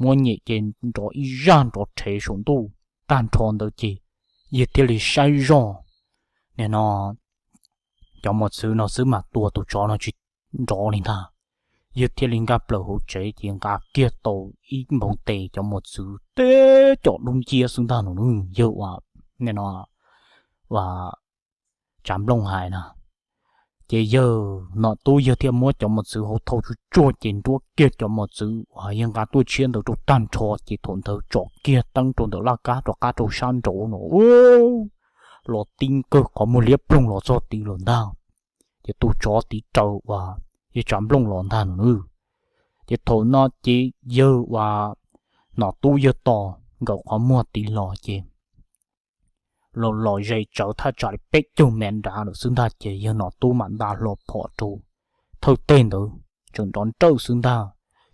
muab nyem ces nrov ib zaj nrov rhev saum ntuj tag nrho ntawd ces yawg thiaj li saib zoj, nim no cov mos txwv no xwb mas tua tus tsov no tsis nrov li ntag. Yawg thiaj li nkag plaws hauv tsev ces nqa kiag tau ib npoo tes cov mos txwv teb cov dub nciab xwb ntag no. Yawg uas nim no uas Tsav Nplooj hais na, Ces yawg Nom Tub yawg thiaj muab cov mos txwv hauv thau tsuj tsuag ces nruab kiag cov mos txwv uas yawg nqa tuaj tshiab ntawd rau tag nrho ces thaum ntawd tsom kiag teeb rau ntawm laj kab rov qab rau sab nraud no, los tib nkawg qhov muag liab ploog los txog tid los ntag. Ces tus tsov tiv raws uas yawg Tsav Nplooj los ntag no nawb. Ces thaum no ces yawg uas Nom Tub yawg tos nkawd qhov muag tid los ces los los ze tsawv thaj tsam li peb caug mev nrad lawm xwb ntag ces yawg Nom Tub mam nta hlo phom rau thawj teg ntawd tseem nrov nrawj xwb ntag.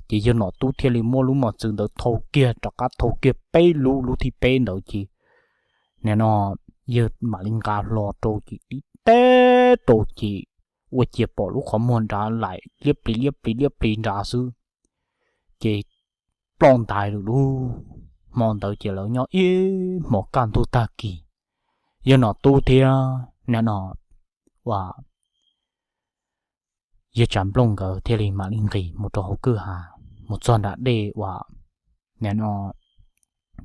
Ces yawg Nom Tub thiaj li muab lub mos txwv ntawd thau kiag rov qab thau kiag peb lub, lub thib peb ntawd ces nim no yawg mam li nqa hlo rau ces tib teb rau ces ua ciav pom lub qhov muag nrad laim liab plis liab plis liab plis nrad xwb. Ces ploj ntais lawm lauj. Hmo ntawd ces lawv nyob ib hmos kaj ntug tag kis, yawg Nom Tub thiab nim no uas yawg Tsav Nplooj nkawd thiaj li mam li nqis mus rau hauv kwj ha, mus txog nram dej uas nim no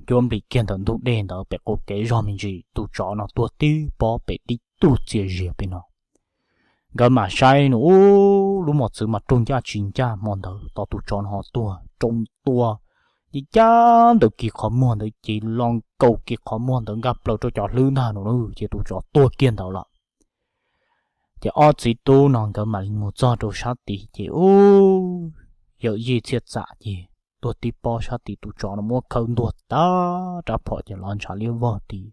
cuab nplis kiag ntawm ntug dej ntawd pem qaum kev zog me ntsis, tus tsov no tuag tib pob pem tib tug txias zias pem no. Nkawd mam saib no ub, lub mos txwv mas raug ncaj tsis ncaj, hmo ntawd tos tus tsov no ho tuag rau tua, ces cab ntawm kis qhov muag ntawd ces los nkaus kis qhov muag ntawd nkag plaws rau cov hlwb ntag no na, ces tus tsov tuag kiag ntawd lawm. Ces ob txiv tub no nkawd mam li mus txog rau sab tid ces ub, yawm yij Txhiaj Txam ces tuag tib pob sab tid, tus tsov no muab khawb ntuag tag rab phom ces los ntshav liab vog tid.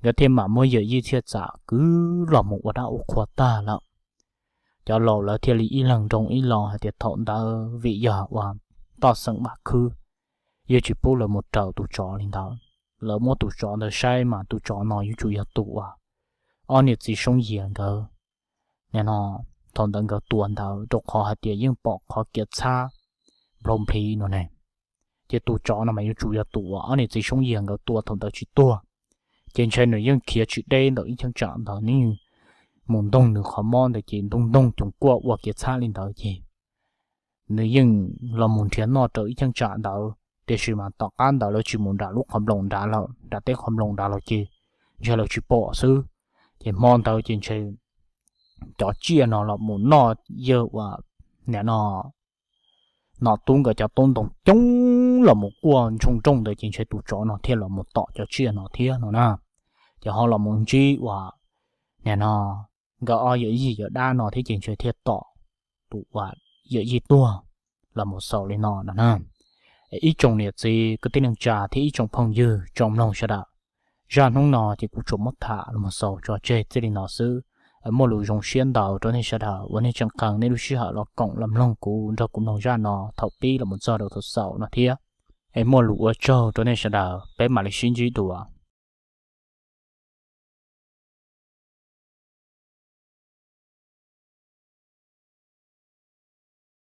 Nkawd thiaj mam muab yawm yij Txhiaj Txam kwv los mus ua dab ua qhua tag lawm. Cov laus lawv thiaj li ib leeg nroo ib lo hais tias thaum ntawd vim yog uas toj xeem vam khwb, yeej tsis pub lawv mus raws tus tsov li ntawd. Lawv muab tus tsov ntawd saib mas tus tsov no yuav tsum yog tus uas ob niam txiv Soob Yias nkawd nim no thaum ntawd nkawd tua ntawd, rau qhov hais tias yeej pom qhov kiav txhab nplhau nplhiv no ne. Ces tus tsov no mas yuav tsum yog tus uas ob niam txiv Soob Yias nkawd tua thaum ntawd tsis tuag. Ces ntshe nws yeej khiav tsis deb ntawm ib cheeb tsam ntawd, nws mus ntoog nws qhov mob ntawd ces ntoog ntoog coos kuaj ua kiav txhab li ntawd ces nws yeej los mus nrhiav noj raws ib cheeb tsam ntawd, tiam sis mas tom qab ntawd lawv tsis mus nram lub qhov nploos nrad lawm, nram teb qhov nploos nrad los ces ntshe lawv tsis pom xwb. Ces hmo ntawd ces ntshe cov tsiaj no los mus noj yawg uas nim no Nom Tub nkawd cov taub ntoo coob los mus quaj ntsoog nrooj ntawd ces ntshe tus tsov no thiaj los mus tom cov tsiaj no thiab no na. Ces ho los mus ntsib uas nim no nkawd ob yawm yij yawm dab no thiab ces ntshe thiaj tom tus uas yawm yij tuag los mus xaus li no no na. Ib tsoom niam txiv kwv tij neej tsa thiab ib tsoom phooj ywg tsoom mloog sawv daws, zaj hnub no ces kuv tsuas muab tham los mus xaus tso tseg txij li no xwb. Muaj lus zoo siab ntau rau nej sawv daws uas nej tseem qee nej lub sij hawm los koom los mloog kuv nrog kuv mloog zaj no thaum pib los mus txog rau thaum xaus no thiab. Es muaj lus ua tsaug rau nej sawv daws, peb mam li sib ntsib dua.